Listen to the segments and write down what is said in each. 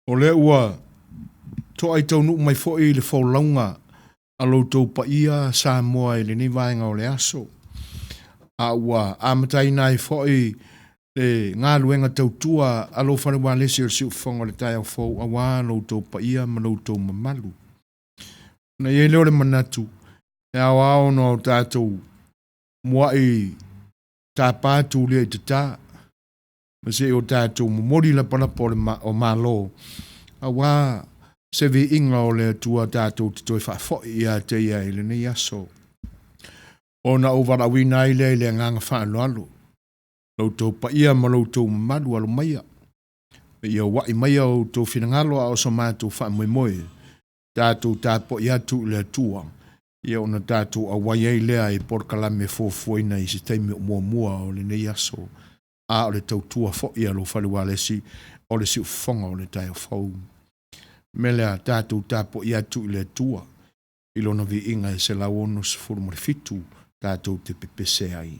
O lea ua toai taunuu mai foi le folauga a lo outou paia Samoa i lenei vaega o le aso, a ua amataina ai foi le galuega tautua a lou fale ualesi o le Siufofoga o le Taeao Fou aua lo outou paia ma lo outou mamalu. Ona i ai lea o le manatu, e aoao ona o tatou muai tapa tulia i tata, ma se i o tatou momoli lapalapa o le o Malo, aua se viiga o le Atua tatou te toe faafoi ia te ia i lenei aso. Ona ou valaauina ai lea i le agaga faaaloalo, lo outou paia ma lo outou mamalu, alo maia, ia ua'i maia o outou finagalo a o so matou faamoemoe, tatou tapuai atu i le Atua, ia ona tatou auai ai lea i polokalame fuafuaina i se taimi o muamua o lenei aso, a o le tautua foi a lou fale ualesi o le siufofoga o le taeao fou. O le mea lea, tatou tapuai atu i le Atua i Lona viiga e 167 tatou te pepese ai.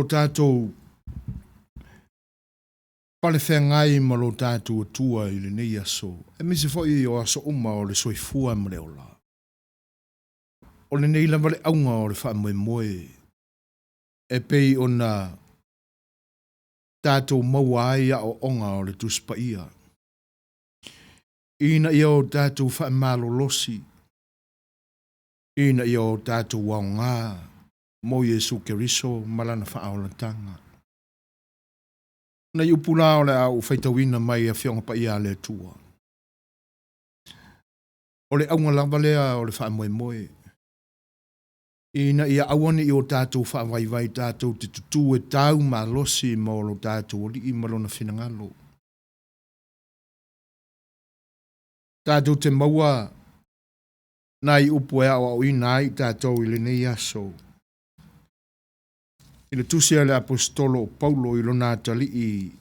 lo tatou palefeagai ma lo tatou Atua i lenei aso, aemaise foi o aso uma o le soifua ma le ola, o lenei lava le auga o le faamoemoe e pei ona tatou maua ai aoaoga o le Tusi Paia, ina ia o tatou faamalolosi, ina ia o tatou aoga mo Iesu Keriso ma Lana faaolataga. Nai upu la o le a ou faitauina mai Afioga Paia a le Atua. O le auga lava lea o le faamoemoe, ina ia aua ne i o tatou faavaivai tatou te tutū e tau malosi mo lo tatou Alii ma Lona finagalo. Tatou te maua nai upu e aoaoina ai i tatou i lenei aso. I le tusi a le Aposetolo o Paulo i lona atalii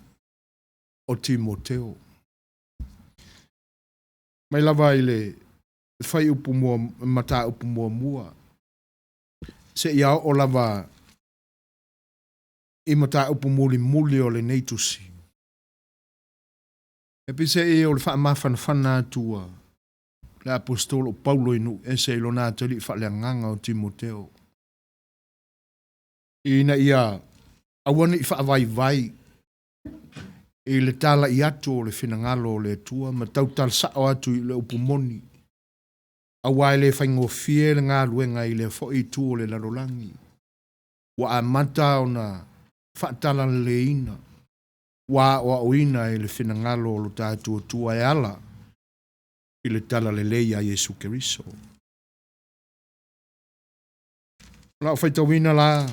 o Timoteo. Mai lava i le fuaiupu mataupu muamua seia oo lava i mataupu mulimuli o lenei tusi. E peiseai o le faamafanafana atu a le Aposetolo o Paulo i nuu ese i lona atalii faaleagaga o Timoteo, ina ia aua ne i faavaivai i le talai atu o le finagalo o le Atua ma tautala sao atu i le upu moni, aua e le faigofie le galuega i lea foi itu o le lalolagi. Ua amata ona faatalaleiina, ua aoaoina i le finagalo o lo tatou Atua e ala i le talalelei a Iesu Keriso. O lau faitauina la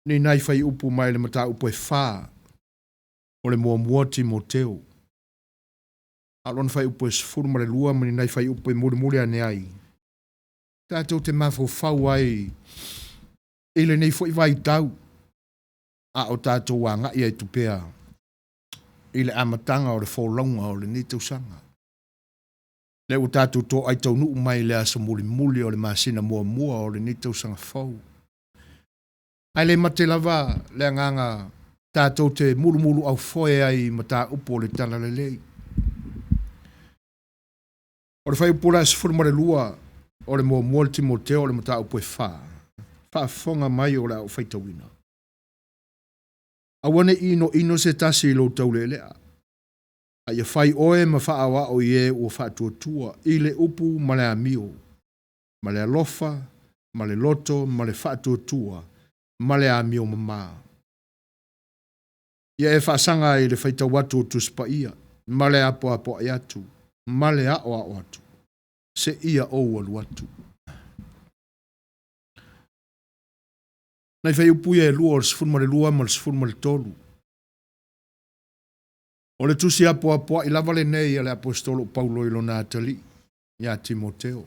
ni nai fuaiupu mai le mataupu e 4 o le muamua Timoteo, a o lona fuaiupu e 12 ma ni nai fuaiupu e mulimuli ane ai, tatou te mafaufau ai i lenei foi vaitau a o tatou agai atu pea i le amataga o le folauga o lenei tausaga. Lea ua tatou toai taunuu mai i le aso mulimuli o le masina muamua o lenei tausaga fou. Ae le mate lava le agaga tatou te mulumuluaufoe ai i mataupu o le talalelei. O le fuaiupu la e 12 o le muamua o le Timoteo o le mataupu e 4, faafofoga mai o le a ou faitauina. Aua ne i inoino se tasi i lou taulealea, a ia fai oe ma faaoao i e ua faatuatua i le upu ma le amio, ma le alofa, ma le loto, ma le faatuatua, ma le amio mamā. Ia e faasaga i le faitau atu o Tusi Paia, ma le apoapoai atu, ma le aoao atu, seia ou alu atu. Nai fuaiupu ia e lua o le 12 ma le 13. O le tusi apoapoai lava lenei a le Aposetolo o Paulo i lona atalii ia Timoteo.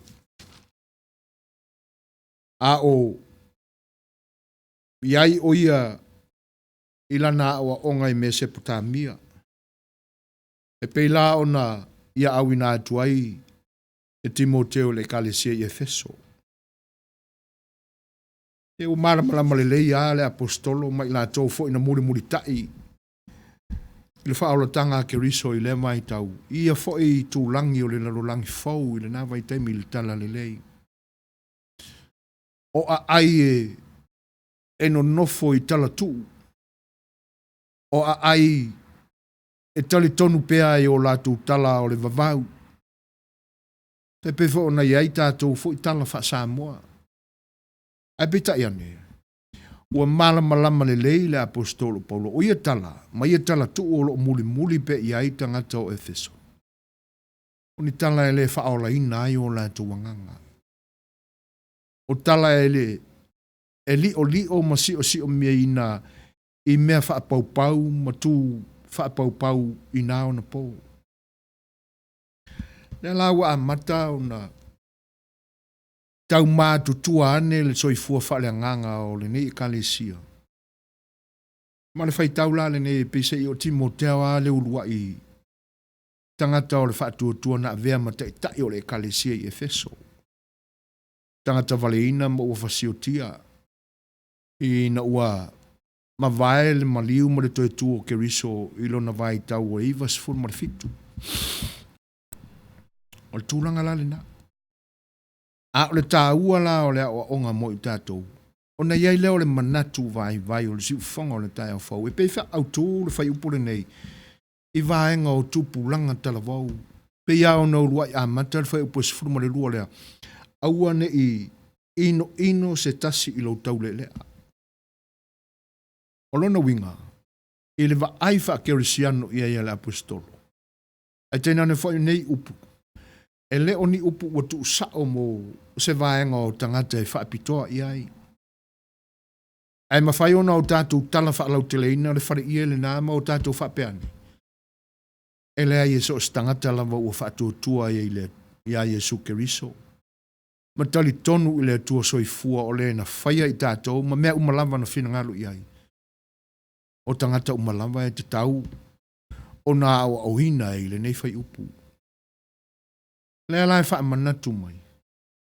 A o i ai o ia i lana aoaoga i Mesepotamia, e pei la ona ia auina atu ai e Timoteo i le ekalesia i Efeso. E ua malamalama lelei lava le Aposetolo ma i latou foi na mulimulitai i le faaolataga a Keriso i lea vaitau, i ia foi itulagi o le lalolagi fou i lena vaitaimi i le talalelei. O aai e nonofo i talatuu, o aai e talitonu pea i o latou tala o le vavau. E pei foi ona i ai tatou foi tala faa-Samoa. Ae peitai ane, ua malamalama lelei le Aposetolo Paulo, o ia tala ma ia talatuu o lo o mulimuli pea i ai tagata o Efeso, o ni tala e le faaolaina ai o latou agaga. O tala e le e liolio ma siosiomia i mea faapaupau ma tu faapaupau i na ona po. Lea la ua amata ona tau matutua ane le soifua faaleagaga o lenei ekalesia. Ma le faitau la lenei e pei se i o Timoteo lava le uluai tagata o le faatuatua na avea ma taitai o le ekalesia i Efeso. Tagata valeina ma ua fasiotia ina ua mavae le maliu ma le toe tu o Keriso i lona vaitau e 97. O le tulaga la lena. A o le taua la o le aoaoga mo i tatou, ona i ai lea o le manatu vaivai o le siufofoga o le taeao fou e pei faaautu le fuaiupu lenei i vaega o tupulaga talavou. Pei lava ona uluai amata le fuaiupu e 12 lea, aua ne i inoino se tasi i lou taulealea. O lona uiga, i le vaai faakerisiano i ai a le Aposetolo, ae tainane foi nei upu, e le o ni upu ua tuusao mo se vaega o tagata e faapitoa i ai. Ae mafai ona o tatou tala faalauteleina le faleie lena ma o tatou faapea ane, e leai e so o se tagata lava ua faatuatua ai iā Iesu Keriso, ma talitonu i le Atua Soifua o Le na faia i tatou ma mea uma lava na finagalo i ai. O tagata uma lava e tatau ona aoaoina i lenei fuaiupu. O lea la e faamanatu mai,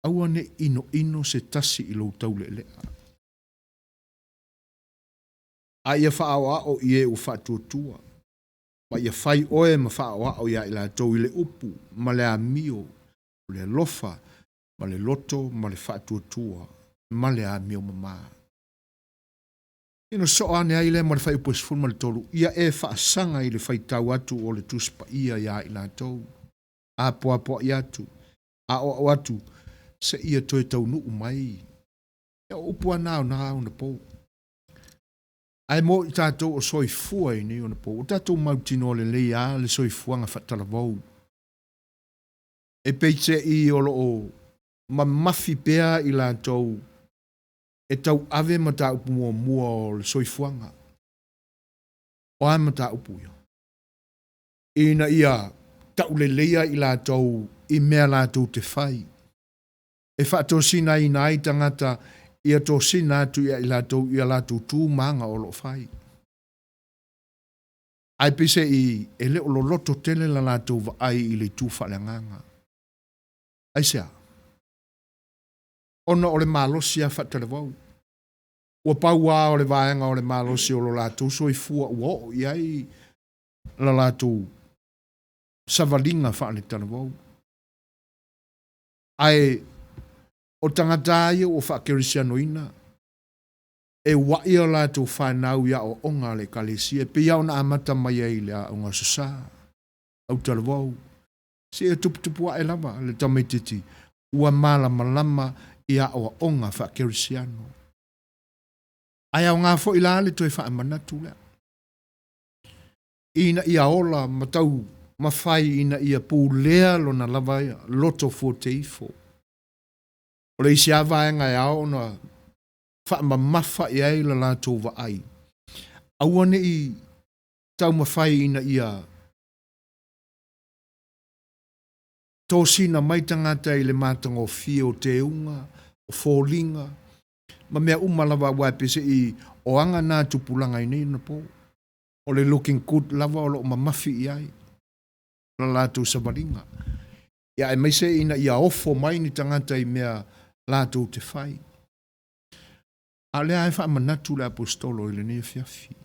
aua ne i inoino se tasi i lou taulealea, a ia faaoao i e ua faatuatua, ma ia fai oe ma faaoao iā i latou i le upu ma le amio, o le alofa ma le loto ma le faatuatua ma le amio mamā. Ona sosoo ane ai lea ma le fuaiupu e 13, ia e faasaga i le faitau atu o le Tusi Paia iā i latou, apoapoai atu, aoao atu, seia toe taunuu mai. Ia o upu lava na o na onapo. Ae mo i tatou o soifua i nei onapo, ua tatou mautinoa lelei lava le soifuaga faatalavou. E peiseai o lo o mamafi pea i latou e tauave mataupu muamua o le soifuaga. O a mataupu ia? Ina ia tauleleia i latou i mea latou te fai, e faatosinaina ai tagata ia tosina atu ia i latou i a latou tu ma aga o lo o fai. Ae peiseai e le o loloto tele la latou vaai i le itu faaleagaga. Aisea? Ona o le malosi lava faatalavou. Ua pau lava o le vaega o le malosi o lo latou soifua ua oo i ai la latou savaliga faaletalavou. Ae o tagata lava ia ua faakerisianoina, e ua'i a latou fanau i aoaoga a le Ekalesia, e pei lava ona amata mai ai i le Aoga Aso Sa, Autalavou, seia tuputupu ae lava le tamaitiiti ua malamalama i aoaoga faakerisiano. Ae aoga foi la le toe faamanatu lea, ina ia ola ma taumafai ina ia pulea lona lava loto fuateifo. O le isi lava vaega e ao ona faamamafa i ai la latou vaai, aua ne i taumafai ina ia tosina mai tagata i le matagofie o teuga, o foliga, ma mea uma lava, aua e peiseai o aga na a tupulaga i nei onapo. O le looking good lava o lo o mamafi i ai la latou savaliga, ia aemaise ina ia ofo mai ni tagata i mea latou te fai. A o lea lava e faamanatu le Aposetolo i lenei afiafi.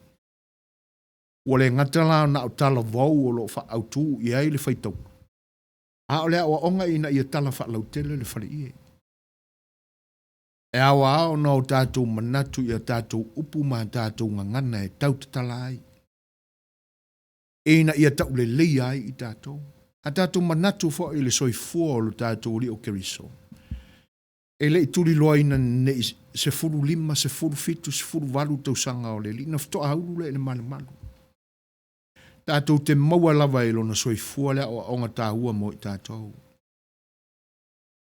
Ua le gata la na o talavou o lo o faaautu i ai le faitauga, a o le aoaoga ina ia tala faalautele le faleie. E ao lava ona o tatou manatu i a tatou upu ma a tatou gagana e tautatala ai, ina ia tauleleia ai i tatou. A tatou manatu foi i le soifua o lo tatou Alii o Keriso, e le i tuliloaina ne i 15, 17, 18 tausaga o le Alii, ona faatoa ulu lea i le malumalu. Tatou te maua lava i lona soifua le aoaoga taua mo i tatou.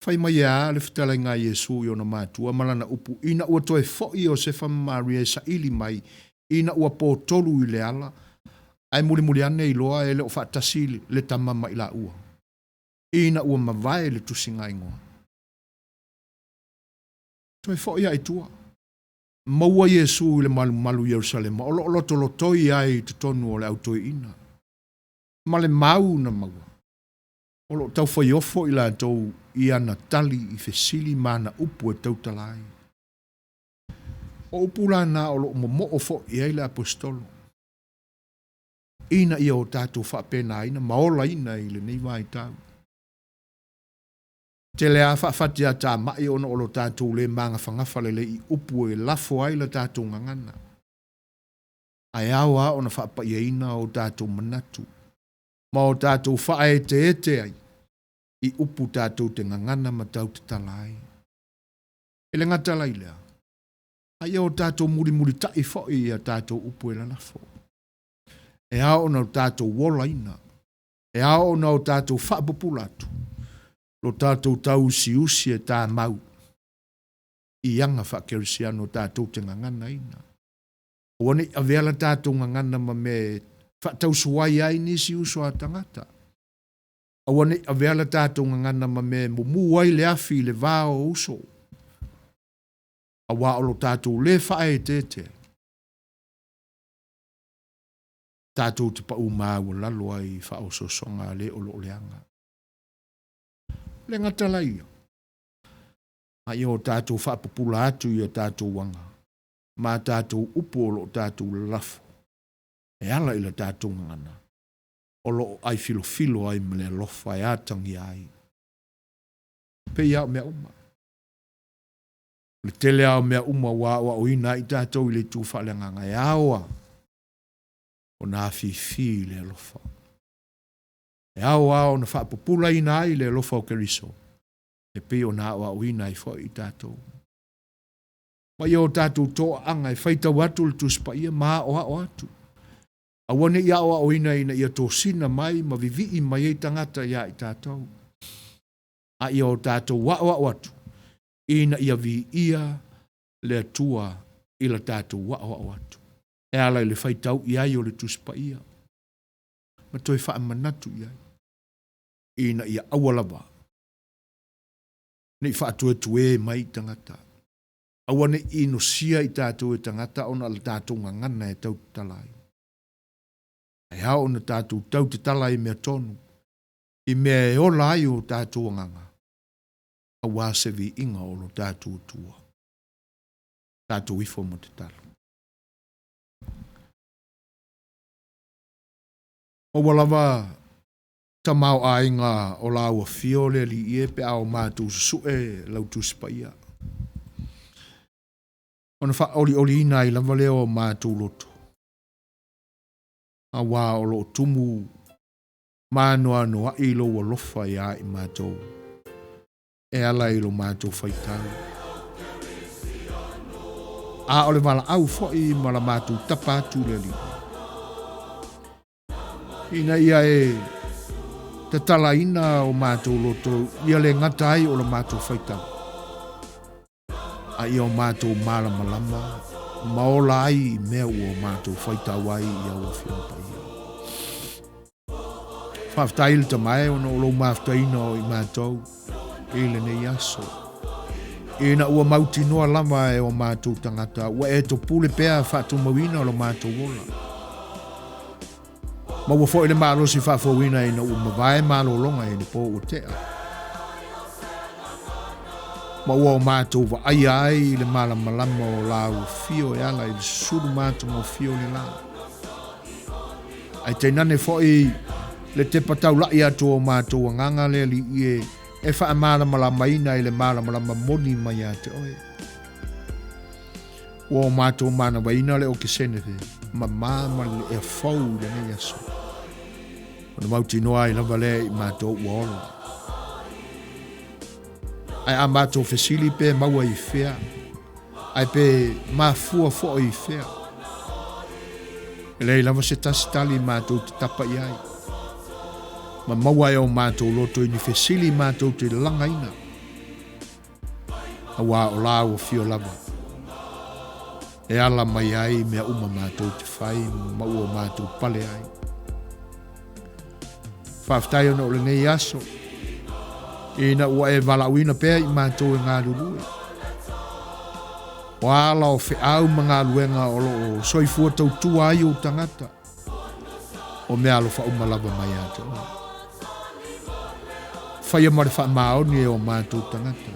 Fai mai e a le fetalaiga a Iesu i ona matua ma lana upu ina ua toe fo'i Iosefa ma Maria e saili mai ina ua potolu i le ala, ae mulimuli ane iloa e le o faatasi le tama ma i laua, ina ua mavae le tusiga igoa. Toe fo'i ae i tua. Maua Iesu i le malumalu i Ierusalema o lo o lotolotoi ai i totonu o le au toeaina, ma le mau na maua. O lo o taufaiofo i latou i ana tali i fesili ma ana upu e tautala ai. O upu la na o loo momoo foi i ai le Aposetolo, ina ia o tatou faapenaina ma olaina i lenei vaitau. Tele lava faafatiatamai ona o lo tatou le magafagafa lelei i upu e lafo ai la tatou gagana. Ae ao lava ona faapaiaina o tatou manatu ma o tatou faaeteete ai i upu tatou te gagana ma tautatala ai. E le gata la i lea, a ia o tatou mulimulitai foi i a tatou upu e lalafo. E ao ona o tatou olaina, e ao ona o tatou faapupula atu lo tatou tauusiusi e tamau i aga faakerisiano tatou te gaganaina. Aua ne i avea la tatou gagana ma mea e faatausuai ai nisi uso a tagata. Aua ne i avea la tatou gagana ma mea e mumu ai le afi i le va o uso. Aua o lo tatou le faaeteete ai, tatou te pau maualalo ai i faaosoosoga a le o lo o leaga. Le gata la ia, a ia o tatou faapupula atu i a tatou aga ma a tatou upu o lo o tatou lalafo e ala i la tatou gagana, o lo o ai filofilo ai ma le alofa e atagia ai. Pei lava o mea uma. O le tele lava o mea uma ua aoaoina ai tatou i le itu faaleagaga, e ao lava ona afifi i le alofa. E ao lava ona faapupulaina ai le alofa o Keriso e pei ona aoaoina ai foi i tatou. Ma ia o tatou toaaga e faitau atu le Tusi Paia ma aoao atu. Aua ne i aoaoina ina ia tosina mai ma vivii mai ai tagata ia i tatou. A ia o tatou aoao atu ina ia viia le Atua i la tatou aoao atu. E ala i le faitau i ai o le Tusi Paia ma toe faamanatu i ai ina ia aua lava ne i faatuetue mai tagata. Aua ne i inosia i tatou e tagata ona o le tatou gagana e tautatala ai. Ae ao ona tatou tautatala i mea tonu, i mea e ola ai o tatou agaga, aua se viiga o lo tatou Atua. Tatou ifo ma tatalo. Maua lava tamaoaiga o lau afio le Alii e pe a o matou susue lau Tusi Paia. Ona faaolioliina ai lava lea o matou loto, aua o lo o tumu maanoanoai lou alofa ia i matou e ala i lo matou faitau. A o le valaau foi ma la matou tapa atu le Alii, ina ia e tatalaina o matou loto ia le gata ai o la matou faitau, a ia o matou malamalama ma ola ai i mea ua o matou faitau ai i au Afioga Paia. Faafetai i le Tama e ona o lou mafutaina o i matou i lenei aso. Ina ua mautinoa lava e o matou tagata ua e topule pea faatumauina lo matou ola. Maua foi le malosi faafouina ina ua mavae malologa i le po ua tea. Ma ua o matou vaaia ai i le malamalama o lau afio e ala i le susulu matagofie o le la. Ae tainane foi le tepa taula'i atu o matou agaga le Alii e, e faamalamalamaina i le malamalama moni mai ia te oe. Ua o matou manavaina le okesene le mamā ma le ea fou i lenei aso. Ona mautinoa ai lava lea i matou ua ola. Ae a matou fesili pe maua i fea, ae pe mafua foi i fea. E leai lava se tasi tali matou te tapa i ai. Ma maua e o matou loto i ni fesili matou te lagaina. Aua o la ua fio lava e ala mai ai mea uma matou te fai ma ua matou pale ai. Faafetai ona o lenei aso, ina ua e valaauina pea i matou e galulue. O ala o feau ma galuega o lo o soifua tautua ai ou tagata, o mea alofa uma lava mai ia te oe. Faia ma le faamaoni e o matou tagata.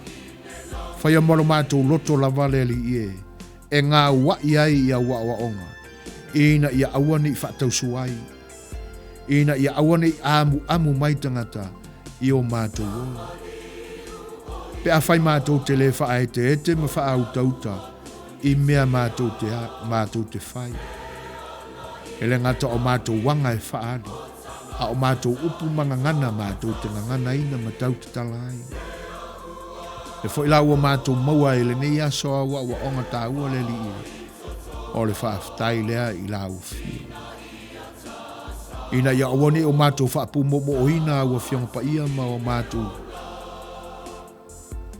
Faia ma lo matou loto lava le Alii e. e gaua'i ai i au aoaoga, ina ia aua ne i faatausu ai, ina ia aua ne i amuamu mai tagata i o matou ola. Pe afai matou te le faaeteete ma faautauta i mea matou te, matou te fai, e le gata o matou aga e faaali, a o matou upu ma gagana matou te gaganaina ma tautatala ai. E foi la ua matou maua ai i lenei aso au aoaoga taua le Alii e, o le faafetai lea i lau Afioga. Ina ia aua ne i o matou faapumoomo'oina au Afioga Paia ma o matou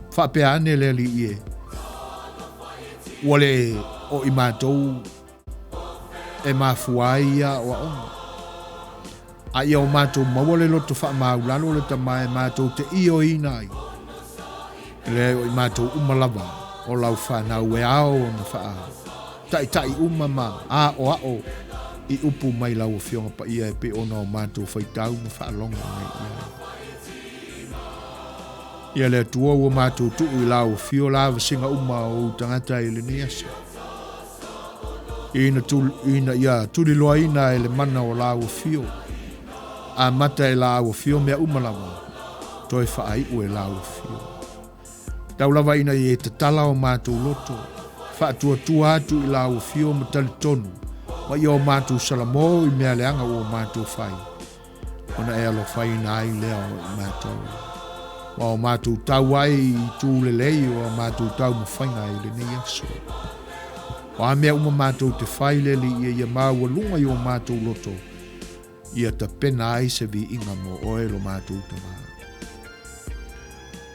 faapea ane le Alii e, ua le o i matou e mafua ai ia aoaoga. A ia o matou maua le loto faamaulalo o le Tama e matou te ioeina ai, e leai o i matou uma lava o lau fanau e ao ona faataitai uma ma aoao i upu mai lau Afioga Paia e pei ona o matou faitau ma faalogo nei i ai. Ia le Atua ua matou tuu i lau afio la vasega uma o ou tagata i lenei aso. Ina, tu, ina ia tuliloaina e le mana o lau afio, amata e lau afio mea uma lava, toe faaiu e lau afio. Tau lava ina ia e tatala o matou loto, faatuatua atu i lau afio ma talitonu, ma ia o matou salamo i mea leaga ua o matou fai. Ona e alofaina ai lea o i matou. Ma o matou tau ai i itu lelei o a matou taumafaiga i lenei aso. O a mea uma matou te fai le Alii ia ia maualuga i o matou loto, ia tapena ai se viiga mo oe lo matou Tama.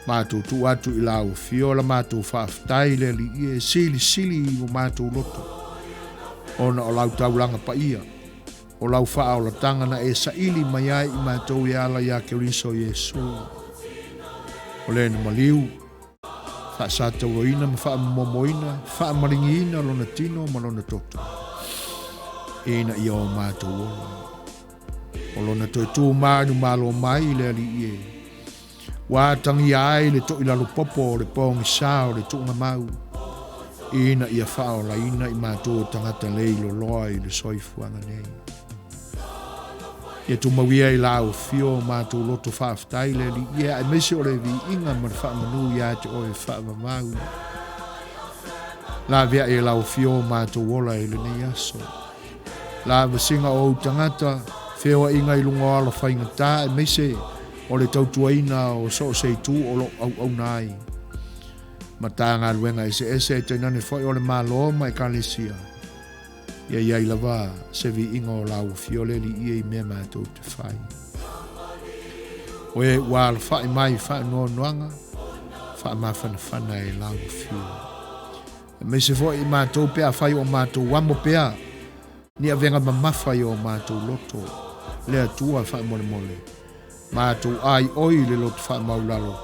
Matou tuu atu i lau afio la matou faafetai le Alii e silisili i o matou loto, ona o lau taulaga paia. O lau faaolataga na e saili mai ai i matou e ala iā Keriso Iesu. O le na maliu, faasatauaina ma faamomomoina, faamaligiina lona tino ma lona toto, ina ia o matou ola. O lona toe tu manumalo mai i le Alii e. Ua atagia ai le toʻilalopopo o le pogisa o le tuugamau, ina ia faaolaina i matou o tagata le iloloa i le soifuaga nei. Ia tumau ia i lau afio o matou loto faafetai le Alii e, aemaise o le viiga ma le faamanu iā te oe faavavau. Laveai e lau afio o matou ola i lenei aso. La vasiga o ou tagata, feoaiga i luga o ala faigata, aemaise o le tautuaina o so o se itu o lo o auauna ai. Matagaluega eseese e tainane foi o le Malo ma Ekalesia, ia i ai lava se viiga o lau afio le Alii e i mea matou te fai. O e ua alafai mai i faanoanoaga, faamafanafana e lau afio. Aemaise foi i matou pe afai o matou amo pea ni avega mamafa i o matou loto, le Atua faamolemole, matou aioi i le loto faamaulalo,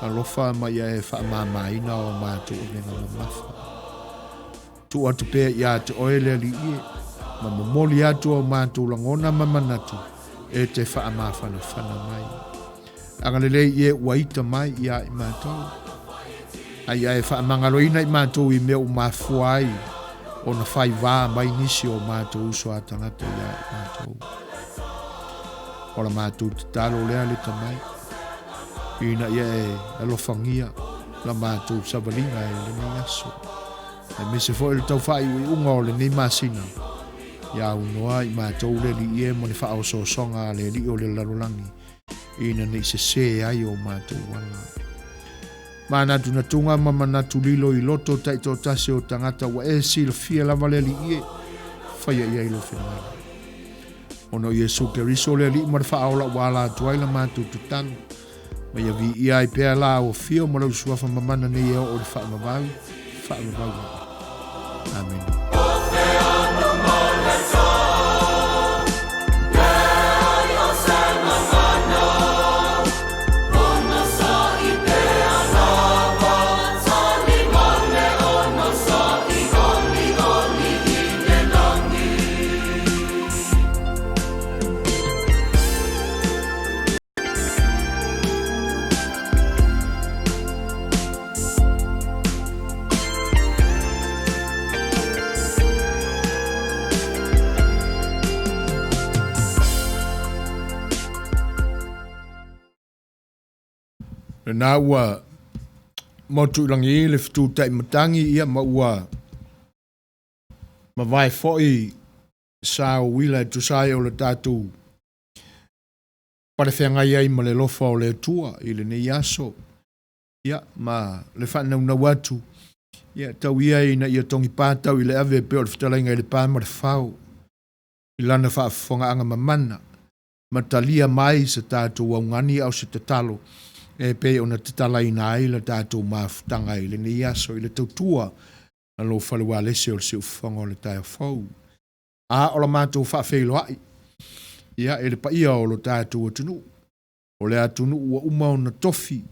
alofa ma ia e faamamaina o matou avega mamafa. Tuu atu pea ia te oe le Alii e, ma momoli atu o matou lagona ma manatu e te faamafanafana mai. Agalelei i e ua ita mai iā i matou. A ia e faamagaloina i matou i mea ua mafua ai ona fai vā mai nisi o matou uso a tagata iā i matou. O la matou tatalo lea le tamai, ina ia e alofagia la matou savaliga i lenei aso, aemaise foi le tau faaiuiuga o lenei masina, ia aunoa i matou le Alii e ma le faaosoosoga a le Alii o le lalolagi, ina ne i sesē ai o matou ala. Manatunatuga ma manatu lilo i loto taitoatasi o tagata ua e silafia lava le Alii e faia i ai lou finagalo. Ona o Iesu Keriso le Alii ma le Faaola ua ala atu ai la matou tatalo, ma ia viia ai pea la au afio ma lau suafa mamana nei e oo i le faavavau, faavavau lava. Amene. Lena ua motu i lagi le fetutai matagi ia ma ua mavae foi sa o uila e tusa ai o le tatou palefeagai ai ma le alofa o le Atua i lenei aso. Ia, ma le faanaunau atu, ia, tau ia ina ia togipā tau i le ave e pei o le fetalaiga i le pa ma le fao, i lana faafofogaaga mamana, ma talia mai se tatou augani a o se tatalo e pei ona tatalaina ai le tatou mafutaga i lenei aso i le tautua a lou fale ualesi o le siufofoga o le taeao fou. A o la matou faafeiloai ia i le paia o lo tatou atunuu, o le atunuu ua uma ona tofi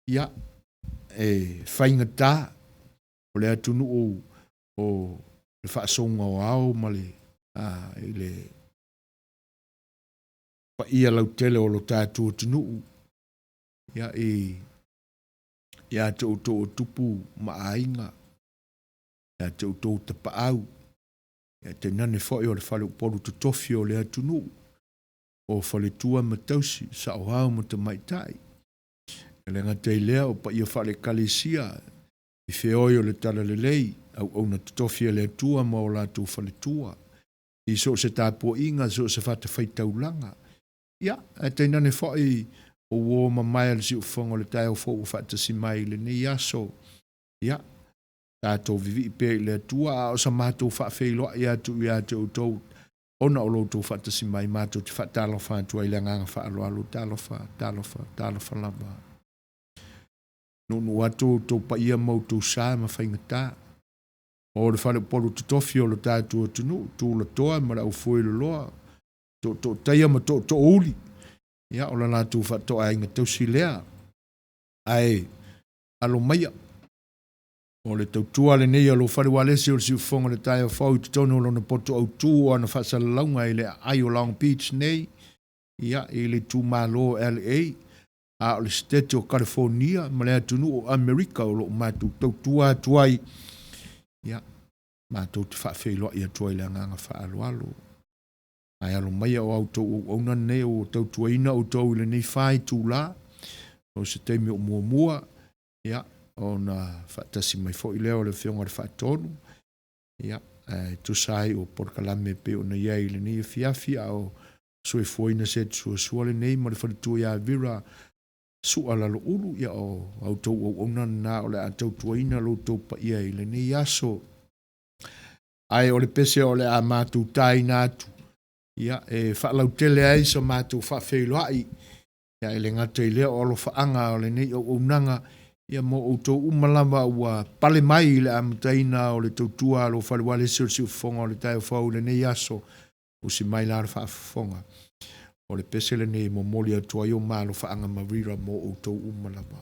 ia e faigata, o le atunuu o le faasouga o ao ma le i le paia lautele o lo tatou atunuu ia i ia te outou o tupu ma aiga, ia te outou tapaau, ia tainane foi o le faleupolu totofi o le atunuu, o faletua ma tausi, saoao ma tamaitai. E le gata i lea o paia faale-Ekalesia i feoi o le Talalelei, auauna totofi a le Atua ma o latou faletua, i so o se tapuaiga, so o se fatafaitaulaga. Ia, ae tainane foi o uo mamae a le siufofoga o le taeao fou ua faatasi mai i lenei aso. Ia, tatou vivii pea i le Atua, a o sa matou faafeiloai atu ia te outou ona o lo outou faatasi mai, matou te faatalofa atu ai i le agaga faaaloalo, talofa, talofa, talofa lava. Nuunuu atu outou paia ma outou sa ma faigata. O le faleupolu totofi o lo tatou atunuu, tulatoa ma le aufueloloa, tootootaia ma tootoouli, ia o le latou faatoaiga tausi lea. Ae alo maia, o le tautua lenei a lou fale ualesi o le siufofoga o le taeao fou i totonu o lona poto autū o ana faasalalauga i le aai o Long Beach nei, ia, i le itumalo o LA, a o le Setete o Kalifonia ma le atunuu o Amerika o lo o matou tautua atu ai, ia, matou te faafeiloai atu ai i le agaga faaaloalo. Ae alo maia o a outou auauna nei ua tautuaina outou i lenei fa itula, o se taimi o muamua, ia, ona faatasi mai foi lea o le Afioga i le Faatonu, ia, ae tusa ai o polokalame e pei ona i ai i lenei afiafi, a o soifuaina se atusuasua lenei ma le faletua ia Vera Sua Laloulu, ia o a outou auauna lena o le a tautuaina lo outou paia i lenei aso. Ae o le pese o le a matou taina atu, ia, e faalautele ai sa matou faafeiloai, ia, e le gata i lea o alofaaga o lenei auaunaga, ia mo outou uma lava ua pale mai i le amataina o le tautua a lou fale ualesi o le siufofoga o le taeao fou i lenei aso, usi mai la le faafofoga. O le pese lenei e momoli atu ai o ma alofaaga ma Vera mo outou uma lava.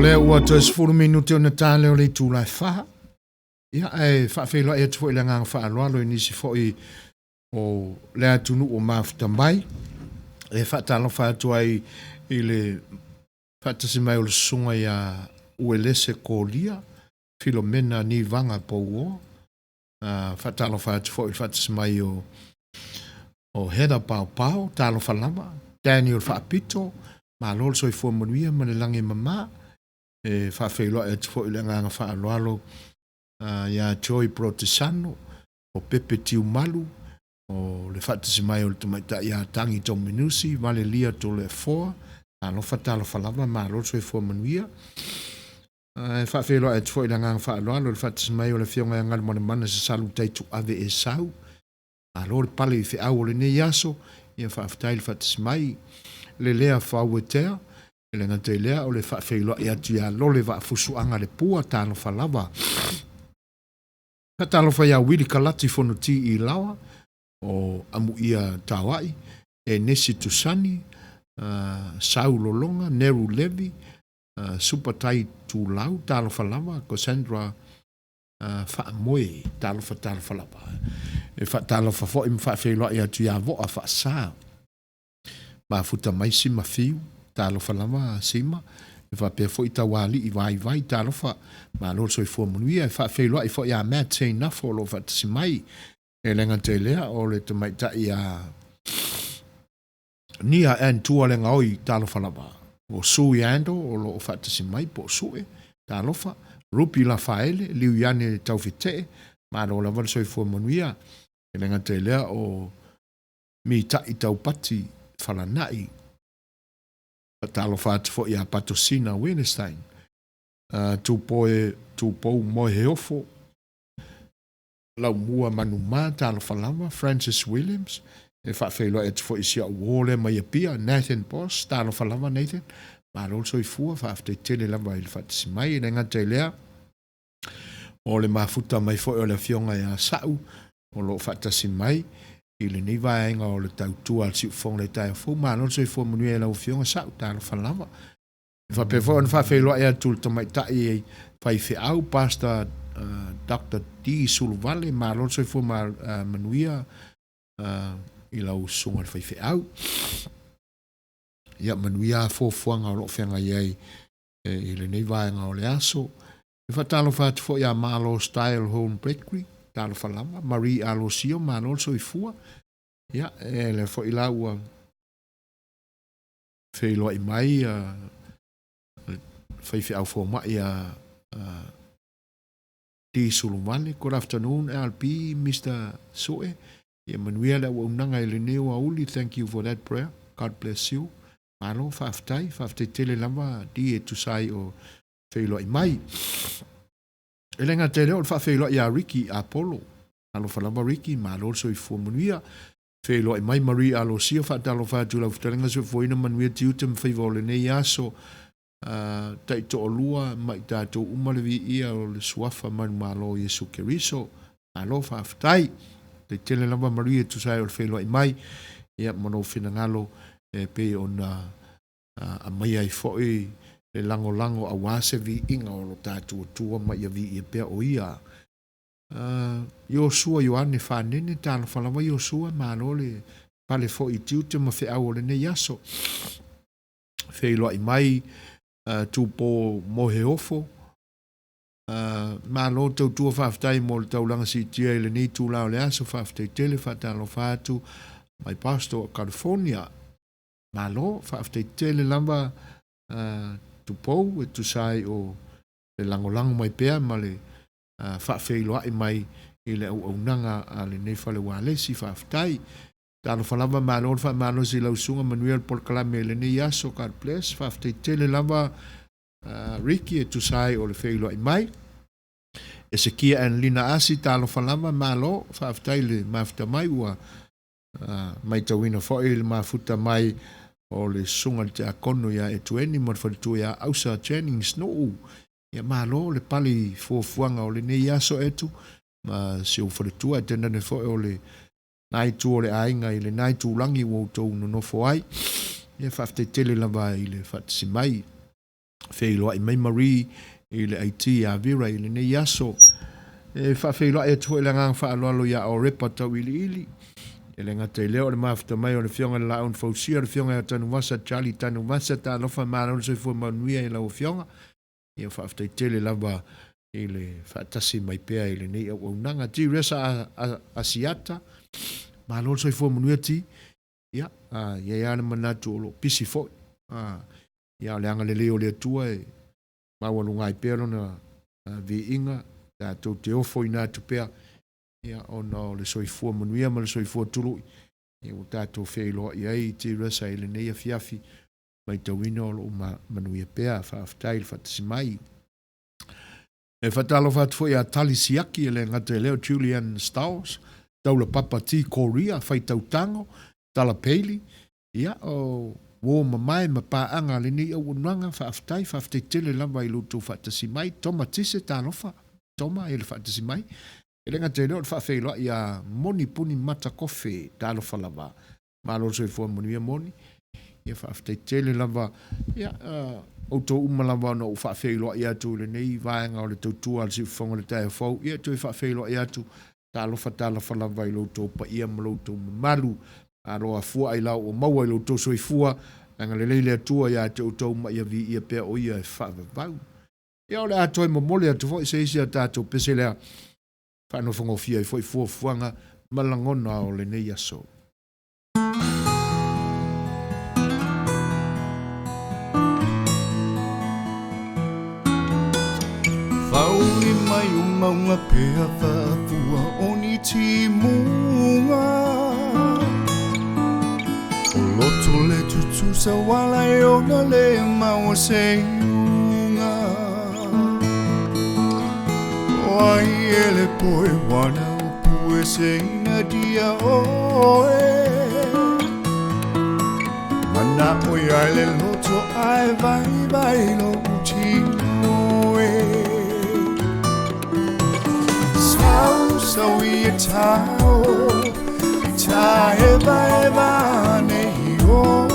lea ua toe 10 minute ona ta lea o le itula e 4. Ia, ae faafeiloai atu foi i le agaga faaaloalo i nisi foi o le atunuu o mafuta mai. E faatalofa atu ai i le faatasi mai o le susuga ia Uelese Kolia, Filomena Nivaga Pouoa. Faatalofa atu foi i le faatasi mai o Heather Paopao, talofa lava, Daniel Faapito, malo le soifua manuia ma le lagi e mama. E faafeiloai atu foi i le agaga faaaloalo ia Joy Protesano, o Pepe Tiumalu, o le faatasi mai o le tamaitai ia Tangi Tominusi, Valelia Toleafoa, talofa talofa lava, malo le soifua manuia. E faafeiloai atu foi i le agaga faaaloalo i le faatasi mai o le Afioga ia Galumalemana Sasalu Taituave Esau. Malo le pale i feau o lenei aso, ia faafetai le faatasi mai. Lelea Fauetea, e le gata i lea o le faafeiloai atu ia Lole Vaafusuaga Lepua, talofa lava. Faatalofa ia Wili Kalati Fonoti i Laoa, o Amuia Taoai, Enesi Tusani, Sau Lologa, Neru Levi, Supa Tai Tulau, talofa lava, Cassandra Faamoe, talofa talofa lava. E faatalofa foi ma faafeiloai atu ia Voa Faasa. Mafuta mai Sima Fiu, talofa lava Sima. E faapea foi Taualii Vaivai, talofa, malo le soifua manuia. E faafeiloai foi ia Matt Seinafo o lo o faatasi mai. E le gata i lea, o le tamaitai ia Nia Ann Tua le Gaoi, talofa lava. O Sui Ando o lo o faatasi mai po o Sue, talofa. Rupi Lafaele, Liuiane Taufetee, malo lava le soifua manuia. E le gata i lea, o Mitai Taupati Falanai. Faatalofa atu foi ia Patosina Winestein, Tupoe Tupou Moeheofo, Laumua Manuma, talofa lava, Francis Williams, e faafeiloai atu foi i si au uo lea mai Apia, Nathan Boss, talofa lava Nathan, malo le soifua, faafetai tele lava i le faatasi mai. E le gata i lea, o le mafuta mai foi o le afioga ia Sa'u, o lo o faatasi mai i lenei vaega o le tautua a le Siufofoga i le taeao fou. Malo le soifua manuia i lau afioga Sa'u, talofa lava. E faapea foi ona faafeiloai atu i le tamaitai faifeau, Pastor Doctor D. Suluvale, malo le soifua manuia i lau susuga i le faifeau. Ia manuia fuafuaga o lo o feagai ai i lenei vaega o le aso. E faatalofa atu foi ia Malo Style Home Bakery, talofa lava, Marie Alosio, malo le soifua. Ia, e lea foi la ua feiloai mai le faifeau fomai a D. Suluvale. Good afternoon, LP, Mr. Sue. Ia manuia le auaunaga i lenei aoauli. Thank you for that prayer. God bless you. Malo, faafetai. Faafetai tele lava, D, e tusa ai o feiloai mai. E le gata i lea o le faafeiloai ia Ricky Apollo. Alofa lava Ricky, malo le soifua manuia. Feiloai mai Marie Alosia, faatalofa atu i lau fetalaiga soifuaina manuia tiute ma faiva o lenei aso. Taitoalua ma i tatou uma le viia o le suafa manumalo o Iesu Keriso. Malo faafetai. Faafetai tele lava Marie e tusa ai o le feiloai mai ia ma lou finagalo e pei ona aumaia ai foi le lagolago aua se viiga o lo tatou Atua ma ia viia pea o Ia. Iosua Ioane Fanene, talofa lava Iosua, malo le pale foi i tiute ma feau o lenei aso. Feiloai mai Tupo Moeheofo, malo tautua faafetai mo le taulaga siitia i lenei itula o le aso, faafetai tele, faatalofa atu my pastor o California. Malo, faafetai tele lava Tupou e tusa ai o le lagolago mai pea ma le faafeiloai mai i le auaunaga a lenei fale ualesi, faafetai. Talofa lava, malo le faamalosi i lau susuga, manuia le polokalame i lenei aso, God bless. Faafetai tele lava Ricky e tusa ai o le feiloai mai. Esekia and Lina Asi, talofa lava, malo, faafetai le mafuta mai, ua matauina foi le mafuta mai o le susuga i le tiakono ia Etueni ma le faletua ia Ausa Jennings Nuu. Ia malo le pale i fuafuaga o lenei aso Etu ma si ou faletua, e tainane foi o le na itu o le aiga i lena itulagi ua outou nonofo ai. Ia faafetai tele lava i le faatasi mai. Feiloai mai Marie i le IT ia Vera i lenei aso. E faafeiloai atu foi le agaga faaaloalo ia Orepa Tauiliili. E le gata i lea o le mafuta mai o le Afioga i le Laauni Fausia, le Afioga ia Tanuvasa, Charlie Tanuvasa, talofa malo le soifua manuia i lau Afioga. Ia faafetai tele lava i le faatasi mai pea i lenei auaunaga. Ti Resa Asiata, malo le soifua manuia Ti. Ia, i ai lava le manatu o lo o pisi foi. Ia, o le agalelei o le Atua e maualuga ai pea lona viiga, tatou te ofoina atu pea, ia, ona o le soifua manuia ma le soifua tului, ia, ua tatou feiloai ai Teresa i lenei afiafi, matauina o lo o manuia pea. Faafetai le faatasi mai. E faatalofa atu foi ia Tali Siaki, e le gata i lea o Julian Stiles, Taulapapa T. Korea, Faitau Tago, Tala Paley, ia, o uo mamae ma paaga a lenei auaunaga, faafetai, faafetai tele lava i lo outou faatasi mai. Toma Tise, talofa, Toma i le faatasi mai. E le gata i lea o le faafeiloai ia Moni Puni Mata Kofe, talofa lava. Malo le soifua manuia Moni. Ia faafetai tele lava. Ia, outou uma lava ona ou faafeiloai atu i lenei vaega o le tautua a le Siufofoga o le Taeao Fou. Ia, toe faafeiloai atu, talofa talofa lava i lo outou paia ma lo outou mamalu. Malo afua ailao ua maua i lo outou soifua. Agalelei le Atua ia te outou ma ia viia pea o ia e faavavau. Ia, o le a toe momoli atu foi se isi a tatou pese lea faanofogofie ai foi fuafuaga ma lagona o lenei aso. Whaoni mai o maunga pea whaafua o ni timunga. O loto le tutusa wala e ona le maua se iunga. O ai e le poe wana o pue se ina dia oe. Mana o ia le loto ai vai vai lo utino e. Sau sau i e tau, ta e vai vane i o.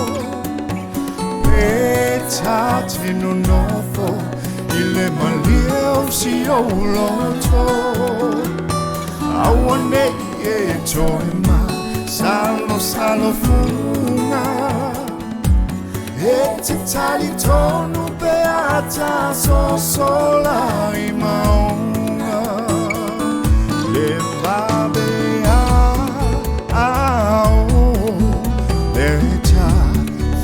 Pe ta te no nofo, i le malia o si o loto. Aua nei e toe ma, salo salo funga. E te tali tonu pe ata so sola i maunga. Le vabe a ao, le ta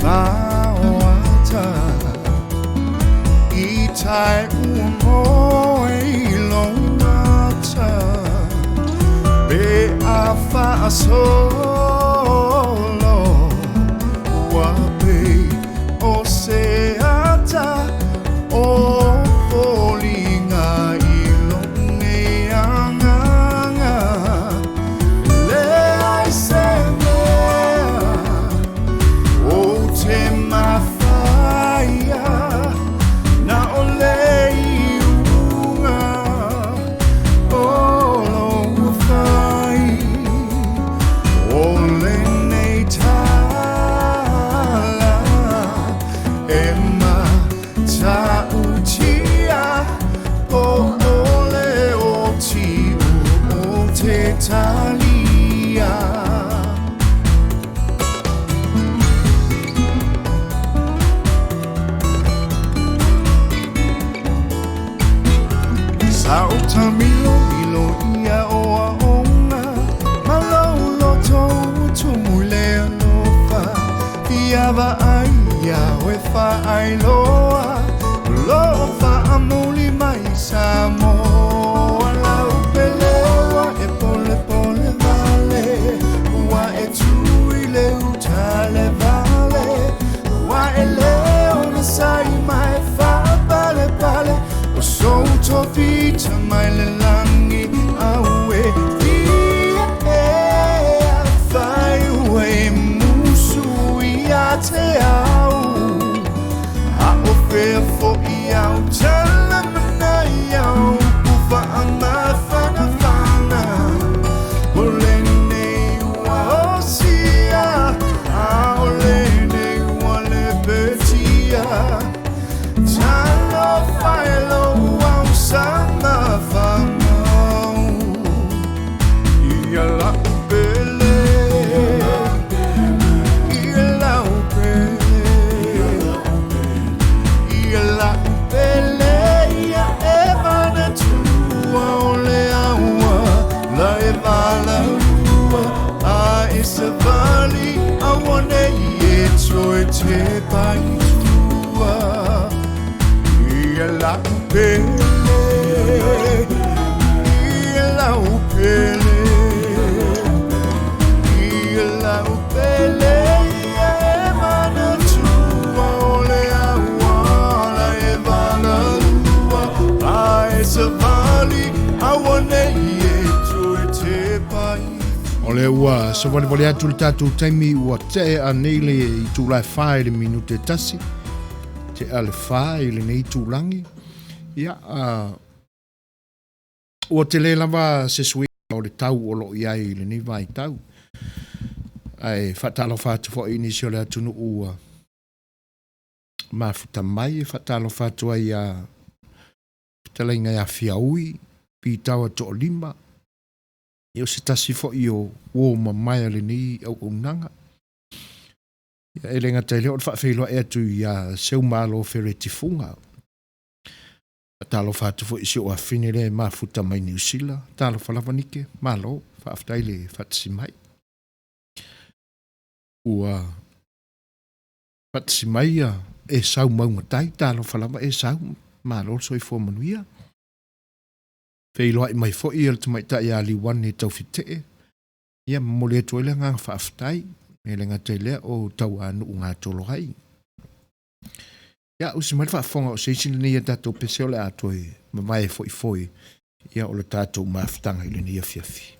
whaoata. I tai ua moe i lo mata, pe a whaasolo, ua pe o se ata, o foliga i lo nei anganga. Le ai se mea, o te mawhaia, na o le iunga, o lo whai, o le nei tala, e ma ta utia, o o le o ti o te talia. Sa o ta milo milo ia o a onga, ma lo loto tumu le alofa. Ia va ai ia oe fa ai loa, lo fa amuli mai sa moa. Lau pelewa e pole pole vale, ua e tui le utale vale. Ua e leo na sai mai fa pale pale, o so to fita mai le langi aue. Fia e a fai ue musu ia te au, a o fea fo i au tala mana i au, ufa a mawhana whana. O le nei ua osia, a o le nei ua le petia. tepa i tua Ia lau pele Ia lau pele Ia lau pele Ia e manatua O le auala e valalua A e savali Auanei e toe tepa i O lea ua savalivali atu le tatou taimi ua tea nei le itula e 4 i le minute 1, tea le 4 i lenei itulagi. Ia, ua tele lava se suiga o le tau o lo o i ai i lenei vaitau. Ae faatalofa atu foi i nisi o le atunuu ua mafuta mai, e faatalofa atu ai ia fetalaiga ia Fiaui, Pitaoa Toalima, ia o se tasi foi o uo mamae a lenei auaunaga. Ia, e le gata i lea o le faafeiloai atu ia Seumalo Fereti Fuga. Faatalofa atu foi i si ou afine lea e mafuta mai Niu Sila. Talofa lava Nike, malo, faafetai le faatasi mai. Ua faatasi mai ia Esau Maugatai, talofa lava Esau, malo le soifua manuia. Feiloai mai foi ia le tamaitai ia Liuane Taufetee, ia momoli atu ai le agaga faafetai, e le gata i lea o Tauanuu Gatolo ai. Ia, usi mai le faafofoga o se isi lenei a tatou pese o le a toe mavae foi foi ia o le tatou mafutaga i lenei afiafi.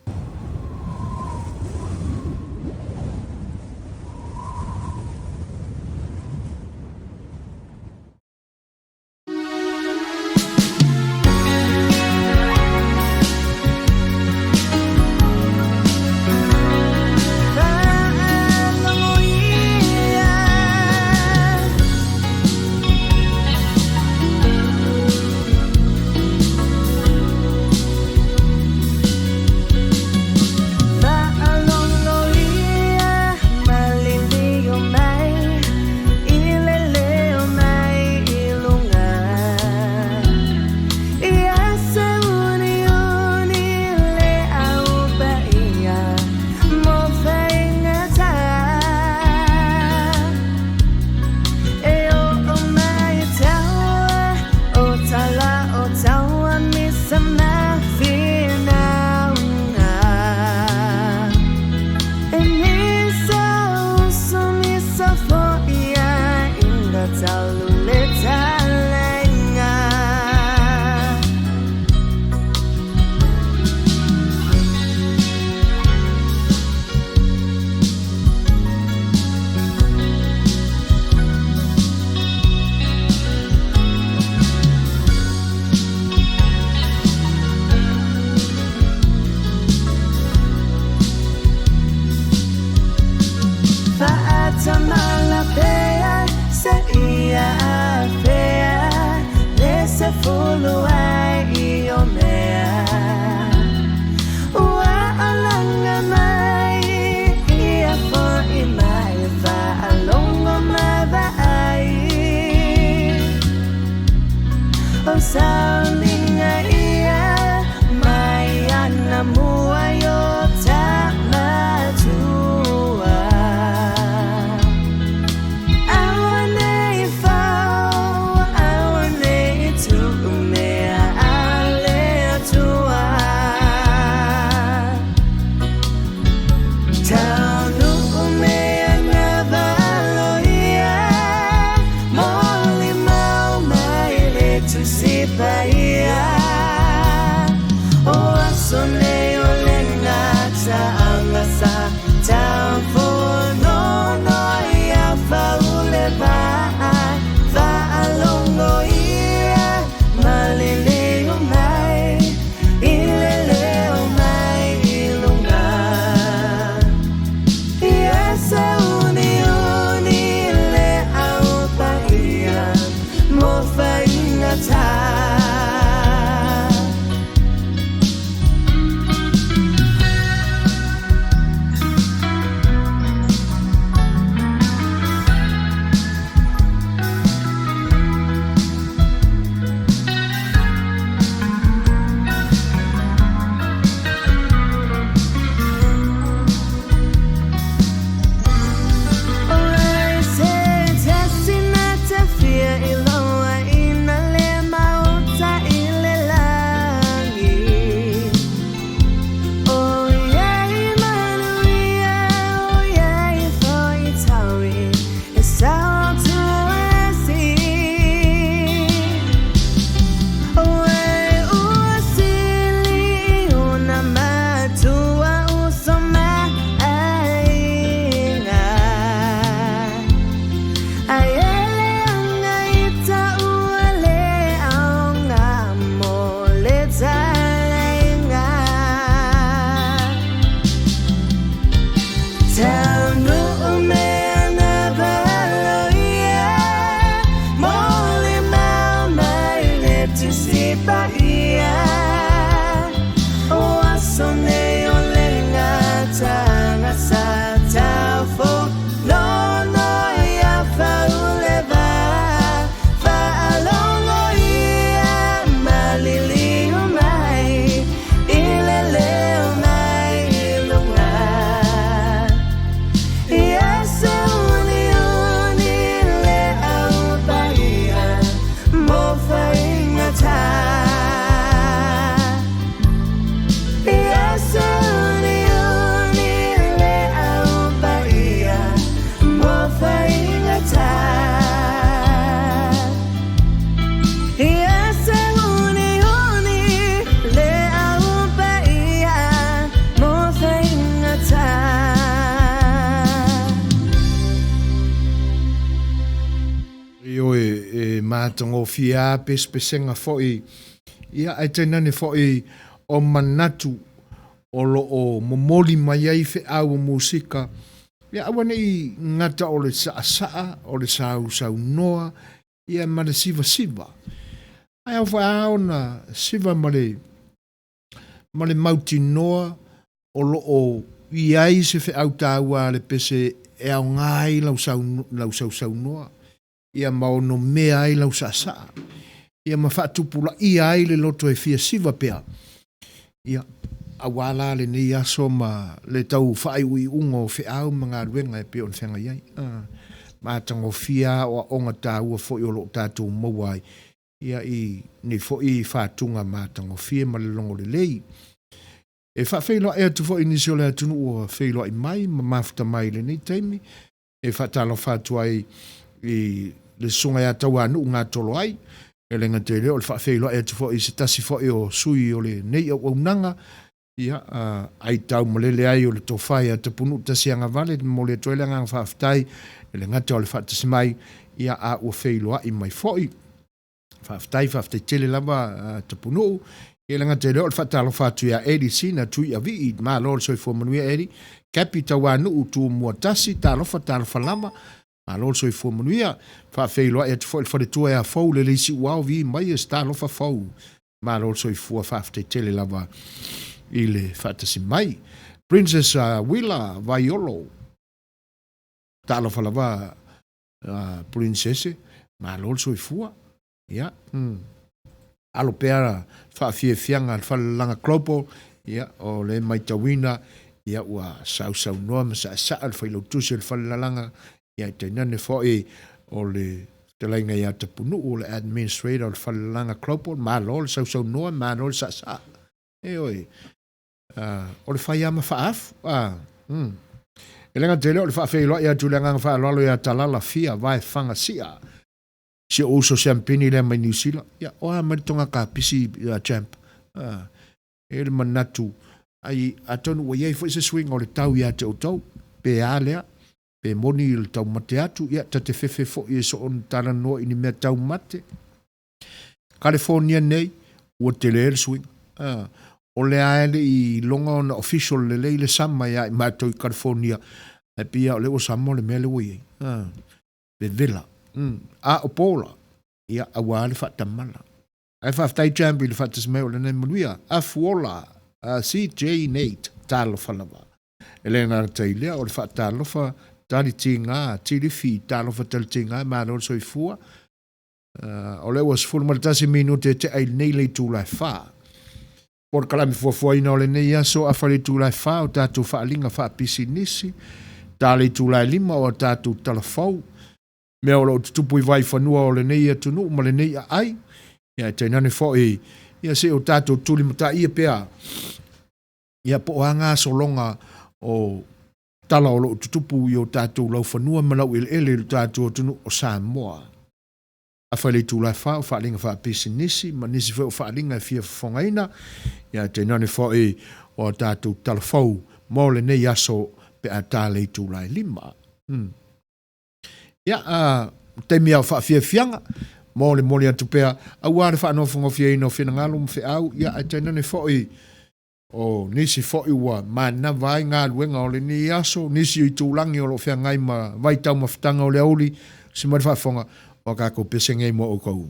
matagofie lava pesepesega foi, ia, ae tainane foi o manatu o lo o momoli mai ai feau o musika, ia aua ne i gata o le saasaa, o le sausaunoa, ia ma le sivasiva. Ae ao foi lava ona siva ma le ma le mautinoa o lo o i ai se feau taua a le pese e aoga ai lau lau sausaunoa, ia ma onomea ai lau saasaa, ia ma faatupulaia ai le loto e fia siva pea, ia, aua la lenei aso ma le tau faaiuiuga o feau ma galuega e pei ona feagai ai. Matagofie aoaoga taua foi o lo o tatou maua ai, ia i nei foi fatuga matagofie ma le logo lelei. E faafeiloai atu foi i nisi o le atunuu ua feiloai mai ma mafuta mai i lenei taimi, e faatalofa atu ai i le Susuga ia Tauanuu Gatoloai, e le gata i lea o le faafeiloai atu foi i se tasi foi o sui o lenei auaunaga, ia, aitau malele ai o le tofa ia Tapunuu Tasiagavale, e momoli atu ai le agaga faafetai, e le gata o le faatasi mai, ia, a ua feiloai mai foi. Faafetai, faafetai tele lava Tapunuu. Ia le gata i lea o le faatalofa atu ia Eddie Sina Tuiavii, malo le soifua manuia Eddie. Cappy Tauanuu Tumua Tasi, talofa, talofa lava. Malo le soifua manuia. Faafeiloai atu foi i le faletua ia Fou le Leisiuao, vi mai e se talofa Fou. Malo le soifua, faafetai tele lava i le faatasi mai. Princess Willa Vaiolo, talofa lava Princess, malo le soifua. Ia, alo pea faafiafiaga a le Falelaga Global, ia, o lea e matauina, ia, ua sausaunoa ma saasaa le failautusi o le Falelalaga, ia, tainane foi o le fetalaiga ia Tapunuu, o le administrator o le Falelalaga Global, malo le sausaunoa, malo le saasaa. Ioe, o le fai lava ma faaafu. E le gata i lea o le faafeiloai atu i le agaga faaaloalo ia Talala Fia Vaefaga Sia, si ou uso siampini lea mai Niu Sila. Ia, o a mai le toga kapisi, champ. E i ai le manatu, ai, atonu ua i ai foi se suiga o le tau ia te outou, pe a lea, pe moni le taumate atu, ia, ta te fefe foi e soona talanoa i ni mea taumate. California nei, ua tele le suiga. O lea lava e le i iloga ona official lelei le sama ia i matou i California, ae pei lava o lea ua sama o le mea lea ua i ai. Vevela. A o Paula, ia, aua le faatamala. Ae faafetai Champ i le faatasi mai o lenei manuia. Afuola, CJ Nate, talofa lava. E le gata i lea, o le faatalofa tali tiga, tilifi, talofa tali tiga, malo le soifua. O lea ua 11 minute e tea i lenei le itula e 4. Polokalame fuafuaina o lenei aso, afa le itula e 4 o tatou faaaliga faapisinisi, ta le itula e 5 o a tatou talafou, mea o lo o tutupu i vaifanua o lenei atunuu ma lenei aai, ia e tainane foi ia se o tatou tulimataia pea, ia po o a gasologa o tala o lo o tutupu i o tatou laufanua ma laueleele i lo tatou atunuu o Samoa. Afa i le itula e 4 o faaaliga faapisinisi ma nisi foi o faaaliga e fia fofogaina, ia tainane foi o a tatou talafou mo lenei aso pe a ta le itula e 5. Ia, taimi lava o faafiafiaga mo le momoli atu pea aua le faanofogofieina o finagalo ma feau, ia ae tainane foi o nisi foi ua manava ai galuega o lenei aso, nisi o itulagi o lo o feagai ma vaitaumafataga o le aoauli, si mai le faafofoga o a tatou pese nei mo outou.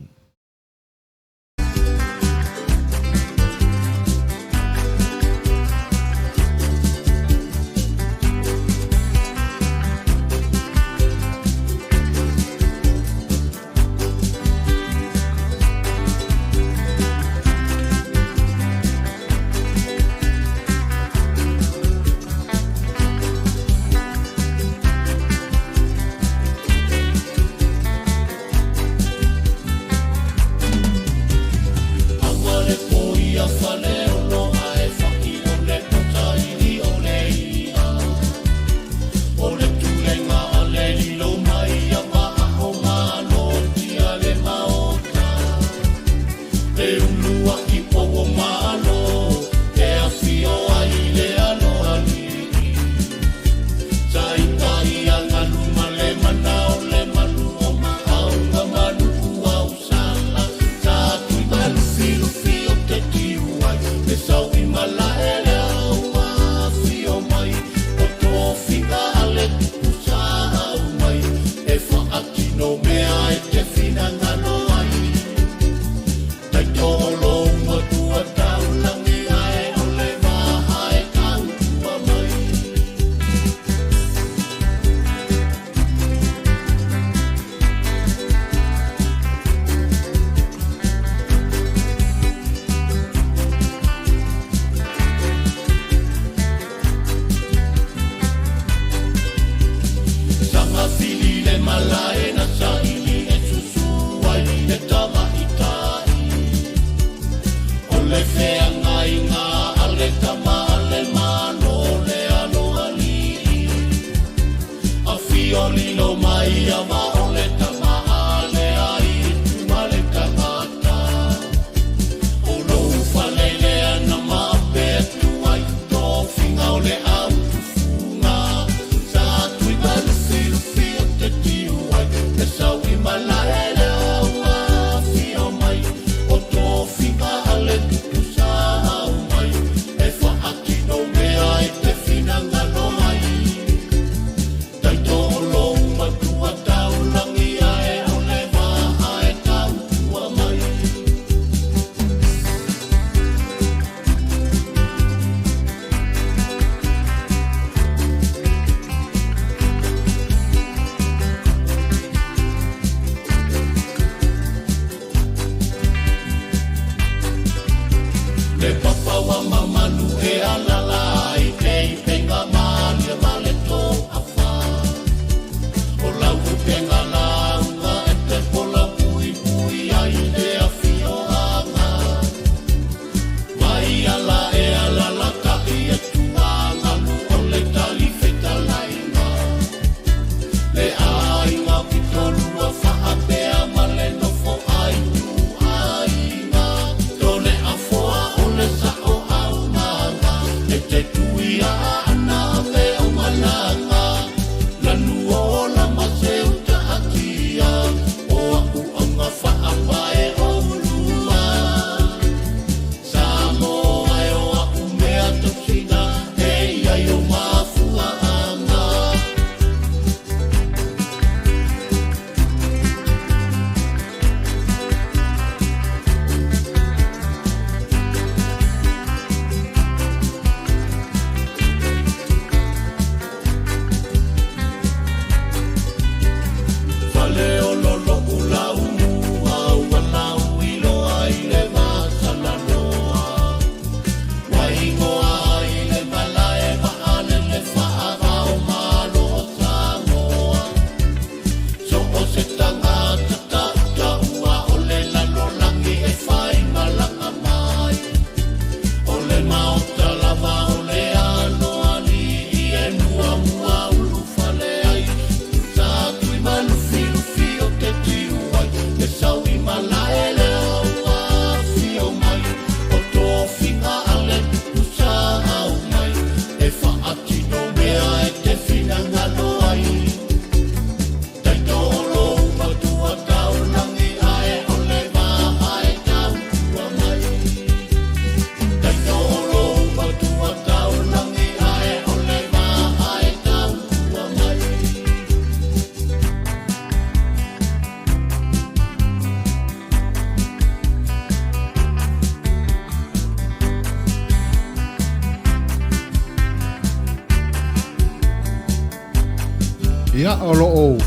Ia, o lo o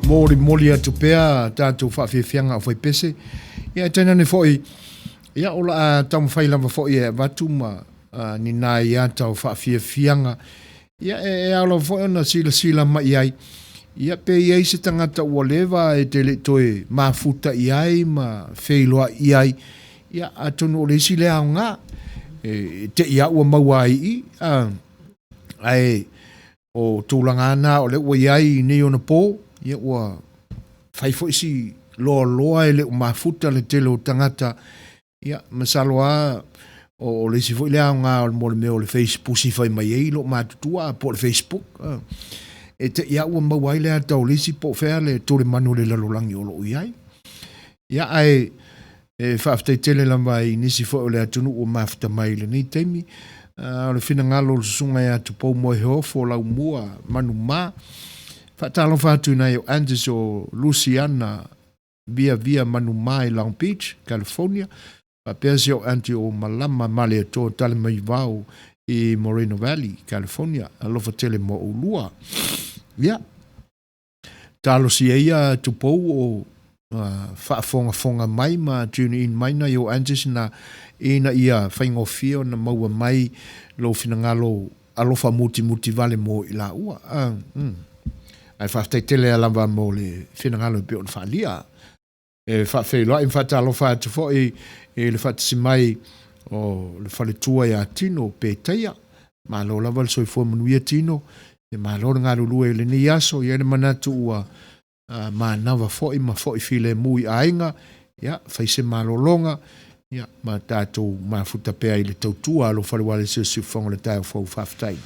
molimoli atu pea tatou faafiafiaga o faipese. Ia, e tainane foi, ia, o la a taumafai lava foi e avatu ma uh, ni nai ata o faafiafiaga. Ia, e, e ao lava foi ona silasila mai ai. Ia, pe i ai se tagata ua leva e te le toe mafuta i ai ma feiloai i ai. Ia, atonu o le isi lea aoga, e te i a ua maua ai i, a, ae o tulaga na o lea ua i ai i nei ona po, ia ua fai foi si loaloa e le o mafuta le tele o tagata. Ia, masalo lava o le isi foi lea aoga o le mo le mea o le Facebook i fai mai ai lou matutua po o le Facebook. E te i a ua maua ai le ata o le isi po o fea le tulemanu o le lalolagi o lo o i ai. Ia, ae e faafetai tele lava i nisi foi o le atunuu ua mafuta mai i lenei taimi. O le finagalo o le susuga ia Tupou Moeheofo Laumua Manumā. Faatalofa atu i nai o Andes o Luciana Via Via Manumā i Long Beach, California. Faapea si o aunty o Malama Maleatoa Talemaivao i Moreno Valley, California. Alofa tele mo ʻolua. Ia, talosia ia Tupou o faafogafoga mai ma tune in mai nai o aunties na ina ia faigofie ona maua mai lou finagalo alofa mutimuti vale mo i laua. Ae faafetai tele lava mo le finagalo e pei ona faaalia. E faafeiloai ma faatalofa atu foi i le faatasi mai o le faletua ia Tino Petaia. Malo lava le soifua manuia Tino. E malo le galulue i lenei aso. E i ai le manatu ua Manava foi ma foi filemu i aiga, ia, fai se malologa, ia, ma tatou mafuta pea i le tautua alofa le wale siosiufofoga o le taeao fou. Faafetai.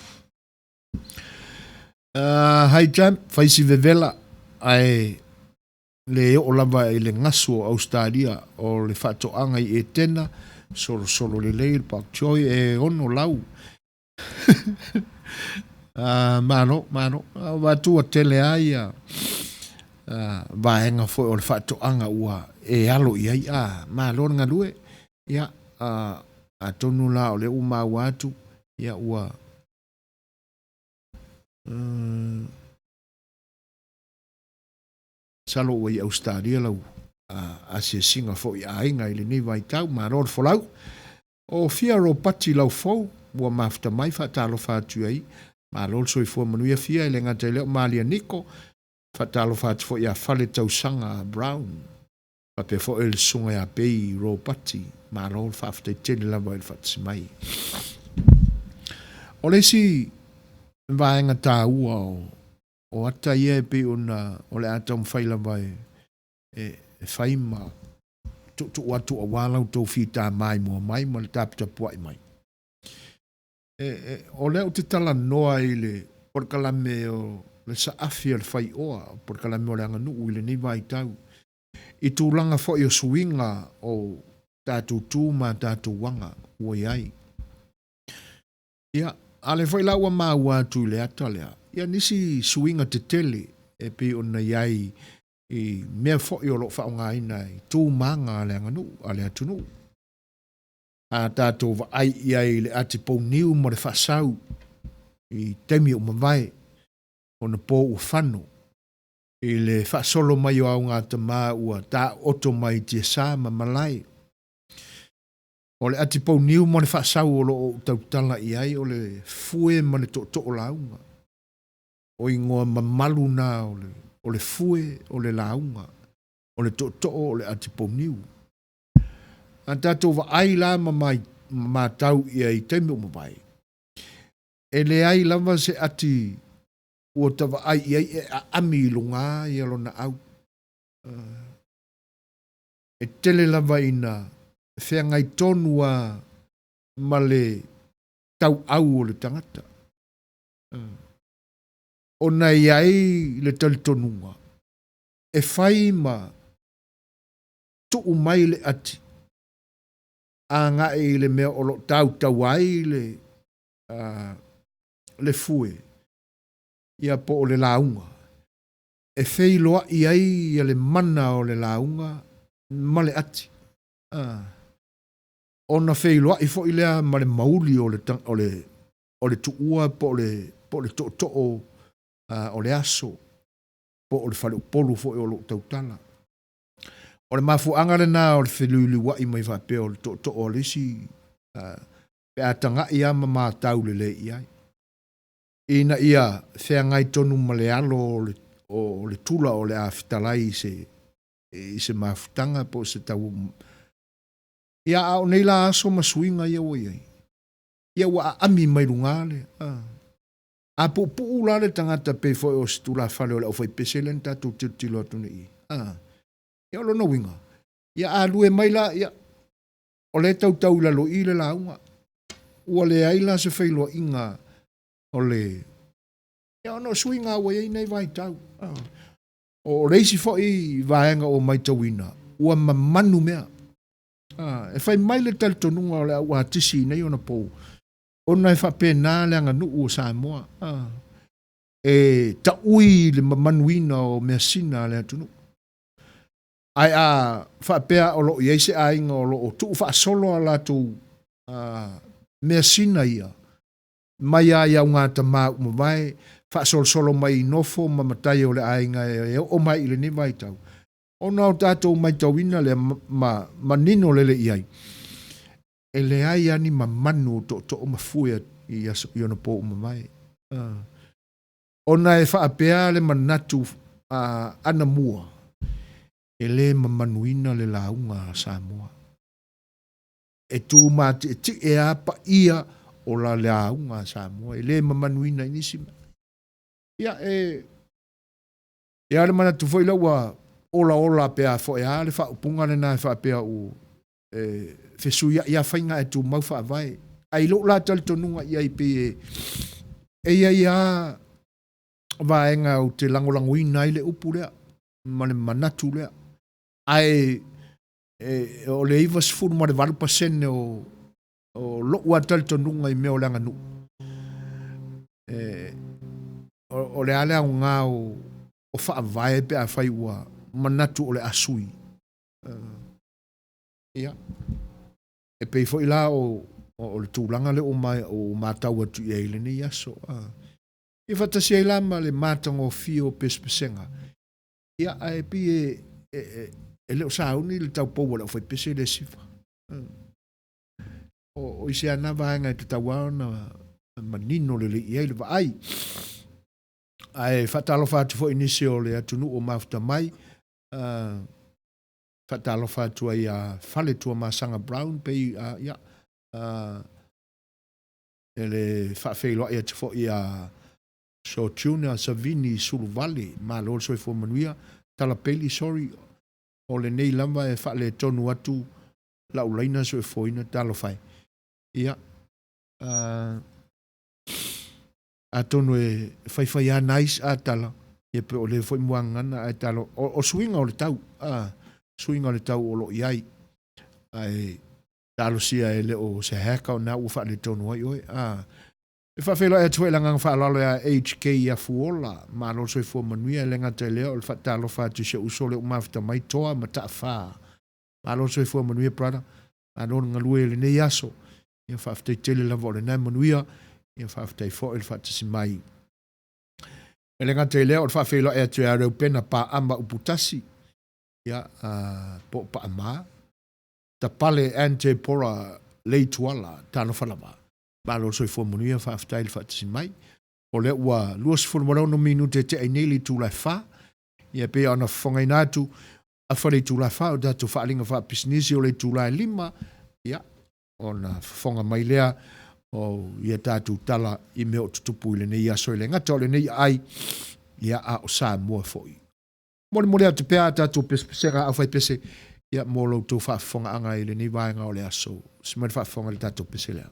Hi Champ, fai si vevela, ae le oo lava i le gasu o Australia o le faatoaga i Etena, solosolo lelei le pak choi e ono lau. Malo, malo. Avatua tele lava ia vaega foi o le faatoaga ua e alo i ai. Malo le galue. Ia, atonu la o lea ua maua atu, ia ua masalo ua i Ausetalia lau asiasiga foi i aiga i lenei vaitau. Malo le folau. O Fia Ropati Laufou ua mafuta mai, faatalofa atu i ai. Malo le soifua manuia Fia, e le gata i lea o Malia Niko, faatalofa atu foi ia Fale Tausaga Brown, faapea foi le susuga ia Bei Ropati. Malo le faafetai tele lava i le faatasi mai. O le isi vaega taua o ata ia e pei ona o le a taumafai lava e fai ma tuutuu atu aua la outou fita maimoa mai ma le taputapuai mai. O lea ou te talanoa i le polokalame o le saafi a le faioa, o polokalame o le aganuu i lenei vaitau, i tulaga foi o suiga o tatou tu ma tatou aga ua i ai. Ia, a lea foi la ua maua atu i le ata lea, ia nisi suiga tetele e pei ona i ai i mea foi o lo o faaaogaina i tu ma aga a le aganuu, a le atunuu. A tatou vaai i ai i le ati pouniu ma le faasau i taimi ua mavae, ona po ua fano, i le faasolo mai o augatama ua taooto mai i tiasa ma malae. O le ati pouniu ma le faasau o lo o ou tautala i ai o le fue ma le tootoo lauga. O igoa mamalu na o le fue o le lauga, o le tootoo o le ati pouniu. A tatou vaai la ma matau i ai i taimi ua mavae, e leai lava se ati ua ta vaai i ai e aami i luga ia lona au. E tele lava ina feagai tonu lava ma le tauau o le tagata. Ona e i ai le talitonuga e fai ma tuu mai le ati agai i le mea o lo o tautau ai le fue, ia po o le lauga, e feiloai ai ia le mana o le lauga ma le ati. Ona feiloai foi lea ma le mauli o le tuua po o le tootoo o le aso, po o le faleupolu foi o lo o tautala. O le mafuaaga lena o le feluiliuai mai faapea o le tootoo o le isi, pe a tagai lava ma matau lelei i ai, ina ia feagai tonu ma le alo o le tula o le a fetalai i se mafutaga po o se tau. Ia, a o nei la aso ma suiga ia ua i ai, ia ua aami mai luga le. A puupuu la le tagata pei foi o se tulafale o le aufaipese lea na tatou tilotilo atu nei. Ia o lona uiga, ia a lue mai la, ia, o lea e tautau i lalo i le lauga. Ua leai la se feiloaiga o le. Ia ona o suiga ua i ai nei vaitau. O le isi foi vaega ua matauina, ua mamanu mea. E fai mai le talitonuga o le au atisi i nei ona pou, ona e faapena le aganuu o Samoa. E taui le mamanuina o measina a le atunuu. Ae a faapea o lo o i ai se aiga o lo o tuufaasolo a latou measina ia, mai lava i augatama ua mavae, faasolosolo mai i nofo ma matai o le aiga e oo mai i lenei vaitau, ona o tatou matauina lea ma manino lele i ai, e leai lava ni mamanu o tootoo ma fue i ona po ua mavae. Ona e faapea le manatu anamua, e le mamanuina le lauga a Samoa. E tumatietie lava paia o la lauga a Samoa, e le mamanuina i nisi mea. Ia, e Ia le manatu foi lea ua olaola pe a foi a le faaupuga lena e faapea ua e fesuiai lava faiga ae tumau faavae. Ae i lou la talitonuga i ai pei e e i ai lava vaega ou te lagolagoina ai le upu lea ma le manatu lea. Ae e, o le 98% o o lou lava talitonuga i mea o le aganuu, e, o, o le a le aoga o, o faavae pe afai ua manatu o le a sui. Ia, e pei foi la o, o le tulaga lea ua, ma, ua matau atu i ai i lenei aso. Ia faatasi ai la ma le matagofie o pesepesega. Ia, ae pei e, e, e, e le o sauni le taupou a le aufaipese lea sifa. O, o isi lava na vaega e tatau lava ona manino lelei i ai le vaai. Ae faatalofa atu foi i nisi o le atunuu o mafuta mai, faatalofa atu ai ia Faletuamasaga Brown pei, ia, e le faafeiloai atu foi ia Sotuna Savini Suluvale, malo le soifua manuia. Talapeli, sorry, o lenei lava e faaletonu atu lau laina soifuaina, talofa e. Ia, atonu e faifai lava nice a tala, ia pe o le foi muagagana ae talo, o, o suiga o le tau, a, suiga o le tau o lo o i ai. Ae talosia e le o se hacker o na ua faaletonu ai oe, a. E faafeiloai atu foi i le agaga faaaloalo ia HK Afuola, malo le soifua manuia, e le gata i lea o le faatalofa atu i si ou uso lea ua mafuta mai, Toa Mataafa. Malo le soifua manuia brother, malo le galue i lenei aso. Ia faafetai tele lava o lena e manuia, ia faafetai foi le faatasi mai. E le gata i lea o le faafeiloai atu ia Reupena Paama Uputasi, ia po o Paama, Tapale Ante Pora Leituala, talofa lava. Malo le soifua manuia, faafetai le faatasi mai. O lea ua 26 minute e tea ai nei le itula e 4. Ia pei ona fofogaina atu, afa le itula e 4 o tatou faaaliga faapisinisi o le itula e 5, ia, ona fofoga mai lea o ia tatou tala i mea o tutupu i lenei aso e le gata o lenei aai, ia, a o Samoa foi. Molimoli atu pea a tatou pesepesega aufaipese, ia, mo lo outou faafofogaaga i lenei vaega o le aso. Usi mai le faafofoga i le tatou pese lea.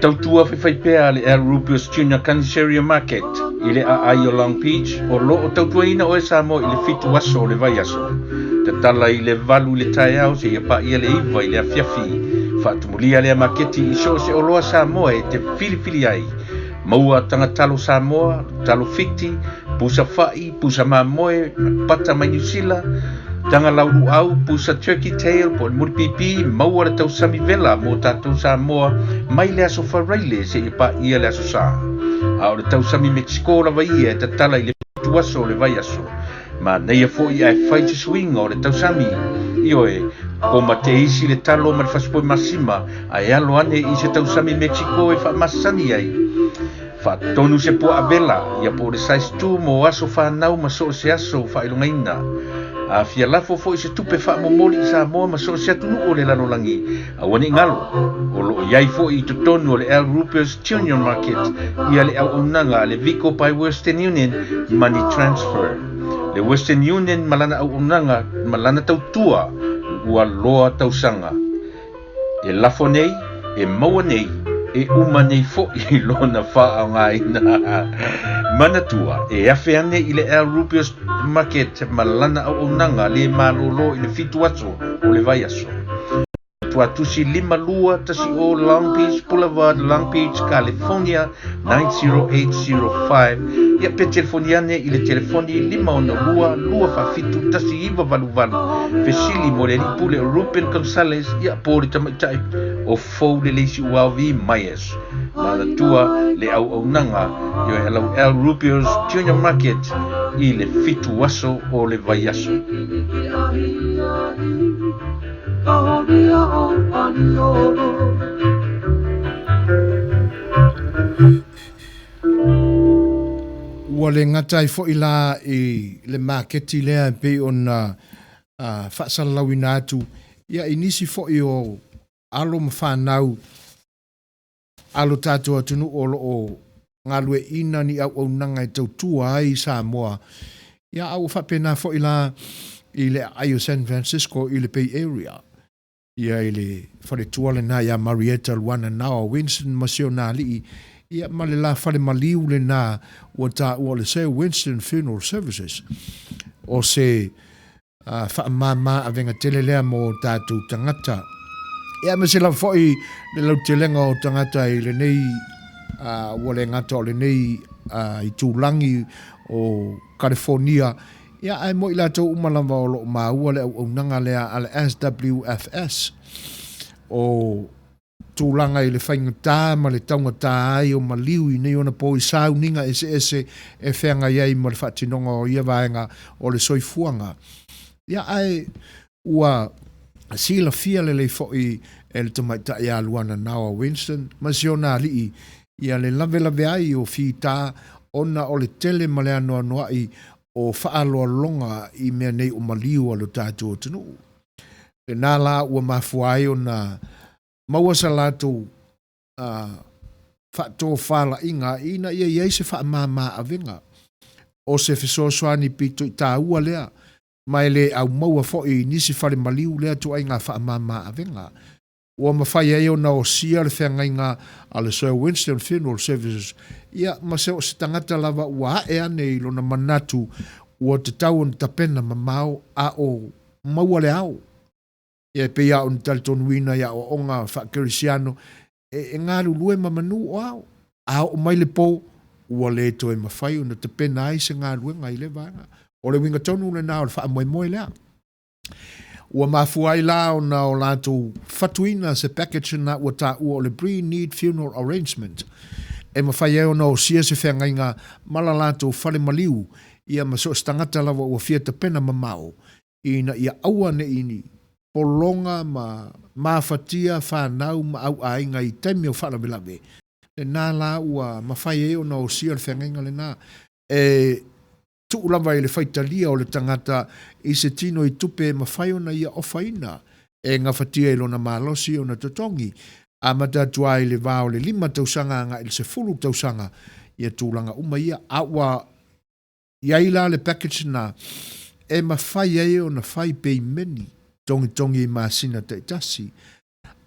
tautua faifaipea a le Al Rubius Junior Caniceria Market i le aai o Long Beach o lo o tautuaina oe Samoa i le fitu aso o le vaiaso. Tatala i le valu i le taeao seia paia le iva i le afiafi. Faatumulia lea maketi i so o se oloa Samoa e te filifili ai. Maua taga talo Samoa, talo Fiti, pusa fa'i, pusa mamoe, pata mai Niu Sila, taga laulu'au, pusa turkey tail po o le mulipipi, maua le tausami vela mo tatou Samoa mai le aso Faraile seia paia le aso Sa. A o le tausami Mexico lava ia e tatala i le fitu aso o le vaiaso. Manaia foi ae fai se suiga o le tausami. Ioe, koma te isi le talo ma le fasipoi masima ae alo ane i se tausami Mexico e faamasani ai. Faatonu se puaa vela, ia po o le size two mo aso fanau ma so o se aso faailogaina. A fia lafo foi se tupe faamomoli i Samoa ma so o se atunuu o le lalolagi, aua ne i galo, o lo o i ai foi i totonu o le Al Rupert's Junior Market ia le auaunaga a le Vico by Western Union Money Transfer. Le Western Union ma lana auaunaga ma lana tautua ua loa tausaga. E lafo nei, e maua nei, e uma nei foi lona faaaogaina. Manatua, e afe ane i le Al Rupert's Market ma lana auaunaga le malōlō i le fitu aso o le vaiaso. Tuatusi 5210 Long Beach Boulevard, Long Beach, California 90805. Ia pe telefoni ane i le telefoni 562 247 1988. Fesili mo le alii pule o Ruben Gonzalez, ia po o le tamaitai o Fou le Leisi Uaovi Myers. Manatua le auaunaga ioe alau Al Rubio's Junior Market i le fitu aso o le vaiaso. Ua le gata ai foi la i le maketi lea e pei ona faasalalauina atu ia i nisi foi o alo ma fanau a lo tatou atunuu o lo o galueaiina ni auaunaga e tautua ai i Samoa, ia a ua faapena foi la i le aai o San Francisco i le Bay Area, ia i le faletua lena ia Marietta Luana Naoa Winston ma si ona alii, ia ma le la fale maliu lena ua taua o le Sir Winston Funeral Services, o se faamama avega tele lea mo tatou tagata. Ia aemaise lava foi le lautelega o tagata i lenei ua le gata o lenei itulagi o Kalifonia, ia ae mo i latou uma lava o lo o maua le auaunaga lea a le SWFS o tulaga i le faigata ma le taugata ai o maliu i nei ona po i sauniga eseese e feagai ai ma le faatinoga o ia vaega o le soifuaga. Ia ae ua silafia lelei foi e le tamaitai ia Luana Naoa Winston ma si ona alii ia le lavelave ai o fita ona o le tele ma le anoanoai o faaaloaloga i mea nei o maliu a lo tatou atunuu. Lena la ua mafua ai ona maua sa latou faatofalaiga ina ia i ai se faamama avega. O se fesoasoani pito i taua lea, ma e le aumaua foi i nisi fale maliu lea ituaiga faamama avega. Ua mafai ai ona osia le feagaiga a le Sir Winston Funeral Services, ia, ma se o se tagata lava ua ae ane i lona manatu ua tatau ona tapena mamao a o maua le ao. Ia e pei lava ona talitonuina i aoaoga faakerisiano, e, e galulue ma manu o ao. A oo mai le po, ua le toe mafai ona tapena ai se galuega i lea vaega. O le uiga tonu lena o le faamoemoe lea. Ua mafua ai la ona o latou fatuina se package na ua taua o le Pre-Need Funeral Arrangement, e mafai ai ona osia se feagaiga ma la latou fale maliu, ia ma so o se tagata lava ua fia tapena mamao, ina ia aua ne i ni pologa ma mafatia fanau ma auaiga i taimi o faalavelave, lena la ua mafai ai ona osia le feagaiga lena. E tuu lava i le faitalia o le tagata i se tino i tupe e mafai ona ia ofaina e gafatia i lona malosi ona totogi, amata atu ai i le va o le lima tausaga agai i le 10 tausaga ia tulaga uma ia. A ua i ai la le package lena e mafai ai ona fai peimeni togitogi i masina taitasi.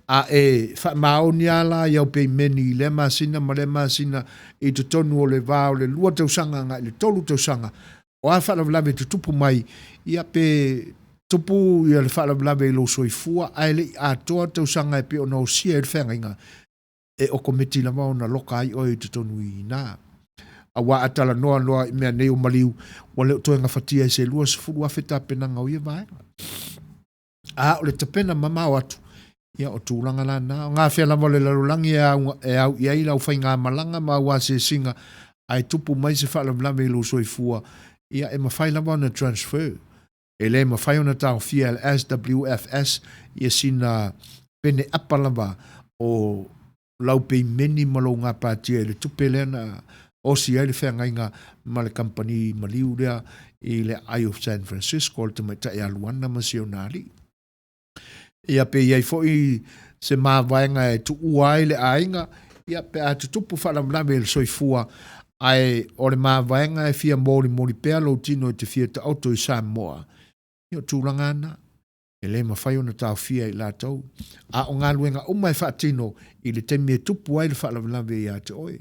A e faamaoni lava la i au peimeni i lea masina ma lea masina i totonu o le va o le 2 tausaga agai i le 3 tausaga, o a faalavelave e tutupu mai, ia pe tupu ia le faalavelave i lou soifua ae le i atoa tausaga e pei ona osia ai le feagaiga, e okometi lava ona loka ai oe i totonu i ina. Aua a talanoa loa i mea nei o maliu, ua le o toe gafatia e se 20,000 tapenaga o ia vaega. A o le tapena mamao atu, ia o tulaga la na. O gafea lava o le lalolagi e au, e au i ai lau faigamalaga ma au asiasiga, ae tupu mai se faalavelave i lou soifua, ia e mafai lava ona transfer. E le mafai ona taofia e le SWFS ia sina pene apa lava o lau peimeni ma lou gapatia i le tupe lea na osi ai le feagaiga ma le kamupani maliu lea i le aai o San Francisco, le tamaitai a Luana ma si ona alii. Ia pe i ai foi se mavaega e tuua ai le aiga, ia pe a tutupu faalavelave i le soifua, ae o le mavaega e fia molimoli pea lou tino e te fia taoto i Samoa, ia o tulaga na. E le mafai ona taofia e i latou. A o galuega uma e faatino i le taimi e tupu ai le faalavelave ia te oe.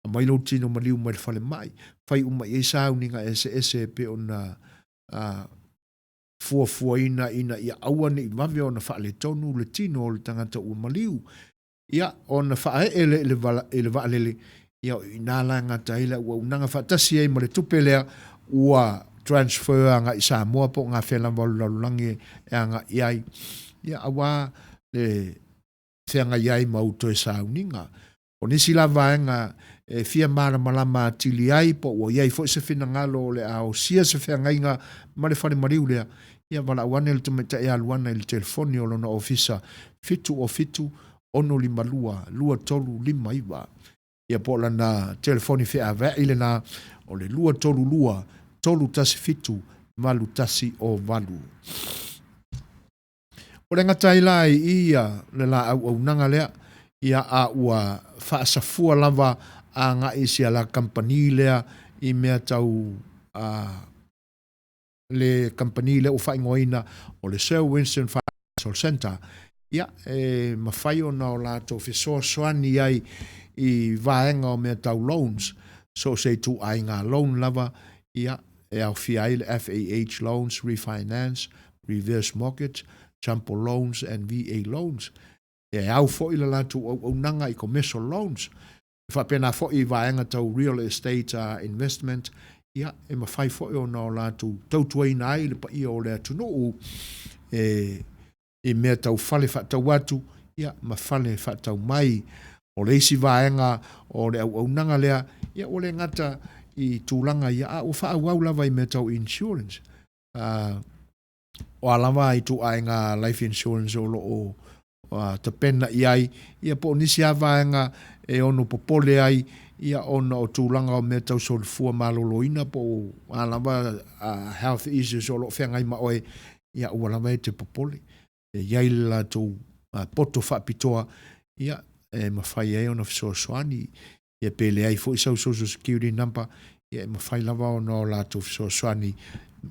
Aumai lou tino maliu mai le falemai, fai uma i ai sauniga eseese e pei ona fuafuaina ina ia aua ne i vave ona faaletonu le tino o le tagata ua maliu. Ia, ona faaee lea i le vaalele, ia o i ina la e gata ai le auaunaga faatasi ai ma le tupe lea ua transfer agai i Samoa po o gafea lava o le lalolagi e agai i ai, ia aua le feagai ai ma ou toe sauniga. O nisi la vaega e fia malamalama atili ai po ua i ai foi se finagalo o le a osia se feagaiga ma le fale maliu lea, ia valaau ane le tamaitai ia Luana i le telefoni o lona ofisa 707 652 2359. Ia po o lana telefoni feaveai lena o le 232 317 8108. O le gata ai la i ia le la auaunaga lea, ia a ua faasafua lava agai i sia la kamupani lea i mea tau a le kamupani lea ua faaigoaina o le Sir Winston Financial Centre, ia e mafai ona o latou fesoasoani ai i vaega o mea tau loans, so o se ituaiga loan lava, ia e aofia ai le FAH loans, refinance, reverse mortgage, jumbo loans and VA loans. E au foi le latou auaunaga i commercial loans. E faapena foi i vaega tau real estate investment, ia, e mafai foi ona o latou tautuaina ai le paia o le atunuu e, i mea tau fale faatau atu, ia, ma fale faatau mai. O le isi vaega o le auaunaga lea, ia, ua le gata i tulaga ia, a ua faaauau lava i mea tau insurance. O a lava ituaiga life insurance o lo o tapena i ai, ia po o nisi lava vaega e ono popole ai, ia ona o tulaga o mea tau soifua maloloina po o a lava health issues o lo o feagai ma oe, ia aua lava e te popole. E i ai le latou poto faapitoa, ia, e mafai ai ona fesoasoani. Ia pe leai foi sau social security number, ia e mafai lava ona o latou fesoasoani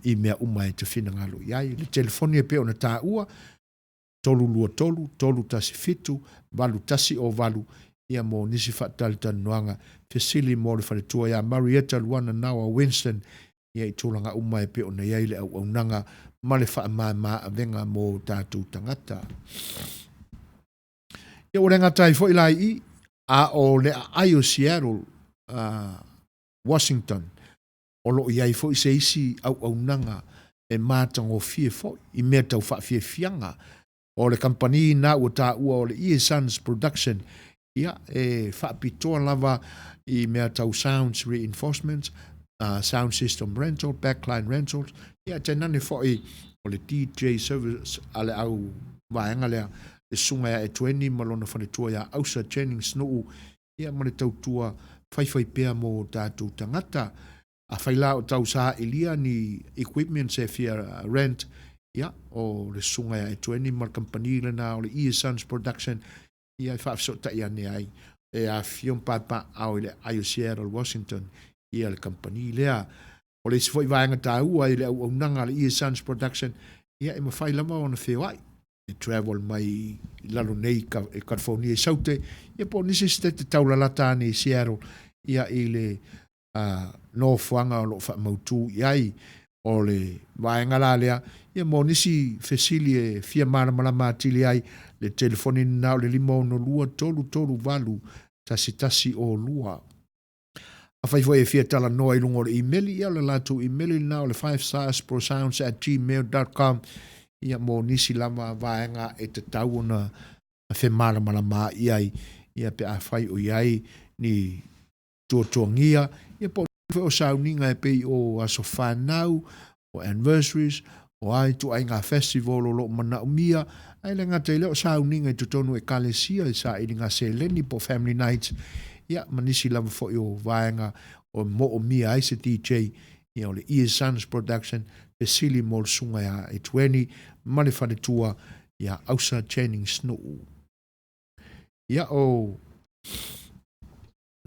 i mea uma e te finagalo i ai. Le telefoni e pei ona taua, 323 317 8108, ia mo nisi faatalitanoaga, fesili mo le faletua ia Marietta Luana Nawa Winston, ia i tulaga uma e pei ona i ai le auaunaga ma le faamama avega mo tatou tagata. Ia ua le gata ai foi la i i, a o le aai o Seattle, Washington, o lo o i ai foi se isi auaunaga e matagofie foi i mea tau faafiafiaga. O le kamupani na ua taua o le EA Sons Production, ia, e faapitoa lava i mea tau sounds reinforcement, sound system rental, backline rentals, ia tainane foi o le DJ service a le au vaega lea, le susuga ia Etueni ma lona faletua ia Ausa Jennings Nuu, ia ma le tautua faifaipea mo tatou tagata. Afai la o tau sailia ni equipments e fia rent, ia, o le susuga ia Etueni ma le kamupani lena o le EA Sons Production, ia e faafesootai ane ai e afifio ma paepaeao i le aai o Seattle, Washington, ia le kamupani lea. O le isi foi vaega taua i le auaunaga a le EA Sons Production, ia e mafai lava ona feoai. E travel mai i lalo nei i California i Saute, ia po o nisi sitete taulalata ane i Seattle, ia i le nofoaga o lo o faamautu i ai. O le vaega la lea, ia mo nisi fesili e fia malamalama atili ai, le telefoni lena o le 562 338 1102. Afai foi e fia talanoa i luga o le imeli, ia o le latou imeli lena o le 5starsprosounds@gmail.com, ia mo nisi lava vaega e tatau ona femalamalama i ai, ia pe afai o i ai ni tuatuagia, ia po o sauniga e pei o aso fanau, o anniversaries, o a ituaiga festival o lo o manaomia, ae le gata i lea o sauniga i totonu o ekalesia i sailiga seleni po o family nights, ia ma nisi lava foi o vaega o moomia ai se DJ, ia o le Ear Sons Production, fesili mo le susuga ia Etueni ma le faletua ia Ausa Jennings Nuu. Ia o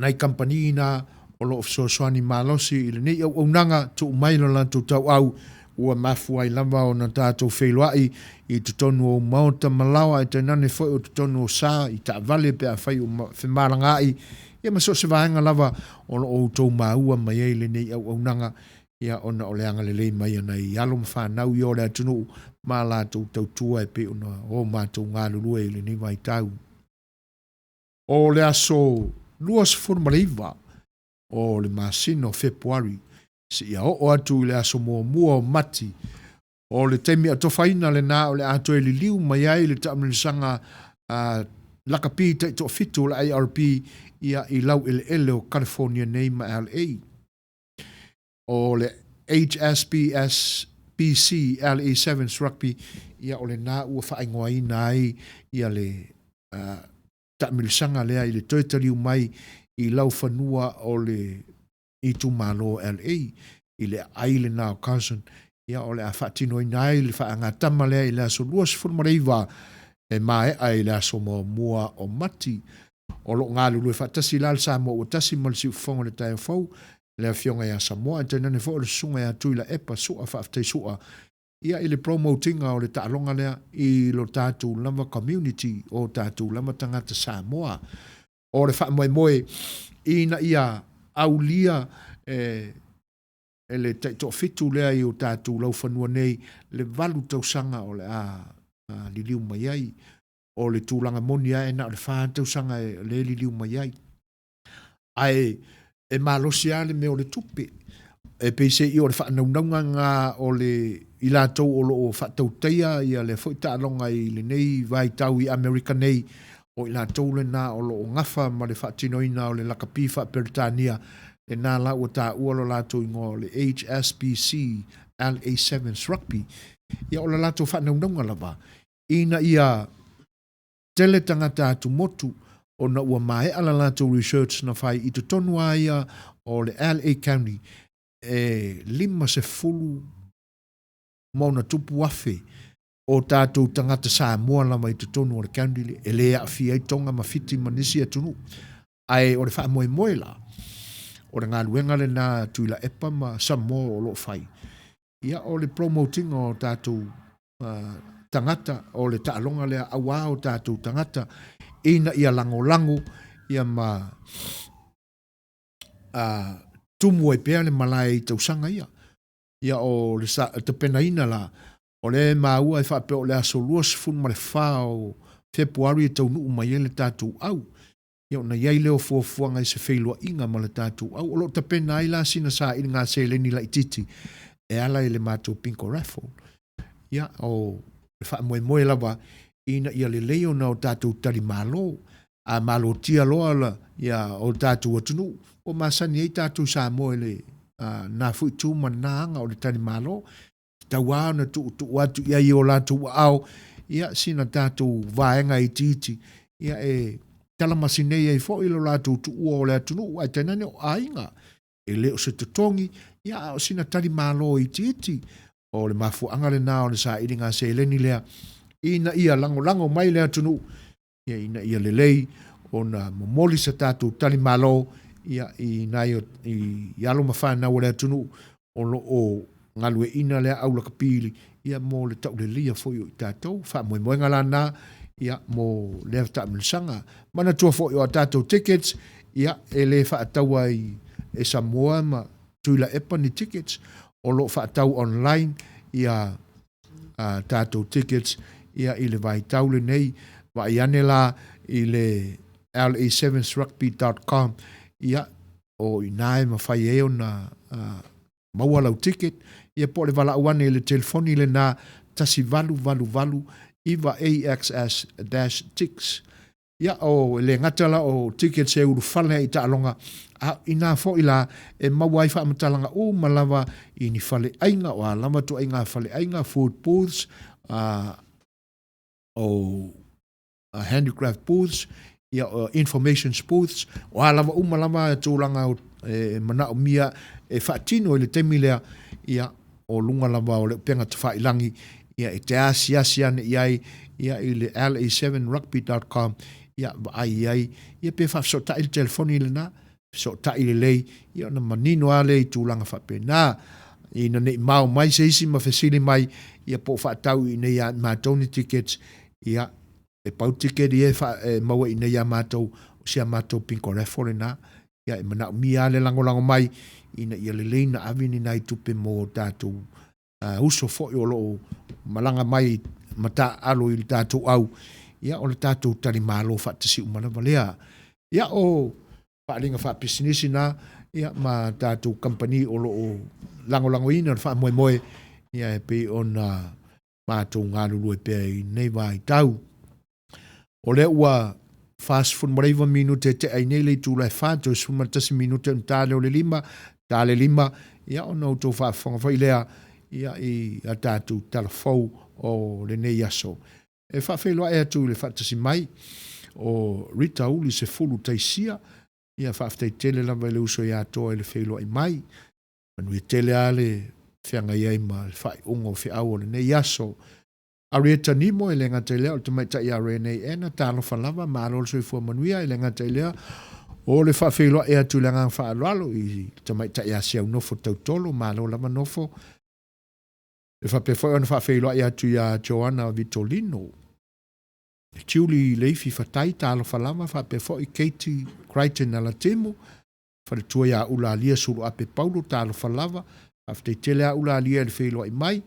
nai kamupani na o lo o fesoasoani malosi i lenei auaunaga, tuu mai lo latou tauau, ua mafua ai lava ona tatou feiloai i totonu o maota ma laoa, ae tainane foi o totonu o sa i taavale pe afai o femalagaai, ia ma so o se vaega lava o lo o outou maua mai ai lenei auaunaga, ia ona o le agalelei mai a nai alo ma fanau ia o le atunuu ma latou tautua e pei ona o matou galulue i lenei vaitau. O le aso 29 o le masina o Fepuari seia oo atu i le aso muamua o Mati, o le taimi atofaina lena o le a toe liliu mai ai le taamilosaga lakapi taitoafitu o le IRB ia i laueleele o California nei ma LA. O le HSBSBC LA Sevens Rugby, ia o lena ua faaigoaina ai ia le taamilosaga lea i le toe taliu mai i laufanua o le itumalo LA i le aai lena o Carson, ia o le a faatinoina ai le faagatama lea i le aso 29 e maea i le aso muamua o Mati. O lo o galulue faatasi la le Samoa ua tasi ma le Siufofoga o le Taeao Fou, le afioga ia Samoa, ae tainane foi o le susuga ia Tuilaepa Sua Faafetai Sua, ia i le promote-ina o le taaloga lea i lo tatou lava community, o tatou lava tagata Samoa. O le faamoemoe ina ia aulia e le taitoafitu lea i o tatou laufanua nei le 8 tausaga o le a liliu mai ai. O le tulaga moni lava e na o le 4 tausaga e le liliu mai ai. Ae e malosi lava le mea o le tupe. E pei se i o le faanaunauga lena o le i latou o lo o faatautaia ia lea foi taaloga i lenei vaitau i Amerika nei, o i latou lena o lo o gafa ma le faatinoina o le lakapi faa-Peretania, lena la ua taua lo latou igoa o le HSBC LA Sevens Rugby. Ia o le latou faanaunauga lava ina ia tele tagata atumotu ona ua maea la latou research na fai i totonu lava ia o le LA County e 50 ma ona tupu afe o tatou tagata Samoa lava i totonu o le county le, e le aafia ai Tonga ma Fiti ma nisi atunuu. Ae o le faamoemoe la, o le galuega lena a Tuilaepa ma Samoa o lo o fai, ia o le promote-ina o tatou tagata, o le taaloga lea auā o tatou tagata ina ia lagolago ia ma tumu ai pea le malae i tausaga ia. Ia o le tapenaina la, o lea e maua e faapea o le aso 24 o Fepuari e taunuu mai ai le tatou au. Ia ona i ai lea o fuafuaga i se feiloaiga ma le tatou au. O lo o tapena ai la sina sailiga seleni laitiiti e ala i le matou bingo raffle. Ia, o le faamoemoe lava ina ia lelei ona o tatou talimalo, a malotia loa la, ia o tatou atunuu, ua masani ai tatou Samoa i le na foi tu ma na aga o le talimalo. Tatau lava ona tuutuu atu i ai i o latou aao, ia sina tatou vaega itiiti, ia e talamasinei ai foi lo latou tuua o le atunuu, ae tainane o aiga. E le o se totogi, ia a o sina talimalo itiiti. O le mafuaaga lena o le sailiga seleni lea, ina ia lagolago mai le atunuu, ia ina ia lelei ona momoli sa tatou talimalo ia i nai i alo ma fanau o le atunuu o lo o galueaiina lea aulakapili, ia, mo le tauleleia foi o i tatou. Faamoemoega la na, ia, mo lea taamilosaga. Manatua foi o a tatou tickets, ia, e le faataua i e Samoa ma Tuilaepa ni tickets, o lo o faatau online ia a tatou tickets, ia, i le vaitau lenei. Vaai ane la i le la7rugby.com, ia, o i ina e mafai ai ona maua lau ticket, ia, po o le valaau ane i le telefoni lena 1888 9 AXS dash 6. Ia, o e le gata la o tickets e ulufale ai i taaloga, a o inā foi la e maua ai faamatalaga uma lava i ni faleaiga, o a lava ituaiga faleaiga, food booths, o handicraft booths, ia, o information booths, o a lava uma lava tulaga e manaomia e faatino i le taimi lea, ia, o luga lava o le upega tafailagi, ia, e te asiasi ane i ai, ia, i le la7rugby.com, ia, vaai i ai, ia, pe faafesootai le telefoni lena, fesootai lelei, ia, ona manino lava lea i tulaga faapena, ina ne i mao mai se isi ma fesili mai, ia, po o faatau i inei ia i matou ni tickets, ia, e pau ticket ia e maua i inei ia matou, o si a matou bingo raffle lena, ia, e manaomia lava le lagolago mai, ina ia lelei ona ave ni nai tupe mo tatou uso foi o lo o malaga mai ma taaalo i le tatou au, ia, o le tatou talimalo faatasi uma lava lea. Ia, o faaaliga faapisinisi na, ia, ma tatou kamupani o lo o lagolagoina le faamoemoe, ia, e pei ona matou galulue pea i lenei vaitau. O lea ua 49 minute e tea ai nei le itula e 4, toe 11 minute ona ta lea o le 5, ta le 5, ia, ona outou faafofoga foi lea, ia, i a tatou tala fou o lenei aso. E faafeiloai atu i le faatasi mai o Rita Uli Sefulu Taisia, ia, faafetai tele lava i le uso ia Atoa i le feiloai mai. Manuia tele lava le feagai ai ma le faaiuga o feau o lenei aso. Arieta Nimo, e le gata i lea o le tamaitai ia Renee Anna, talofa lava, malo le soifua manuia, e le gata i lea o le faafeiloai atu i le agaga faaaloalo i le tamaitai ia Siaunofo Tautolo, malo lava nofo. E faapea foi ona faafeiloai atu ia Joanna Vitolino, Julie Leifi Fatai, talofa lava, faapea foi Katie Crichton Alatimu, faletua ia Ulalia Suluape Paulo, talofa lava, faafetai tele lava Ulalia i le feiloai mai.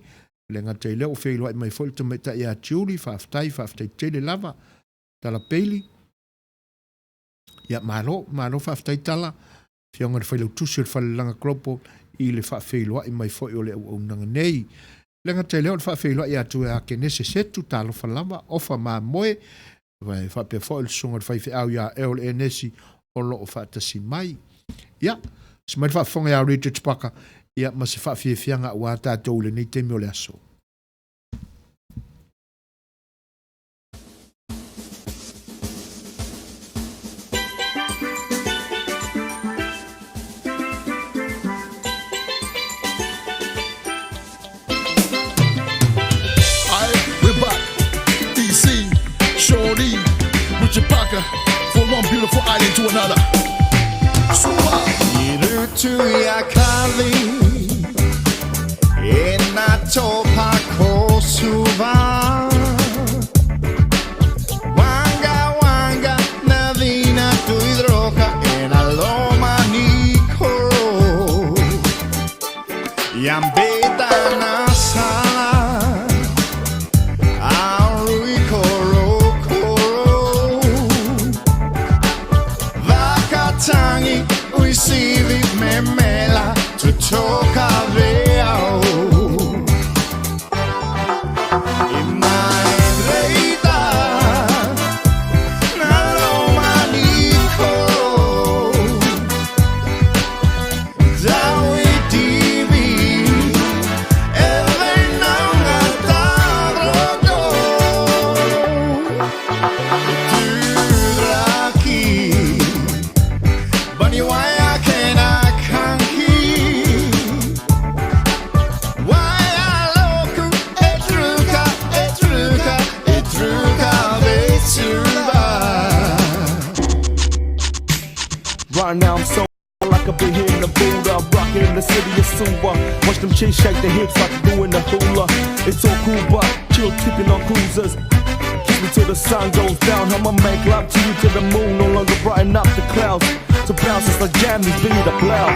E le gata i lea ua feiloai mai foi le tamaitai ia Julie, faafetai, faafetai tele lava. Tala Peili, ia malo, malo faafetai Tala, Afioga i le Failautusi o le Falelaga Global i le faafeiloai mai foi o le auaunaga nei. E le gata i lea o le faafeiloai atu ia Kenese Setu, talofa lava, Ofa Mamoe, e faapea foi le susuga i le faifeau ia Earl Enesi o lo o faatasi mai. Ia, se mai le faafofoga ia Richard Parker, ia, ma se faafiafiaga aua tatou i lenei taimi o le aso. Alright, we're back. DC, Shorty, Richard Parker, from one beautiful island to another. Suva! Irutu ia kali e na topa ko suva Wanga wanga na vina tu hidroja en aloma nikoro Yambeta na sala Aurui koro koro Vakatangi uisivi memela tutoka veao Imaenreita nalomaniko Dawitivi evenangatadroko Turaki Bunny why I kanki Why I loku etruka etruka etruka vetsuba Right now I'm so like I've been hitting the Buddha, rocking in the city of Suva. Them chicks shake their hips like they're doing the hula. It's all cool, but chill tipping on cruisers. Kiss me till the sun goes down. I'ma make love to you to the moon. No longer brighten up the clouds. So bounce as I jam this beat up loud.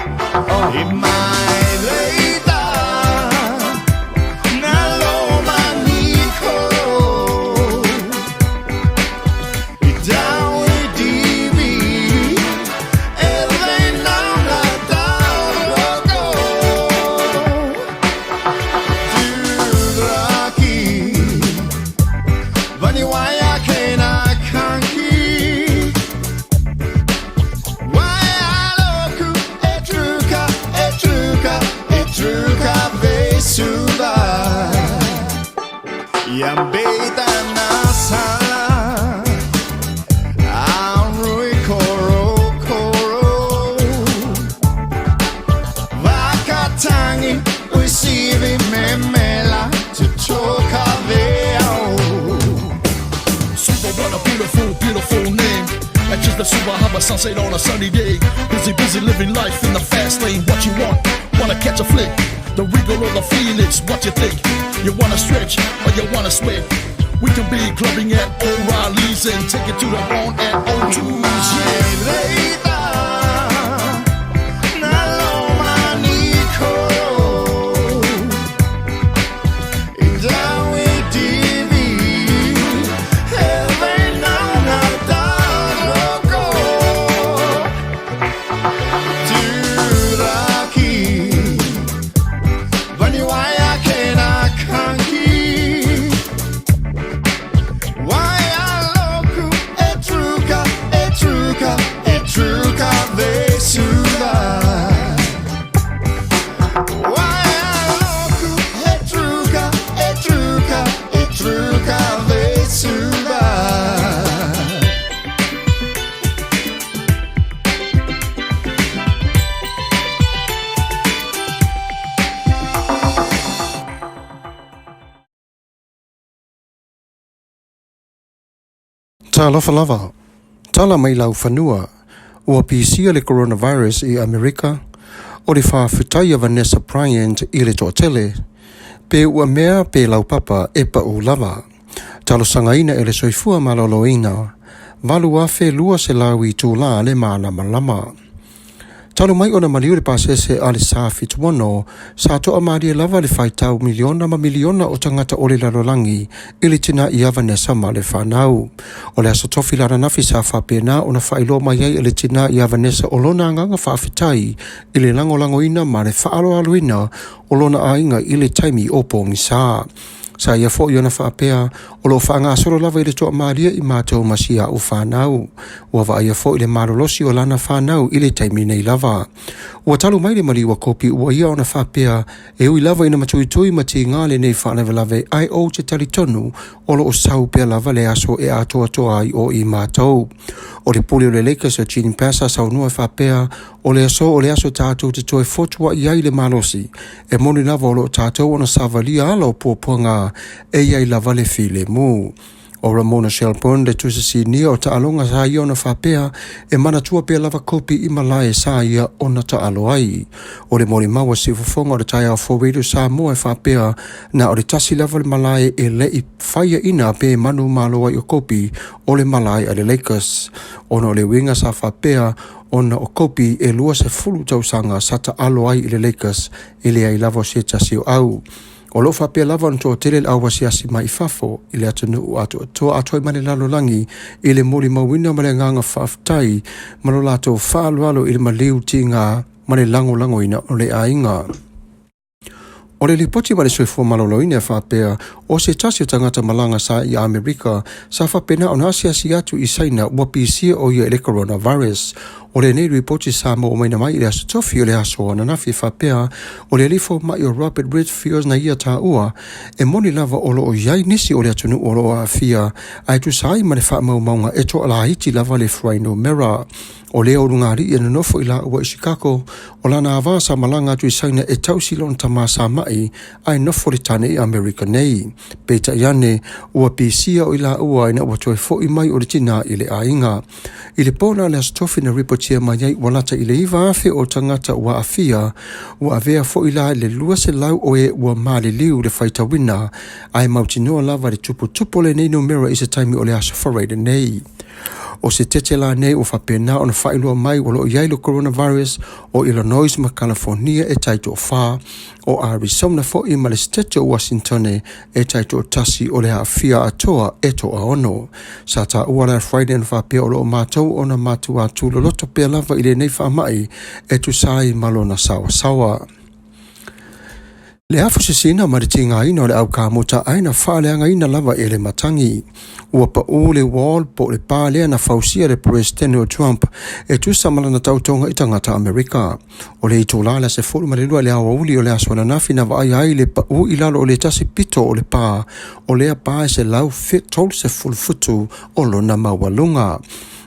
Super, what a beautiful, beautiful name. That's just the super harbor sunset on a sunny day. Busy, busy living life in the fast lane. What you want? Wanna catch a flick? The Regal or the Phoenix? What you think? You wanna stretch or you wanna sweat? We can be clubbing at O'Reilly's and take it to the bone at O2's. Yeah. Talofa lava, tala mai laufanua, ua pisia le coronavirus i Amerika, o le faafetai a Vanessa Bryant i le toatele, pe ua mea pe laupapa e pau lava. Talosagaina e le soifua maloloina, 8,200 itulā le malamalama. Talu mai ona maliu le pasese a le Sa 76, sa toamalie lava le faitau miliona ma miliona o tagata o le lalolagi i le tina ia Vanessa ma le fanau. O le aso tofi la ananafi sa faapena ona faailoa mai ai e le tina ia Vanessa o lona agaga faafetai i le lagolagoina ma le faaaloaloina o lona aiga i le taimi o pogisa. Sa ia foi ona faapea o lo o faagasolo lava i le toamalie i matou ma si a'u fanau. Ua vaaia foi le malolosi o lana fanau i le taimi nei lava. Ua talu mai le maliu a Kopi ua ia ona faapea e ui lava ina matuitui ma tiga lenei faalavelave ae ou te talitonu o lo o sau pea lava le aso e atoatoa ai o i matou. O le pule o le Lakers o Gene Bass sa saunoa e faapea o le aso o le aso tatou te toe fotua'i ai le malosi. E moni lava o lo o tatou ona savalia ala o puapuaga e i ai lava le filemu. O Ramona Shelburne le tusi sinia o taaloga sa ia ona faapea e manatua pea lava Kopi i malae sa ia ona taalo ai. O le molimau a siufofoga o le taeao fou Radio Samoa e faapea na o le tasi lava le malae e le i faiaina pe manumalo ai o Kopi o le malae a le Lakers. Ona o le uiga sa faapea ona o Kopi e 20 tausaga sa taalo ai i le Lakers e leai lava o se tasi o au. O lo o faapea lava ona toatele le au asiasi mai i fafo i le atunuu atoatoa atoa ai ma le lalolagi i le molimauina ma le agaga faafetai ma lo latou faaaloalo i le maliu tiga ma le lagolagoina o le aiga. O le lipoti ma le soifua maloloina e faapea o se tasi o tagata malaga sa i Amerika sa faapena ona asiasi atu i Saina ua pisia o ia i le coronavirus. O lenei lipoti sa maua mai i le aso Tofi o le aso ananafi e faapea o le alii fomai o Robert Redfield na ia taua e moni lava o lo o i ai nisi o le atunuu o lo o aafia ae tusa ai ma le faamaumauga e toalaiti lava le fuainumera. O lea o lugalii e nonofo i laua i Chicago, o lana ava sa malaga atu i Saina e tausi lona tama sa ma'i ae nofo le tane i Amerika nei. Peitai ane, ua pisia o i laua ina ua toe fo'i mai o le tina i le aiga. I le po la le Aso Tofi na ripotiina lipotia mai ai ua lata i le 9,000 o tagata ua aafia, ua avea foi la le 200 o e ua maliliu le faitauina, ae mautinoa lava le tuputupu o lenei numera i se taimi o le Aso Faraile nei. O se tete lanei ua faapena ona faailoa mai o lo o i ai le coronavirus o Illinois ma California e taitoafa, o Arizona foi ma le Setete o Uasintone e taitoatasi o le aafia atoa e toaono. Sa taua la e Friday na faapea o lo o matou ona matua tūloloto pea lava i lenei faamai e tusa ai ma lona saoasaoa. Le afu sisina ma le tigaina o le au kamota na faaleagaina lava e le matagi. Ua paū le wall po o le pa lea na fausia e le Peresetene o Trump e tusa ma lana tautoga i tagata Amerika. O le itulā le 12 i le aoauli o le aso ananafi na vaaia ai le paū i lalo o le tasi pito o le pa, o lea pa e 130 futu o lona maualuga.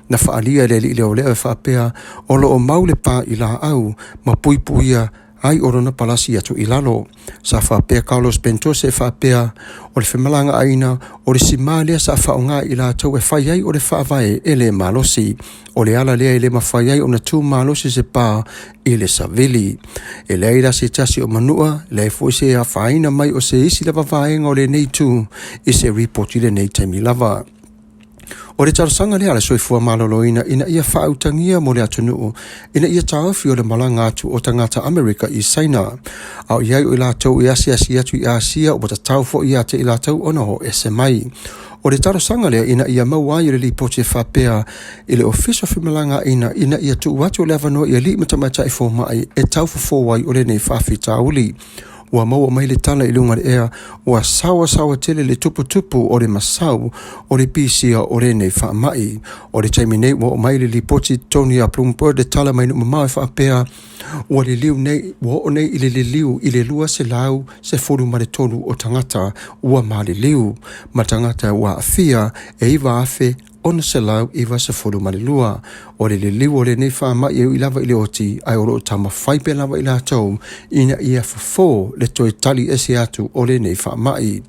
Na faaalia e le alii leoleo e faapea o lo o mau le pa i laau ma puipuia ai o lona palasi atu i lalo. Sa faapea Carlos Pentosa e faapea o le femalagaaiga o le simā lea sa faaaoga i latou e fai ai o le faavae e le malosi. O le ala lea e le mafai ai ona tu malosi se pa i le savili. E leai la se tasi o manua, leai foi se afaina mai o se isi lava vaega o lenei itu i se ripoti i lenei taimi lava. O le talosaga lea a le Soifua Maloloina ina ia faautagia mo le atunuu ina ia taofi o le malaga atu o tagata Amerika i Saina. A o i ai o i latou e asiasi atu i Asia ua tatau foi ia te i latou ona o ese mai. O le talosaga lea ina ia maua ai le lipoti e faapea i le Ofisa o Femalagaaiga ina ia tuu atu le avanoa i alii ma tamaitai fomai e taufofo ai o lenei faafitauli. Ua maua mai le tala i luga o le ea, ua saoasaoa tele le tuputupu o le masau o le pisia o lenei faamai. O le taimi nei ua oo mai le lipoti i totonu ia Bloomberg le tala mai nuu mamao e faapea, ua liliu nei, ua oo nei i le liliu i le 213 o tagata ua maliliu, ma tagata ua aafia e 9,692. O le liliu o lenei faamai e ui lava i le oti, ae o lo o taumafai pea lava i latou ina ia fofo le toe tali ese atu o lenei faamai.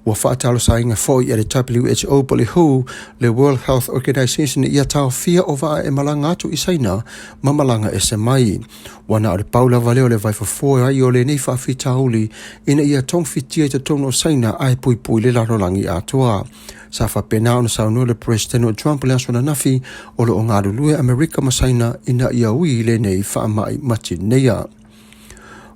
Ua faatalosaina foi e le WHO po o le who, le World Health Organization ia taofia o vaa e malaga atu i Saina ma malaga ese mai. Ua na o le pau lava lea o le vaifofo ai o lenei faafitauli ina ia togfitia i totonu o Saina ae puipui le lalolagi atoa. Sa faapena ona saunoa le Peresetene o Trump i le aso ananafi o lo o galulue Amerika ma Saina ina ia ui i lenei faamai matineia.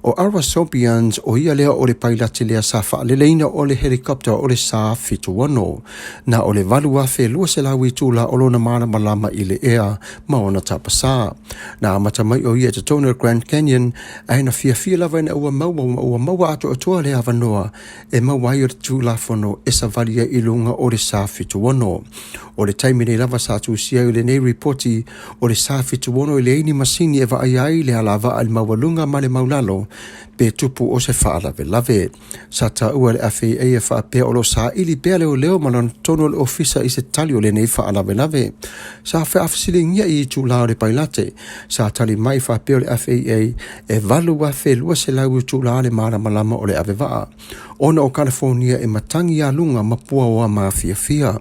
O Ara Sobians, o ia lea o le pailate lea sa faaleleina o le helicopter o le SA-76. Na o le 8,200 itula o lona malamalama i le ea ma ona tapasā. Na amata mai o ia i totonu o le Grand Canyon, ae na fiafia lava ina ua maua ua maua atoatoa le avanoa e maua ai o le Tulafono e savali ai i luga o le SA-76. O le taimi nei lava sa tusia ai lenei ripoti o le SA-76 e leai ni masini e vaaia ai le alavaa i le maualuga ma le maulalo pe tupu o se faalavelave. Sa taua e le FAA e faapea o lo o saili pea leoleo ma lona totonu o le ofisa i se tali o lenei faalavelave. Sa faafesiligia i itula o le pailate. Sa tali mai faapea o le FAA e 8,200 itula le malamalama o le avevaa ona o Kalifonia e matagi aluga ma puaoa mafiafia.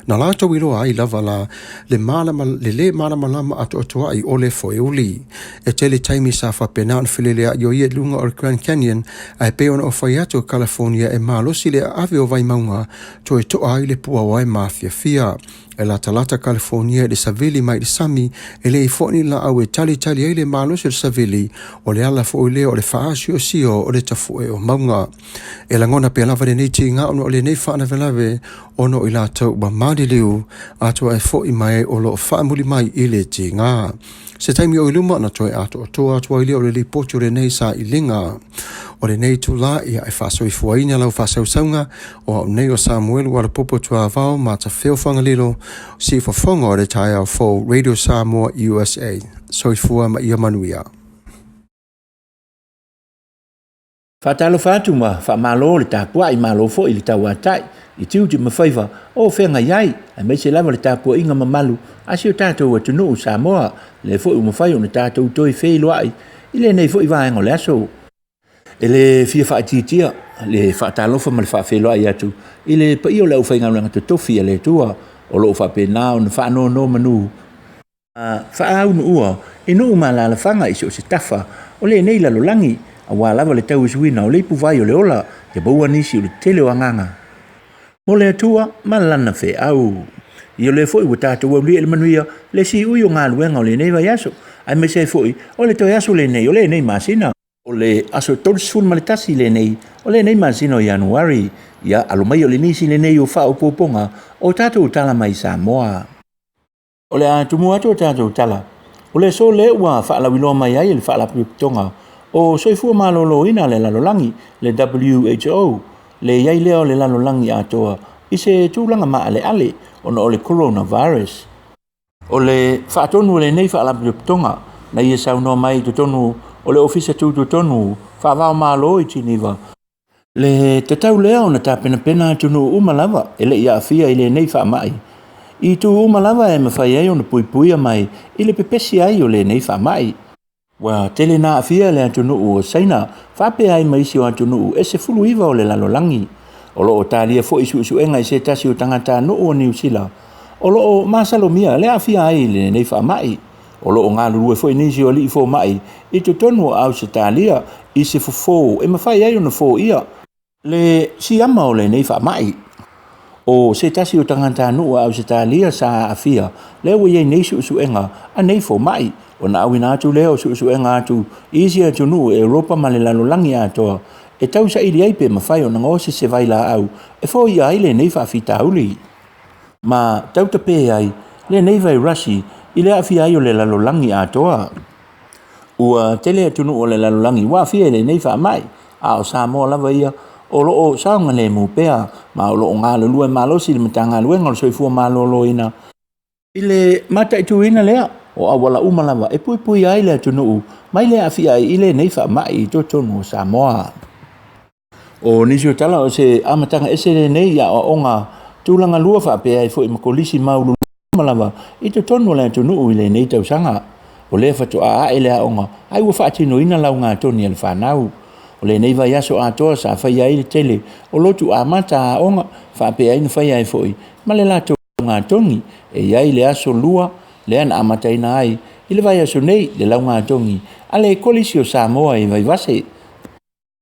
Na latou iloa ai lava la le malama, le lē malamalama atoatoaʻi o le foeuli. E tele taimi sa faapena ona feleleaʻi o ia i luga o le Grand Canyon, ae pei ona ou fai atu o California e malosi le aave o vaimauga toe toa ai le puaoa e mafiafia. E latalata California i le savili mai le sami, e leai foi ni laau e talitali ai le malosi o le savili, o le ala foi lea o le faaosiosio o le tafuʻe o mauga. E lagona pea lava lenei tiga ona o lenei faalavelave ona o i latou ua maliliu atoa e foʻi mai ai o lo o faamuli mai i le tiga. Se taimi o i luma ona toe atoatoa atu ai lea o le lipoti o lenei sailiga. O lenei itulā ia e faasoifuaina lau faasausauga o au nei o Samuelu Alapopo Tuavao Matafeo Fagalilo, siufofoga o le taeao fou Radio Samoa USA. Soifua ma ia manuia. Faatalofa atu ma faamalo le tapuai, malo foi le tauatai i tiute ma faiva o feagai ai, aemaise lava le tapuaiga mamalu a si o tatou atunuu Samoa, lea foi ua mafai ona tatou toe feiloai i lenei foi vaega o le aso. E le fia faaitiitia le faatalofa ma le faafeiloai atu i le paia o le aufaigaluega totofi a le Atua o lo o faapena ona faanonomanu. Faaunuua i nuu ma alaalafaga i so o se tafa o lenei lalolagi, aua lava le tauasuina o le ipuvai o le ola, ia maua nisi o le tele o agaga mo le Atua ma Lana feau. Ia o lea foi ua tatou aulia i le manuia le siui o galuega o lenei vaiaso, aemaise ai foi o le toe aso lenei o lenei masina. O le aso 31 lenei o lenei masina o Ianuari. Ia alo mai o le nisi lenei o faaopoopoga o tatou tala mai Samoa. O le a tumu atu o tatou tala, o le aso lea ua faalauiloa mai ai e le Faalapotopotoga o Soifua Maloloina a le Lalolagi, le WHO, le i ai lea o le lalolagi atoa i se tulaga maaleale ona o le coronavirus. O le faatonu o lenei Faalapotopotoga na ia saunoa mai i totonu o le Ofisa Tutotonu Faava-o-Malo i Geneva, le tatau lea ona tapenapena atunuu uma lava e le i aafia i lenei faamai, i itu uma lava e mafai ai ona puipuia mai i le pepesi ai o lenei faamai. Ua tele na aafia le atunuu o Saina faapea ai ma isi o atunuu e 19 o le lalolagi. O lo o talia foi suesuega i se tasi o tagatanuu o Niu Sila o lo o masalomia le aafia ai i lenei faamai. O lo o galulue foi nisi o alii fomai i totonu o Ausetalia i se fofo e mafai ai ona foia le siama o lenei faamai. O se tasi o tagatanuu o Ausetalia sa aafia lea ua i ai nei suesuega a nei fomai, ona auina atu lea o suesuega atu i isi atunuu o Europa ma le lalolagi atoa e tausaili ai pe mafai ona gaosi se vailaau e foia ai lenei faafitauli ma tautape ai lenei vairasi i le aafia ai o le lalolagi atoa. Ua tele atunuu o le lalolagi ua aafia i lenei faamai, a o Samoa lava ia o lo o saogalemu pea, ma o lo o galulue malosi le Matagaluega o le Soifua Maloloina i le mataituina lea o auala uma lava e puipuia ai le atunuu mai le aafia ai i lenei faamai i totonu o Samoa. O nisi o tala o se amataga ese lenei i aoaoga tulaga lua faapea ai foi ma kolisi maualuluga lava i totonu o le atunuu i lenei tausaga. O lea faatoa ae le aoga ai ua faatinoina laugatoni a le fanau. O lenei vaiaso atoa sa faia ai le tele o lotu amata aoga faapea ai na faia ai foi ma le latou laugatogi. E i ai le aso 2 lea na amataina ai i le vaiaso nei le laugatogi a le Kolisi o Samoa i Vaivase.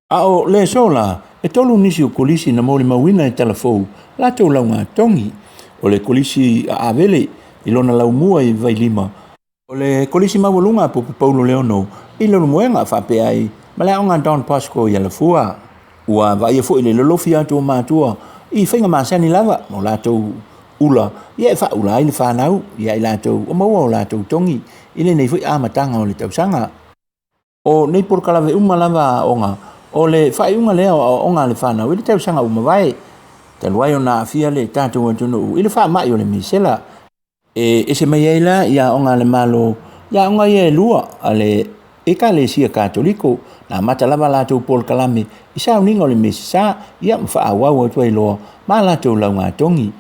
A o le aso la, e 3 nisi o kolisi na molimauina e talafou latou laugatogi. O le kolisi a Avele i lona laumua i Vailima, o le kolisi maualuga a Pope Paulo Leono i Leulumoega faapea ai ma le aoga Don Bosco i Alafua. Ua vaaia foi le lolofi atu o matua i faiga masani lava mo latou ula ia e faaula ai le fanau ia i latou o maua o latou togi i lenei foi amataga o le tausaga. O nei polokalame uma lava aoga, o le faaiuga lea o aoaoga a le fanau i le tausaga ua mavae, talu ai ona aafia le tatou atunuu i le faamai o le misela. E ese mai ai la i aoga a le Malo, i aoga ia e lua a le Ekalesia Katoliko, na amata lava latou polokalame i sauniga o le Misisa, ia ma faaauau atu ai loa ma latou laugatogi.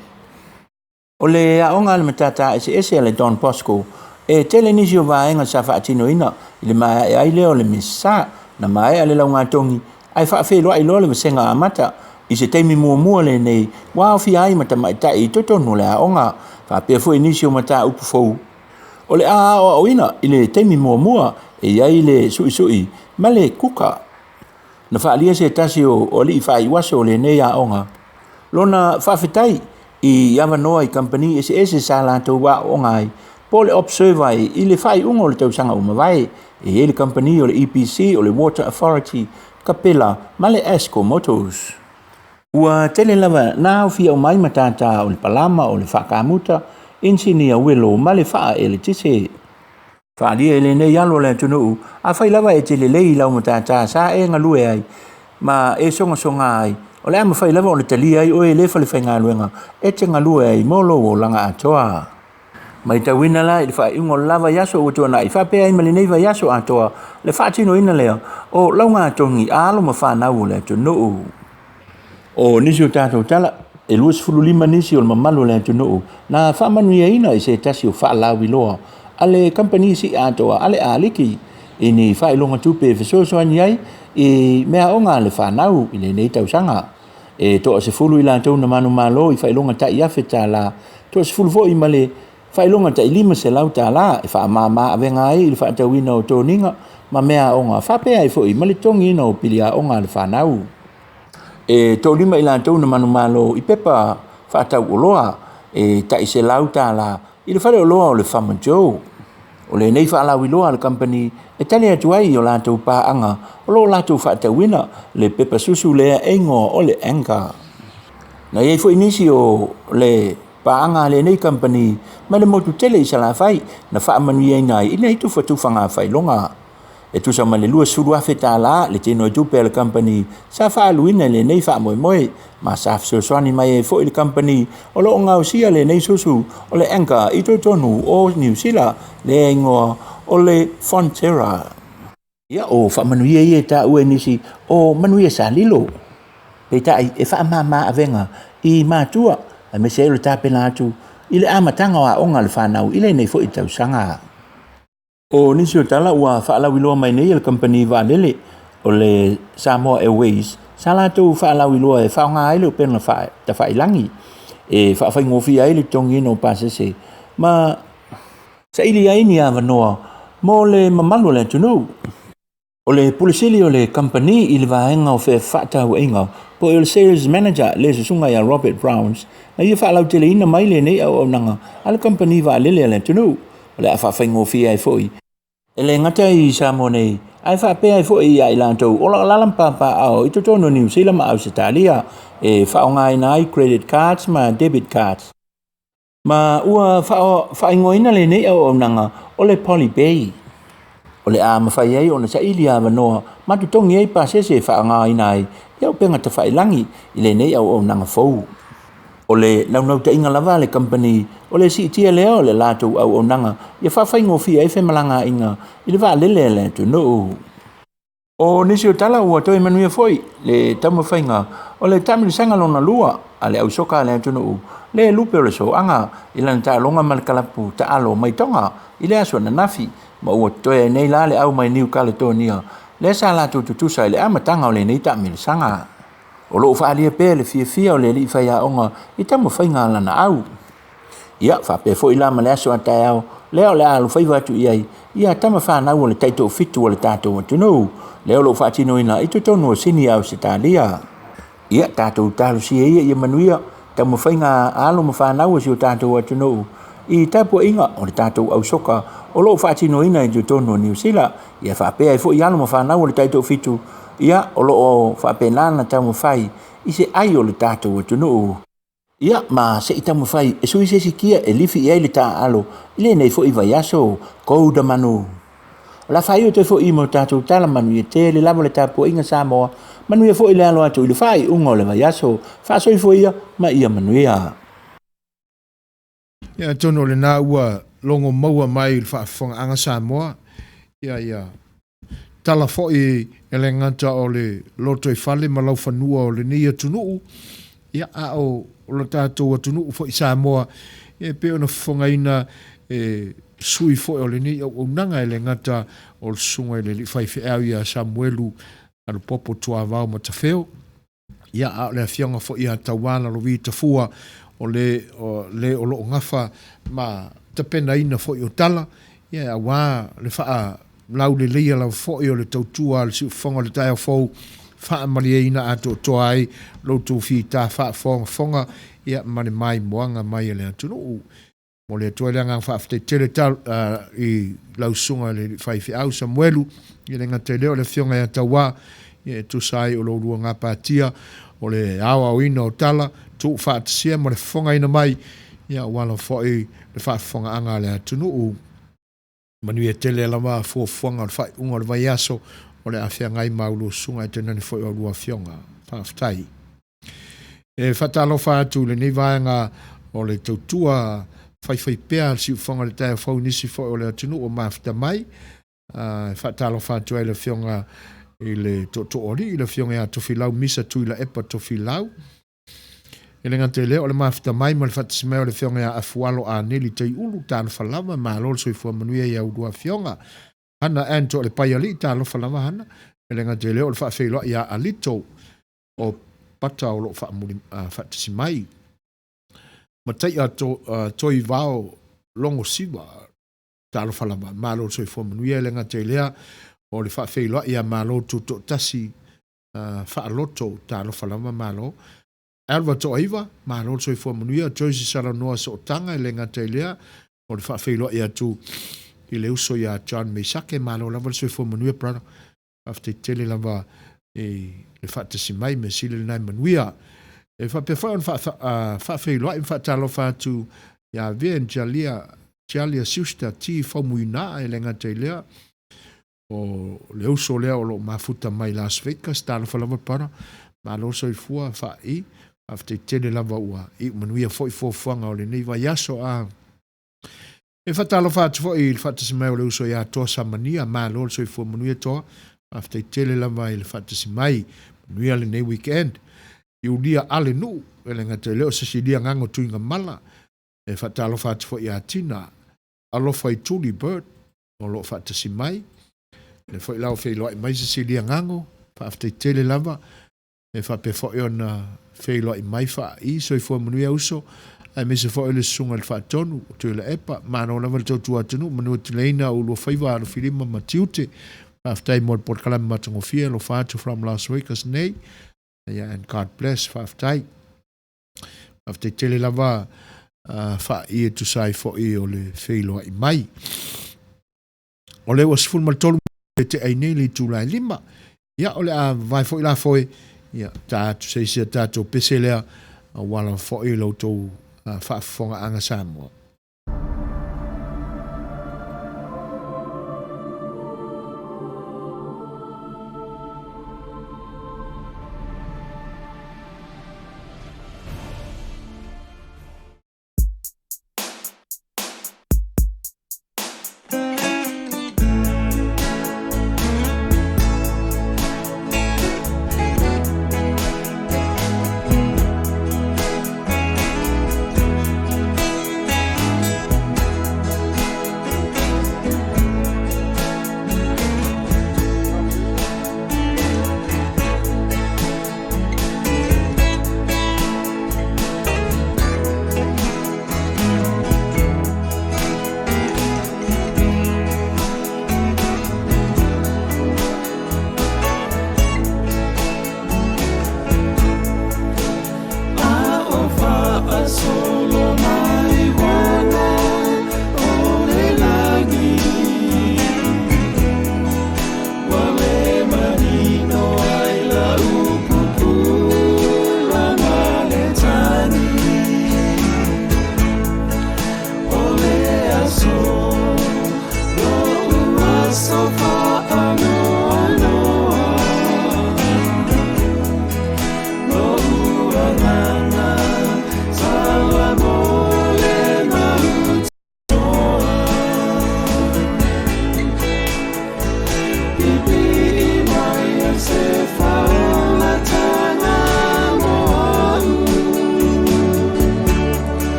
O le aoga a le matata eseese a le Don Bosco, e tele nisi o vaega sa faatinoina i le maeaea ai lea o le Misisa, na maea le laugatogi ae faafeiloai loa le vasega amata i se taimi muamua lenei ua aofia ai ma tamaitai i totonu o le aoga, faapea foi nisi o mataupu fou o le a aoaoina i le taimi muamua e i ai le suisui ma le kuka. Na faaalia se tasi o alii faaiuaso o lenei aoga lona faafetai i avanoa i kamupani eseese sa latou aooga ai po o le Observer i le faaiuga o le tausaga ua mavae. E i ai le kamupani o le EPC, o le Water Authority, Capella ma le Asco Motors. Ua tele lava na aofia uma ai matata o le palama, o le faakamuta, inisinia uelo ma le faaeletise. Faaalia i lenei alo o le atunuu, afai lava e te lelei i lau matata sa e galue ai ma e sogasoga ai, o le a mafai lava ona talia ai oe e le falefaigaluega e te galue ai mo lou olaga atoa. Matauina la i le faaiuga o le la vaiaso ua tuanai faapea ai ma lenei vaiaso atoa le faatinoina lea o laugatogi a alo ma fanau o le atunuu. O nisi o tatou tala, e 25 nisi o le mamalu o le atunuu na faamanuiaina i se tasi o faalauiloa a le kamupani sii atoa a le Aliki i ni faailoga tupe e fesoasoani ai i meaaoga a le fanau i lenei tausaga. E toa 10 i latou na manumalo i faailoga tai $1,000, toa 10 foi ma le Faailoga tai $500 e faamama avega ai i le faatauina o toniga ma meaaoga faapea ai foi ma le totogiina o pili aoga a le fanau. E toalima i latou na manumalo i pepa faatau oloa e tai $100 i le faleoloa o le Farmer Joe. O lenei faalauiloa a le kamupani e tali atu ai i o latou paaga o lo o latou faatauina le pepa susu lea e igoa o le Anchor. Na i ai foi nisi o le paaga a lenei kamupani mai le motu tele i Salafai na faamanuiaina ai i nei tufatufaga faailoga. E tusa ma le $20,000 le tinoitupe a le kamupani sa faaaluina i lenei faamoemoe, ma sa fesoasoani mai ai foi le kamupani o lo o gaosia lenei susu o le Anchor i totonu o Niu Sila, lea e igoa o le Fonterra. Ia, o faamanuia ia e taua e nisi o manuia sa lilo. Peitai, e faamama avega i matua, aemaise ai o le tapena atu i le amataga o aoga a le fanau i lenei foi tausaga. O nisi o tala ua faalauiloa mai nei e le kamupani vaalele o le Samoa Airways sa latou faalauiloa e faaaoga ai le upega tafailagi e faafaigofie ai le totogiina o pasese ma saili ai ni avanoa mo le mamalu o le atunuu. O le Pule Sili o le kamupani i le vaega o fefaatauaiga po o le Sales Manager le susuga ia Robert Browns na ia faalauteleina mai lenei auaunaga a le kamupani vaalele a le atunuu. O le a faafaigofie ai foi e le gata i Samoa nei ae faapea ai foi ia i latou o lo o alaala ma papaaao i totonu o Niu Sila ma Ausetalia e faaaogaina ai credit cards ma debit cards. Ma ua faaigoaina lenei auaunaga o le Poly Bay. O le a mafai ai ona saili avanoa ma totogi ai pasese e faaaogaina ai ia upega tafailagi i lenei auaunaga fou. O le naunautaiga lava a le kamupani o le siitia lea o le latou auaunaga ia faafaigofie ai femalagaaiga i le vaalele a le atunuu. O nisi o tala ua toe manuia foi le taumafaiga o le taamilosaga lona lua a le ausoka a le atunuu le lupe o le soaga i lana taaloga ma le kalapu taalo mai Toga i le aso ananafi, ma ua totoe ai nei la le au mai Niu Kaletonia lea sa latou tutusa i le amataga o lenei taamilosaga. O lo o faaalia pea le fiafia o le alii faiaoga i taumafaiga a lana au. Ia, faapea foi la ma le aso a taeao lea o le a alofaiva atu i ai ia tama fanau o le taitoafitu o le tatou atunuu, lea o lo o faatinoina i totonu o Sini Ausetalia. Ia, tatou talosia ia ia manuia taumafaiga a alo ma fanau o si o tatou atunuu i tapuaiga o le tatou ausoka o lo o faatinoina i totonu o Niu Sila. Ia faapea ai foi alo ma fanau o le taitoafitu, ia, o lo o faapena ona taumafai i se ai o le tatou atunuu. Ia, ma se i taumafai e sui se isi kia e lifi i ai le taaalo i lenei foi vaiaso. Kouda manu. O le a faaiu atu ai foi ma o tatou tala manuia tele lava le tapuaiga Samoa, manuia foi le alo atu i le faaiuga o le vaiaso. Faasoifua ia ma ia manuia. Ia, atonu o lena ua logo maua mai i le faafofogaaga Samoa, ia, ia tala foi e le gata o le lotoifale ma laufanua o lenei atunuu, ia, a o lo tatou atunuu foi Samoa, ia, e pei ona fofogaina e sui foi o lenei auaunaga e le gata o le susuga i le alii faifeau ia Samuelu Alupopo Tuavao Matafeo, Ia, a o le afioga foi ia Tauā Lalovi Tafua, o le, o le o lo o gafa ma tapenaina foi o tala, ia, aua le faalauleleia lava foi o le tautua a le siufofoga o le taeao fou, faamalieina atoatoa ai lo outou fita faafogafoga, ia, ma le maimoaga mai a le atunuu. Momoli atu ai le agaga faafetai tele i lau susuga i le faifeau Samuelu, e le gata i lea o le afioga ia Tauā, e tusa ai o lo oulua gapatia o le aoaoina o tala, tuufaatasia ma le fofogaina mai, aua lava foi le faafofogaaga a le atunuu. Manuia tele lava fuafuaga o le faaiuga o le vaiaso o le a feagai ma a ulua susuga ae tainane foi o a ulua afioga. Faafetai. E faatalofa atu i lenei vaega o le tautua faifaipea a le siufofoga o le taeao fou i nisi foi o le atunuu o mafuta mai. E faatalofa atu ai i le afioga i le Tootooalii, le afioga ia Tofilau Misa Tuilaepa Tofilau. E le gata i lea, o le mafuta mai ma le faatasi mai o le afioga ia Afualo Aneli Taiulu, talofa lava, malo le soifua manuia i a ulua afioga. Hana Ann Toalepaialii, talofa lava Hana. E le gata i lea, o le faafeiloai ia Alito o Pata o lo o faamuli, faatasi mai. Mataia to, Toivao. Logosiva. Talofa lava, malo le soifua manuia, e le gata i lea o le faafeiloai ia Malo Tutoatasi faaloto, talofa lava malo. Alva Toaiva, malo le soifua manuia. Joyce Salanoa Sootaga, e le gata i lea o le faafeiloai atu i le uso ia John Meisake, malo lava le soifua manuia brother. Faafetai tele lava i le faatasi mai, mea sili lena e manuia. E faapea foi ona faafeiloai ma faatalofa atu ia Vien Jalia, Jalia Siusta T. Faumuina, e le gata i lea, o le uso lea o lo o mafuta mai Las Vegas, talofa lava brother, malo soifua faai, faafetai tele lava ua iu manuia foi fuafuaga o lenei vaiaso. A E faatalofa atu foi i le faatasi mai o le uso ia Toa Samania, malo le soifua manuia Toa, faafetai tele lava i le faatasi mai, manuia lenei weekend. Iulia Ale Nuu, e le gata i lea o Cecilia Gago Tuigamala, e faatalofa atu foi ia Tina Alofa i Tuli Bird o lo o faatasi mai. O lea foi la ua feiloai mai Cecilia Gago, faafetai tele lava. E faapea foi ona feiloai mai faaii soifua manuia uso, aemaise foi o le Susuga i le Faatonu o Tuilaepa. Malo lava le tautua atunuu, manua tileina o ulua faiva alofilima ma tiute. Faafetai mo le polokalame matagofie, alofa atu from Las Vegas nei. Yeah, and God bless, faafetai. Faafetai tele lava faaii e tusa ai foi o le feiloai mai. O lea ua 13 e tea ai nei le itula e 5. Ia, o le a vavae foi la foe, ia, ta atu se isi a tatou pese lea, aua lava foi lo outou faafofogaaga Samoa.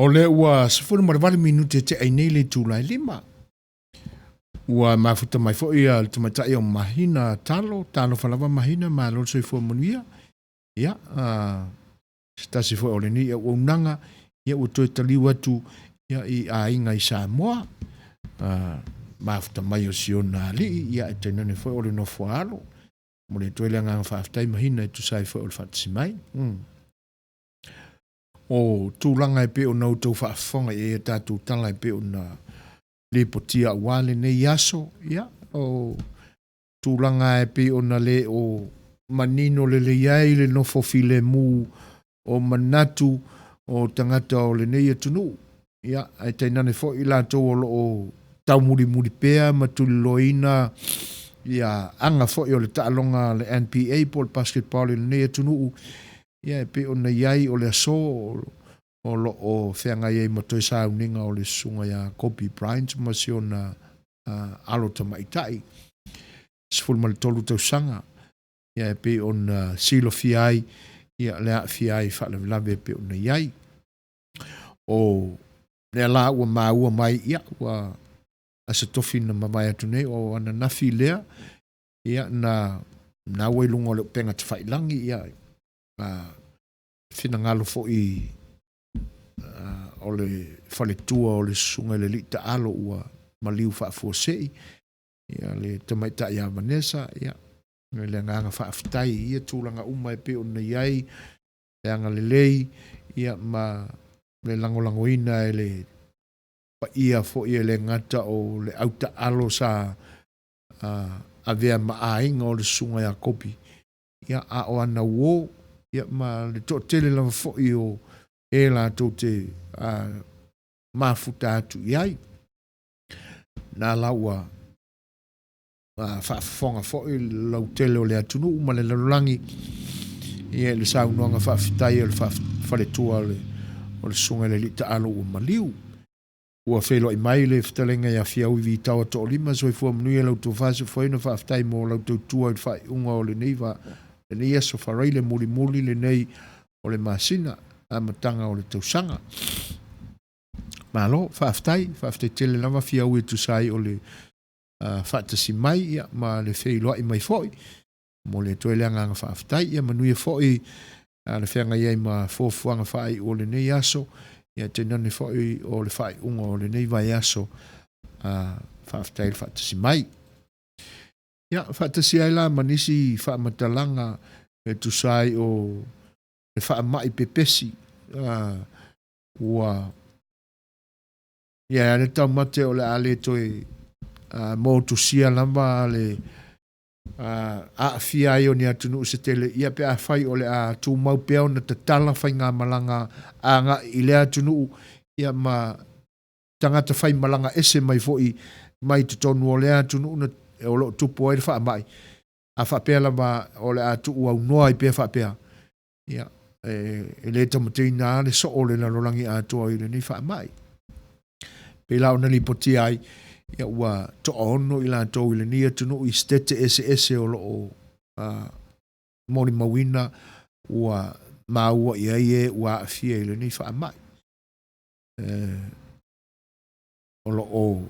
O lea ua 18 minute e tea ai nei le itula e 5. Ua mafuta mai foi le tamaitai o Mahina Talo, talofa lava Mahina, malo le soifua manuia. Ia, se tasi foi o lenei auaunaga, ia ua toe taliu atu ia, i aiga i Samoa. Mafuta mai o si ona alii, ia e tainane foi o le nofo a alo. Momoli atu ai le agaga faafetai Mahina e tusa ai foi o le faatasi mai. O tulaga e pei ona outou faafofoga i ai a tatou tala e pei ona lipotia aua lenei aso, ia, o tulaga e pei ona le o manino lelei ai le nofo filemu o manatu o tagata o lenei atunuu, ia, ae tainane foi i latou o lo o taumulimuli pea ma tuliloaina ia aga foi o le taaloga a le NBA po o le basketball i lenei atunuu, ia e pei ona i ai o le aso o lo o feagai ai ma toe sauniga o le susuga ia Kobe Bryant ma si ona alo tamaitai 13 tausaga, ia e pei ona silafia ai ia le aafia ai i faalavelave e pei ona i ai. O lea la ua maua mai, ia ua Aso Tofi na mavae atu nei o ananafi lea, ia na ua i luga o le upega tafailagi, ia finagalo foi o le faletua o le susuga i le alii taalo ua maliu faafuasei, ia le tamaitai ia Vanessa, ia le agaga faafetai i ia tulaga uma e pei ona i ai le agalelei, ia ma le lagolagoina e le paia foi e le gata o le au taalo sa avea ma aiga o le susuga ia Kobi, ia, a o ana uō, ia, ma le toatele lava foi o e latou te mafuta atu i ai. Na la ua faafofoga foi le lautele o le atunuu ma le lalolagi, ia, i le saunoaga faafetai a le faletua o le susuga i le alii taalo ua maliu. Ua feiloai mai le fetalaiga ia Fiaui Vitaoa Toalima, soifua manuia lau tofa Sofoina, faafetai mo lau tautua i le faaiuga o lenei va lenei aso faraile mulimuli lenei o le masina amataga o le tausaga. Malo, faafetai, faafetai tele lava Fiaui e tusa ai o le faatasi mai, ia, ma le feiloai mai foi. Momoli atu ai le agaga faafetai, ia manuia foi le feagai ai ma fuafuaga faaiu o lenei aso, ia tainane foi o le faaiuga o lenei vaiaso. Faafetai le faatasi mai. Ia, faatasi ai la ma nisi faamatalaga e tusa ai o le faamai pepesi ua ia le taumate o le a le toe motusia lava le aafia ai o ni atunuu se tele, ia pe afai o le a tumau pea ona tatala faigamalaga agai i lea atunuu, ia ma tagata faimalaga ese mai foi mai totonu o lea atunuu na o lo o tupu ai le faamai, a faapea lava o le a tuu aunoa ai pea faapea, ia, e le taumateina lava le soo o le lalolagi atoa i lenei faamai. Pei la ona lipotia ai, ia ua toaono i latou i lenei atunuu i setete eseese o lo o molimauina ua maua i ai e ua aafia i lenei faamai. O lo o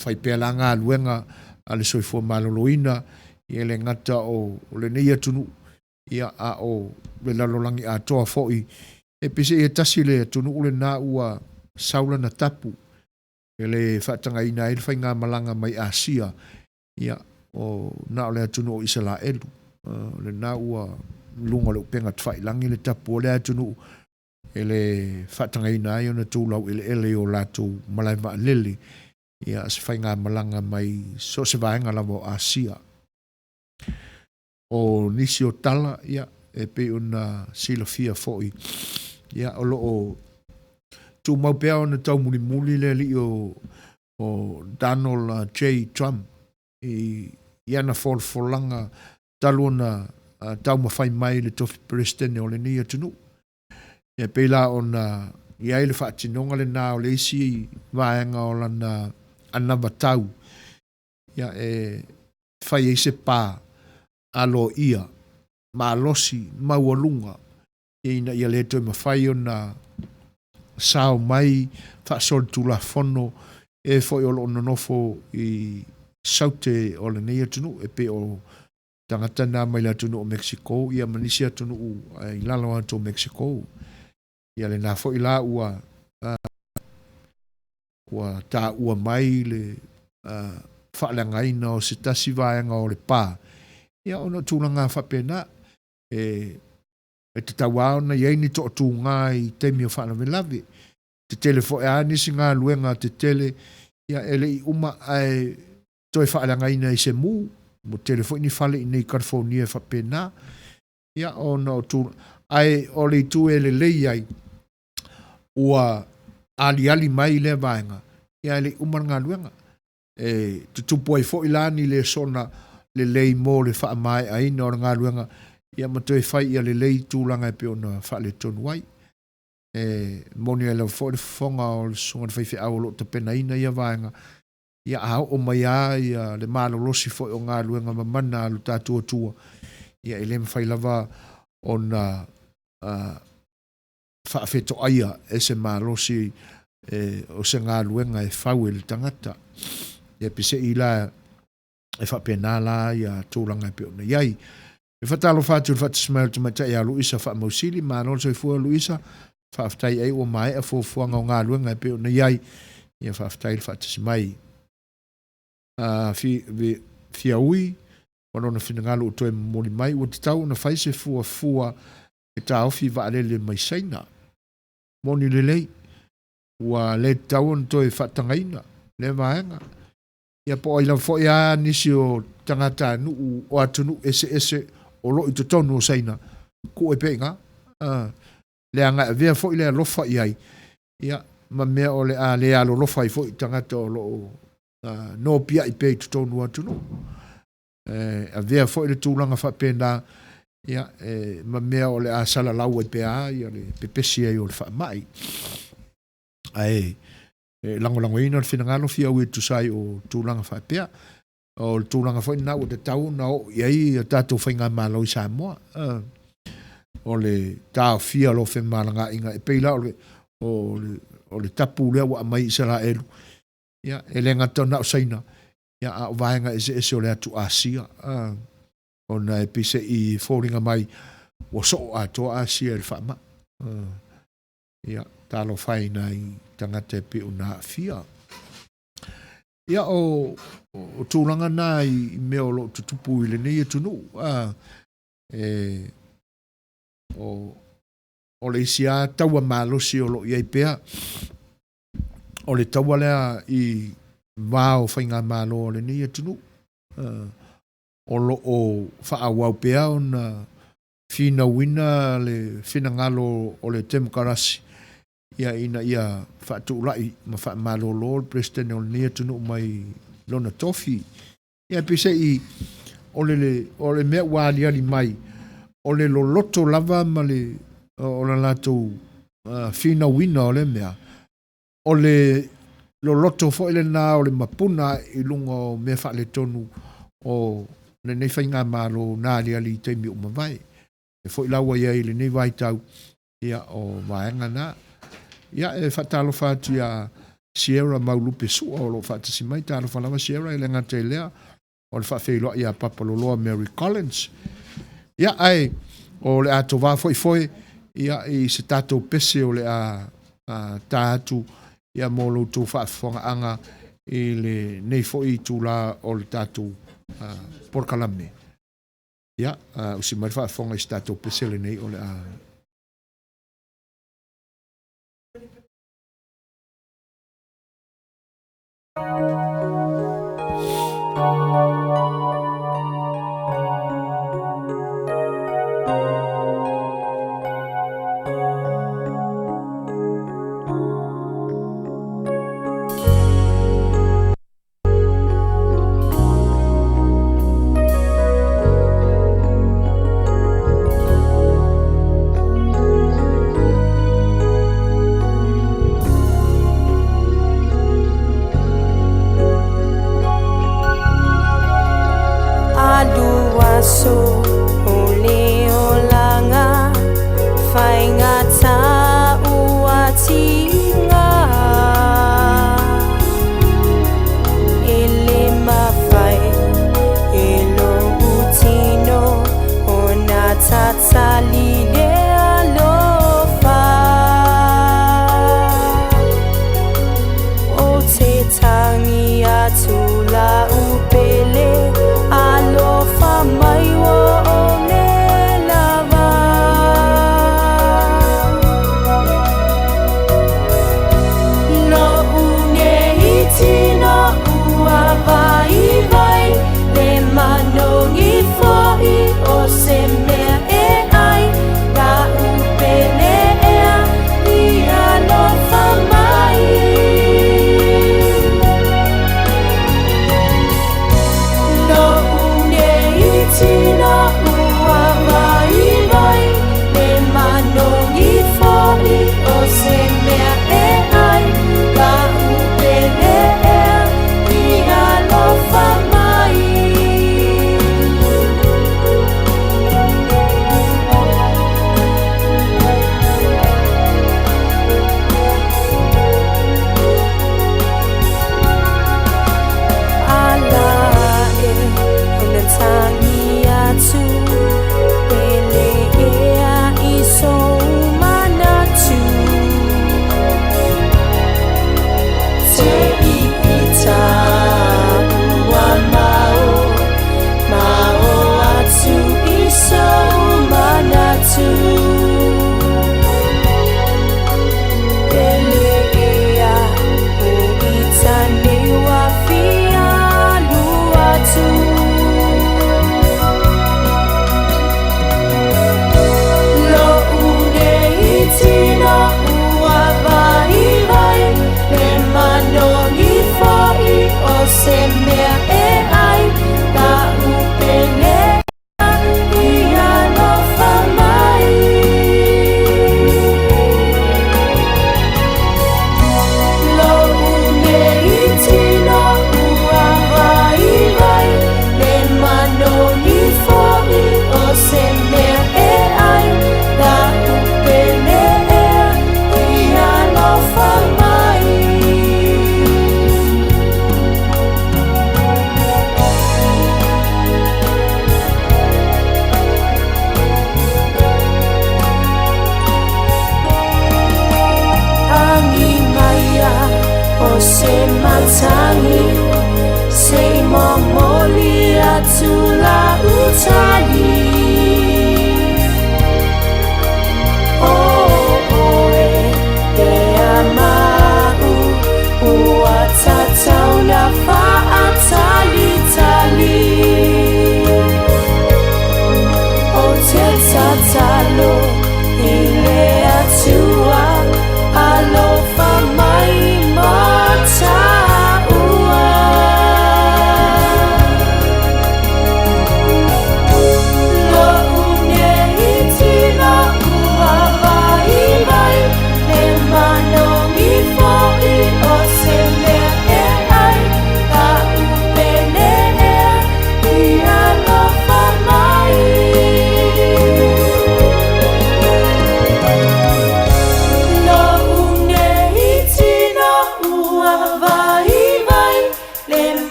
fai pea la galuega a le soifua maloloina, ia le gata o lenei atunuu, ia a o le lalolagi atoa foi. E pei seia tasi le atunuu lena ua sau lana tapu e le faatagaina ai le faigamalaga mai Asia, ia o na o le atunuu o Isalaelu, lena ua luga o le upega tafailagi le tapu o le atunuu e le faatagaina ai ona tulau eleele i o latou malae vaalele, ia se faigamalaga mai so o se vaega lava o Asia. O nisi o tala, ia, e pei ona silafia foi, ia, o lo o tumau pea ona taumulimuli le alii o Donald J. Trump i ana folafolaga talu ona taumafai mai le tofi Peresetene o lenei atunuu. Ia, pei la ona i ai le faatinoga lena o le isi vaega o lana anavatau, ia, e fai ai se pa aloaia malosi maualuga ina ia le toe mafai ona sao mai faasolitulafono e foi o lo o nonofo i saute o lenei atunuu e pei o tagata na mai le atunuu o Mexico ia ma nisi atunuu i lalo atu o Mexico. Ia lena foi la ua ua taua mai le faaleagaina o se tasi vaega o le pa, ia ona o tulaga faapena e e tatau lava ona i ai ni toatuga i taimi o faalavelave. Tetele foi lava nisi galuega tetele ia e le i uma ae toe faaleagaina i se mu. Ua tele foi ni fale i inei i California e faapena. Ia ona o tulaga, ae o le itu e lelei ai, ua aliali mai lea vaega, ia ae le i uma le galuega. E tutupu ai foi la ni lesona lelei mo le faamaeaina o le galuega, ia ma toe fai ia lelei tulaga e pei ona faaletonu ai. E moni ai lava foi le fofoga o le susuga i le faifeau o lo o tapenaina ia vaega, ia a oo mai lava ia le malolosi foi o galuega mamana a lo tatou Atua, ia e le mafai lava ona faafetoaia e se malosi o se galuega e fau e le tagata. Ia peiseai la e faapena la ia tulaga e pei ona i ai. E faatalofa atu i le faatasi mai o le tamaitai ia Luisa Faamausili, malo le soifua Luisa, faafetai ai ua maea fuafuaga o galuega e pei ona i ai, ia faafetai le faatasi mai. Fiaui ma lona finagalo ua toe momoli mai, ua tatau ona fai se fuafua e taofi vaalele mai Saina. Moni lelei, ua le tatau ona toe faatagaina lea vaega. Ia po o ai lava foi a nisi o tagatanuu o atunuu eseese o lo o i totonu o Saina, tuu ai pea i ina. Leaga e avea foi le alofa i ai, ia, ma mea o le a le alolofa ai foi i tagata o lo o nopiai pea i totonu o atunuu. E avea foi le tulaga faapena, ia, e, ma mea o le a salalau ai pea ia le pepesi ai o le faamai. Ae e lagolagoina le finagalo fiaui e tusa ai o tulaga faapea. O le tulaga foi lena ua tatau ona oo i ai a tatou faigamalo i Samoa. O le taofia o lou femalagaaiga e pei la o le, o le, o le tapu lea ua aumai i Isaraelu, ia, e le gata na o Saina, ia, a o vaega eseese o le atu Asia, ona e pei se i foliga mai ua soo atoa Asia i le faamai. Ia, talofa e i nai tagata e pei ona aafia. Ia, o, o tulaga na i mea o lo o tutupu i lenei atunuu. A, e, o, o le isi lava taua malosi o lo o i ai pea, o le taua lea i va o faigamalo a lenei atunuu. O lo o faaauau pea ona finauina le finagalo o le Temokarasi ia ina ia faatulai ma faamalolo le Peresetene o lenei atunuu mai lona tofi. Ia peiseai o le, o le mea ua aliali mai, o le loloto lava ma le, o le latou finauina o lea mea, o le loloto foi lena o le mapuna i luga o mea faaletonu o lenei faigamalo na aliali i taimi ua mavae. E foi la ua i ai i lenei vaitau, ia, o vaega na. Ia, e faatalofa atu ia Sierra Maulupe Sua o lo o faatasi mai. Talofa lava Sierra, e le gata i lea, o le faafeiloai ia Papa Loloa Mary Collins. Ia, ae o le a tovā foi foe ia, i se tatou pese o le a, a ta atu ia mo lo outou faafofogaaga i lenei foi itula o le tatou polokalame. Ia, usi mai le faafofoga i se tatou pese lenei o le a.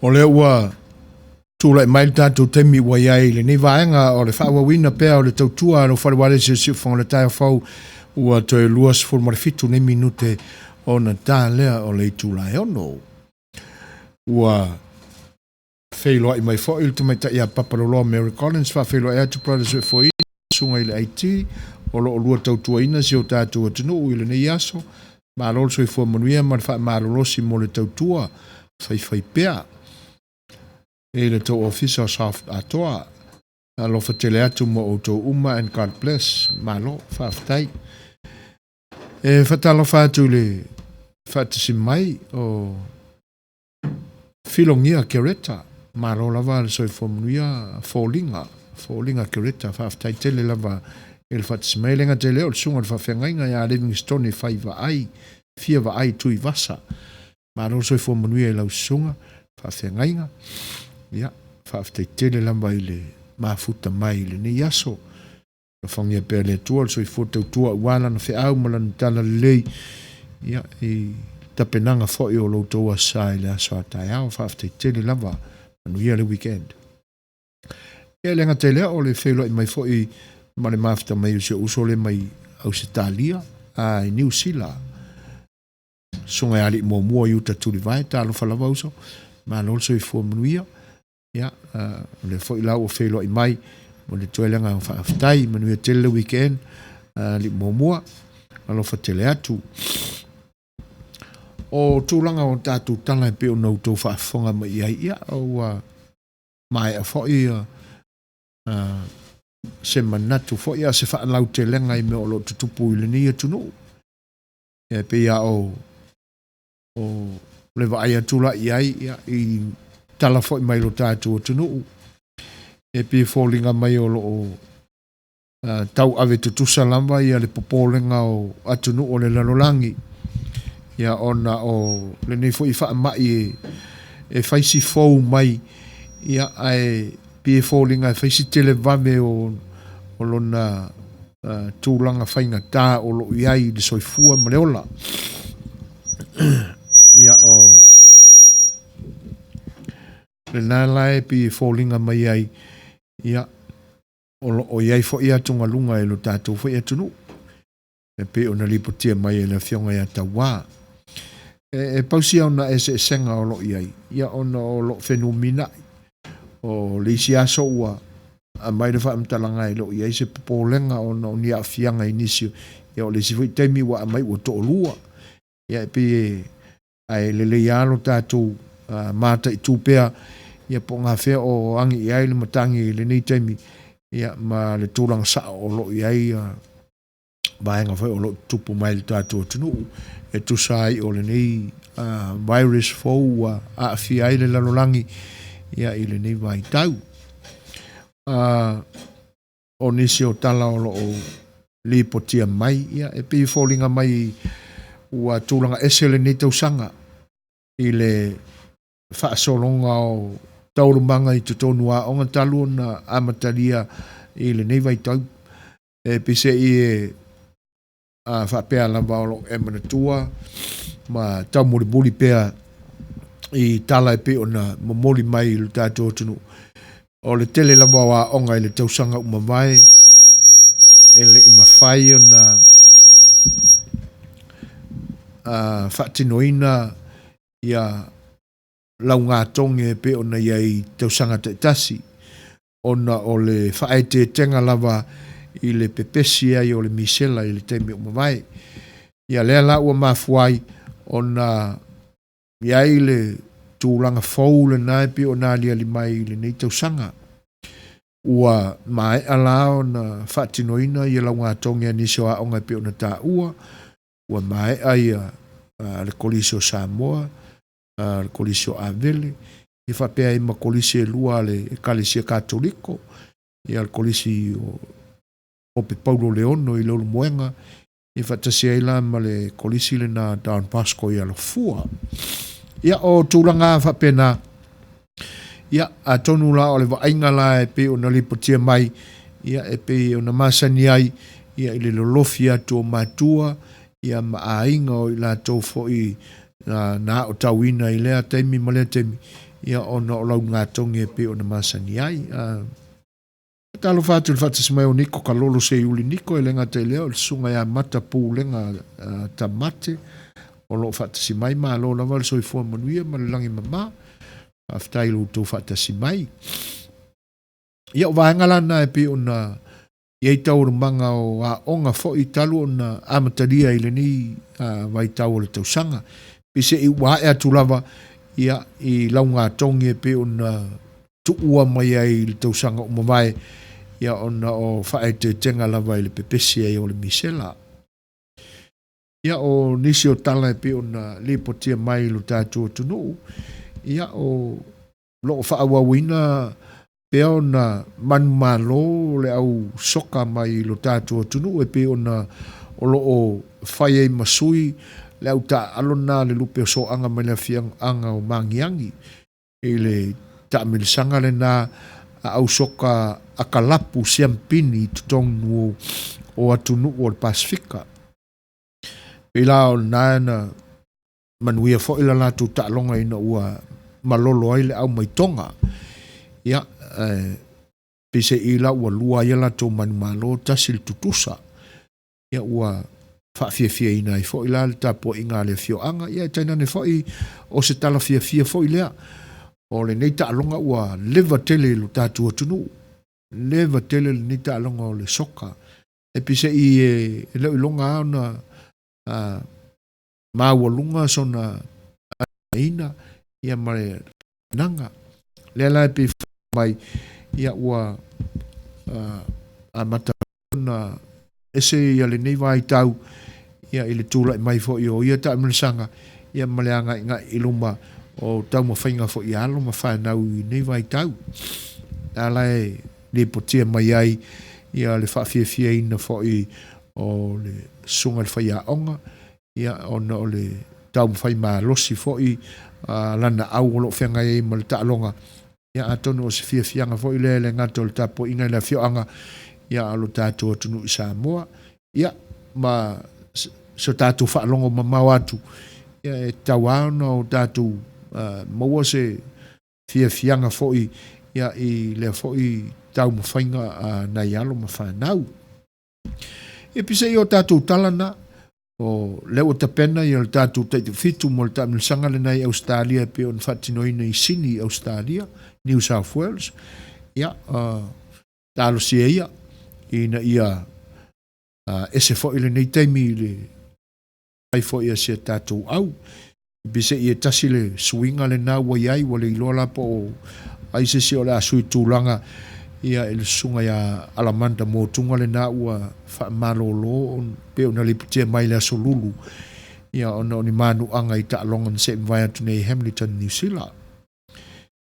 O lea ua tulai mai le tatou taimi ua i ai i lenei vaega o le faaauauina pea o le tautua a lou fale ualesi o Siufofoga o le Taeao Fou ua toe 27 nei minute ona ta lea o le itula e 6. Ua feiloai mai foi le tamaitai ia Papaloloa Mary Collins, faafeiloai atu Brother Soifuaina, susuga i le IT, o lo o lua tautuaina si o tatou atunuu i lenei aso. Malo le soifua manuia ma le faamalolosi mo le tautua faifaipea i le tou ofisa o Soft Atoa. Alofa tele atu mo outou uma and God bless. Malo, faafetai. E faatalofa atu i le faatasi mai o Filogia Kereta. Malo lava le soifua manuia Foliga, Foliga Kereta. Faafetai tele lava i le faatasi mai. E le gata i lea o le susuga i le faafeagaiga ia Livingstone Faivaai, Fia Vaai Tuivasa. Malo le soifua manuia i lau susuga faafeagaiga. Ia, faafetai tele lava i le mafuta mai i lenei aso. Alofagia pea e le Atua le soifua tautua aua lana feau ma lana talalelei, ia, i tapenaga foi o lo outou Aso Sa i le aso a taeao. Faafetai tele lava. Manuia le weekend. Ia, e le gata i lea, o le feiloai mai foi ma le mafuta mai o si ou uso lea mai Ausetalia, a i Niu Sila. Susuga ia Alii Muamua i uta Tulivae, talofa lava uso, malo le soifua manuia. Ia, o lea foi la ua feiloai mai, momoli atu ai le agaga faafetai, manuia tele le weekend, Alii Muamua, alofa tele atu. O tulaga o tatou tala e pei ona outou faafofoga mai i ai, ia, ua maea foi se manatu foi a o se faalautelega i mea o lo o tutupu i lenei atunuu. Ia, e pei lava o, o le vaai atu la i ai, ia, i tala foi mai lo tatou atunuu, e pei e foliga mai o lo o tauave tutusa lava ia le popolega o atunuu o le lalolagi, ia, ona o lenei foi faamai e, e fai si fou mai, ia, ae pei e foliga e fai si televave o, o lona tulaga faigata o lo o i ai i le soifua ma le ola. Ia, o lena la e pei e foliga mai ai, ia, o lo o i ai foi atugaluga i lo tatou foi atunuu, e pei ona lipotia mai e le Afioga ia Tauā. E, e pau sia ona eseesega o lo o i ai, ia ona o lo o fenumina'i. O le isi aso ua aumai le faamatalaga e le o i ai se popolega ona o ni aafiaga i nisi, ia o le isi foi taimi ua aumai ua toalua. Ia e pei e, ae lelei lava lo tatou mataitu pea, ia po o gafea o agi i ai le matagi i lenei taimi, ia ma le tulaga sao o lo o i ai vaega foi o lo o tutupu mai i le tatou atunuu e tusa ai o lenei virus fou ua aafia ai le lalolagi ia i lenei vaitau. O nisi o tala o lo o lipotia mai, ia e pei e foliga mai ua tulaga ese lenei tausaga i le faasologa o taualumaga i totonu o aoga talu ona amatalia i lenei vaitau. E peiseai e faapea lava o lo o e manatua ma taumolimoli pea i tala e pei ona momoli mai i lo tatou atunuu. O le tele lava o aoga i le tausaga ua mavae e le i mafai ona faatinoina ia laugatogi e pei ona i ai i tausaga taitasi, ona o le faaeteetega lava i le pepesi ai o le misela i le taimi ua mavae. Ia lea la ua mafua ai ona i ai le tulaga fou lena e pei ona aliali mai i lenei tausaga. Ua maea la ona faatinoina ia laugatogi a nisi o aoga e pei ona taua, ua maea ia le Kolisi o Samoa, le Kolisi o Avele, ia faapea ai ma Kolisi e 2 a le Ekalesia Katoliko, ia le Kolisi o Pope Paulo Leono i Leulumoega, ia faatasi ai la ma le Kolisi lena Don Bosco i Alafua. Ia o tulaga faapena, ia atonu la o le vaaiga la e pei ona lipotia mai, ia e pei ona masani ai, ia i le lolofi atu o matua, ia ma aiga o i latou foi na aotauina i lea taimi ma lea taimi, ia ona o laugatogi e pei ona masani ai. Talofa atu i le faatasi mai o Niko Kalolo Seiuli Niko, e le gata i lea o le susuga ia Mata Pulega Tamate o lo o faatasi mai. Malo lava le soifua manuia ma le lagi mama. Faafetai i lo outou faatasi mai. Ia o vaega la na e pei ona i ai taualumaga o aoga foi talu ona amatalia i lenei vaitau o le tausaga. Peiseai ua ae atu lava ia i laugatogi e pei ona tuua mai ai i le tausaga ua mavae, ia ona o faaeteetega lava i le pepesi ai o le misela. Ia o nisi o tala e pei ona lipotia mai i lo tatou atunuu, ia o lo o faaauauina pea ona manumalo le au soka mai i lo tatou atunuu e pei ona o lo o fai ai ma sui le au taaalo lena a le lupe o soaga mai le afioaga o Magiagi i le taamilosaga lena a au soka a kalapu siampini i totonu o atunuu o le Pasefika. Pei la o lena na manuia foi la latou taaloga ina ua malolo ai le au mai Toga. Ia, peiseai la ua lua ai a latou manumalo, tasi le tutusa. Ia ua faafiafiaina ai foi la le tapuaiga a le afioaga. Ia e tainane foi o se tala fiafia foi lea. O lenei taaloga ua leva tele i lo tatou atunuu. Leva tele lenei taaloga o le soka. E peiseai e le o iloga lava ona maualuga sona aina ia ma le naga. Lea la e pei mai ia ua amata ona ese ia lenei vaitau ia i le tulai mai foi o ia taamilosaga ia ma le agaigai i luma o taumafaiga foi a alo ma fanau i nei vaitau. Lea la e lipotia mai ai ia le faafiafiaina foi o le susuga i le faiaoga ia ona o le taumafai malosi foi lana au o lo o feagai ai ma le taaloga. Ia atonu o se fiafiaga foi lea e le gata o le tapuaiga i le afioaga ia a lo tatou atunuu i Samoa. Ia ma so tatou faalogo mamao atu ia e tatau lava ona o tatou maua se fiafiaga foi ia i lea foi taumafaiga a nai alo ma fanau. Ia peiseai o tatou tala na, o lea ua tapena ia le tatou taitoafitu mo le taamilosaga lena i Ausetalia e pei ona faatinoina i Sini i Ausetalia, New South Wales. Ia, talosia ia ina ia ese foi lenei taimi i le fai foi a si a tatou au. Peiseai e tasi le suiga lena ua i ai, ua le iloa la po o ai se isi o le a sui tulaga ia i le susuga ia Alamanda Motuga lena ua faamalolo pei ona lipotia mai i le aso Lulu ia ona o ni manuaga i taaloga na se i mavae atu nei i Hamilton, Niu Sila.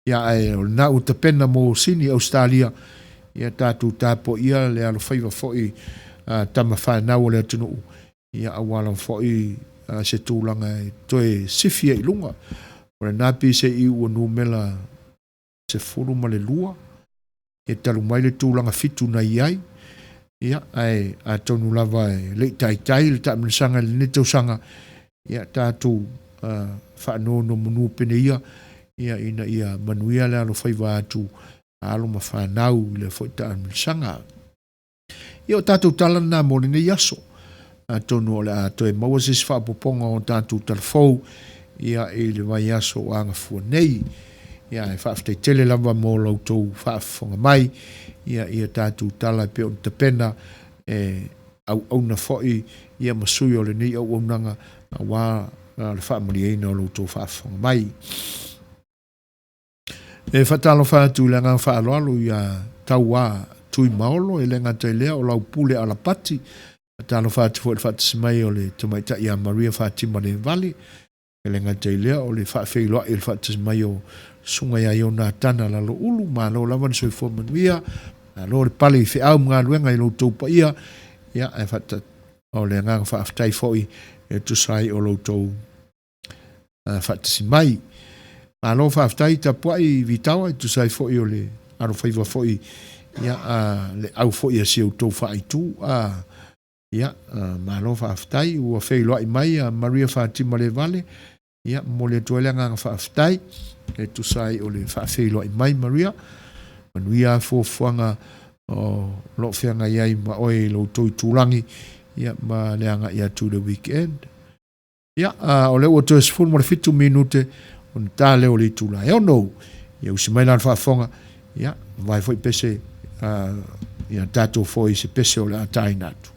Ia ae o lena ua tapena mo Sini, Ausetalia, ia tatou tapuaia le alofaiva foi a tama fanau o le atunuu, ia aua lava foi se tulaga e toe sifi ai i luga. O lena pei se i ua numera 12, ia talu mai le tulaga 7 na i ai. Ia, ae atonu lava e le i taitai le taamilosaga i lenei tausaga, ia tatou faanonomanu pene ia, ia ina ia manuia le alofaiva atu a alo ma fanau i lea foi taamilosaga. Ia o tatou tala lena mo lenei aso. Atonu o le a toe maua se isi faaopoopoga o tatou tala fou ia i le vaiaso o agafua nei. Ia ae faafetai tele lava mo la outou faafofoga mai ia i a tatou tala e pei ona tapena e auauna foi ia ma sui o lenei auaunaga aua le faamalieina o la outou faafofoga mai. E faatalofa atu i le agaga faaaloalo ia Tauā Tuimaolo, e le gata i lea o lau pule alapati. Faatalofa atu foi i le faatasi mai o le tamaitai ia Maria Fatima Levale, e le gata i lea o le faafeiloai o le faatasi mai o Susuga ia Ionatana Laloulu. Malo lava le soifua manuia, malo le pale i feau ma galuega i lo outou paia, ia ae o le agaga faafetai foi e tusa ai o lo outou faatasi mai. Malo faafetai tapuai Vitawa e tusa ai foi o le alofaiva foi ia le au foi a si outou faaitu a ia malo faafetai ua feiloai mai a Maria Fatima Levale ia momoli atu ai le agaga faafetai e tusa ai o le faafeiloai mai Maria manuia fuafuaga o lo o feagai ai ma oe i lo outou itulagi ia ma le agai atu i le weekend. Ia, o lea ua toe 17 minute ona ta lea o le itula e 6. Ia usi mai la le faafofoga, ia, vae foi pese, ia tatou foi i se pese o le a taina atu.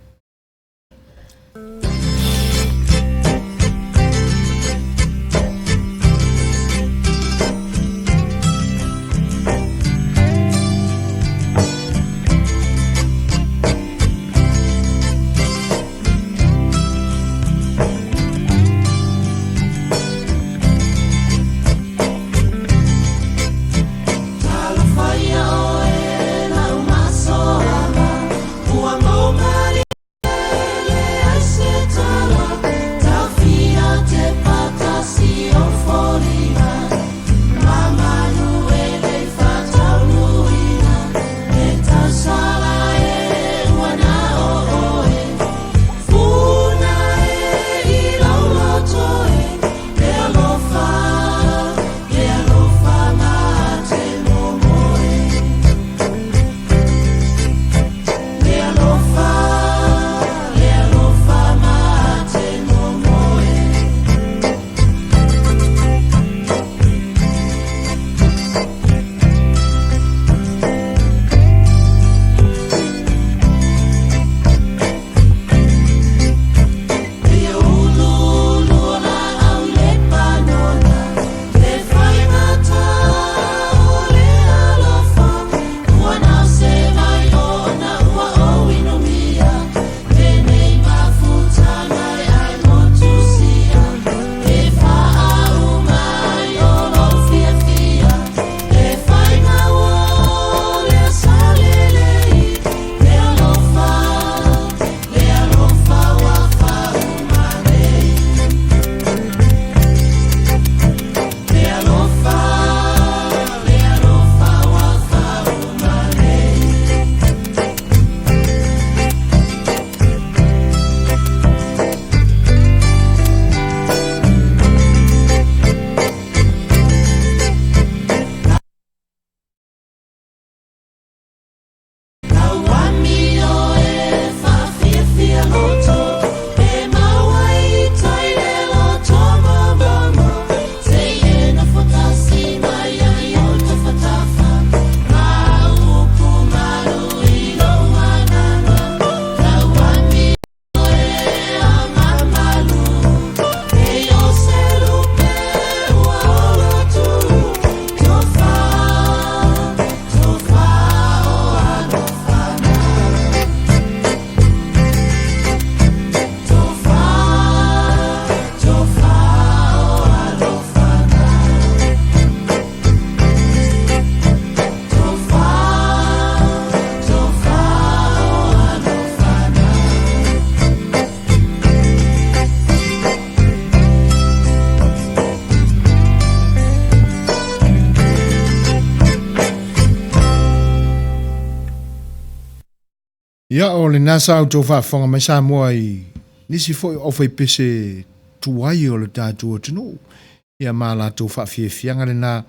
Ia, o lena sa outou faafofoga mai Samoa i nisi foi o aufaipese tuai o le tatou atunuu, ia ma latou faafiafiaga lena,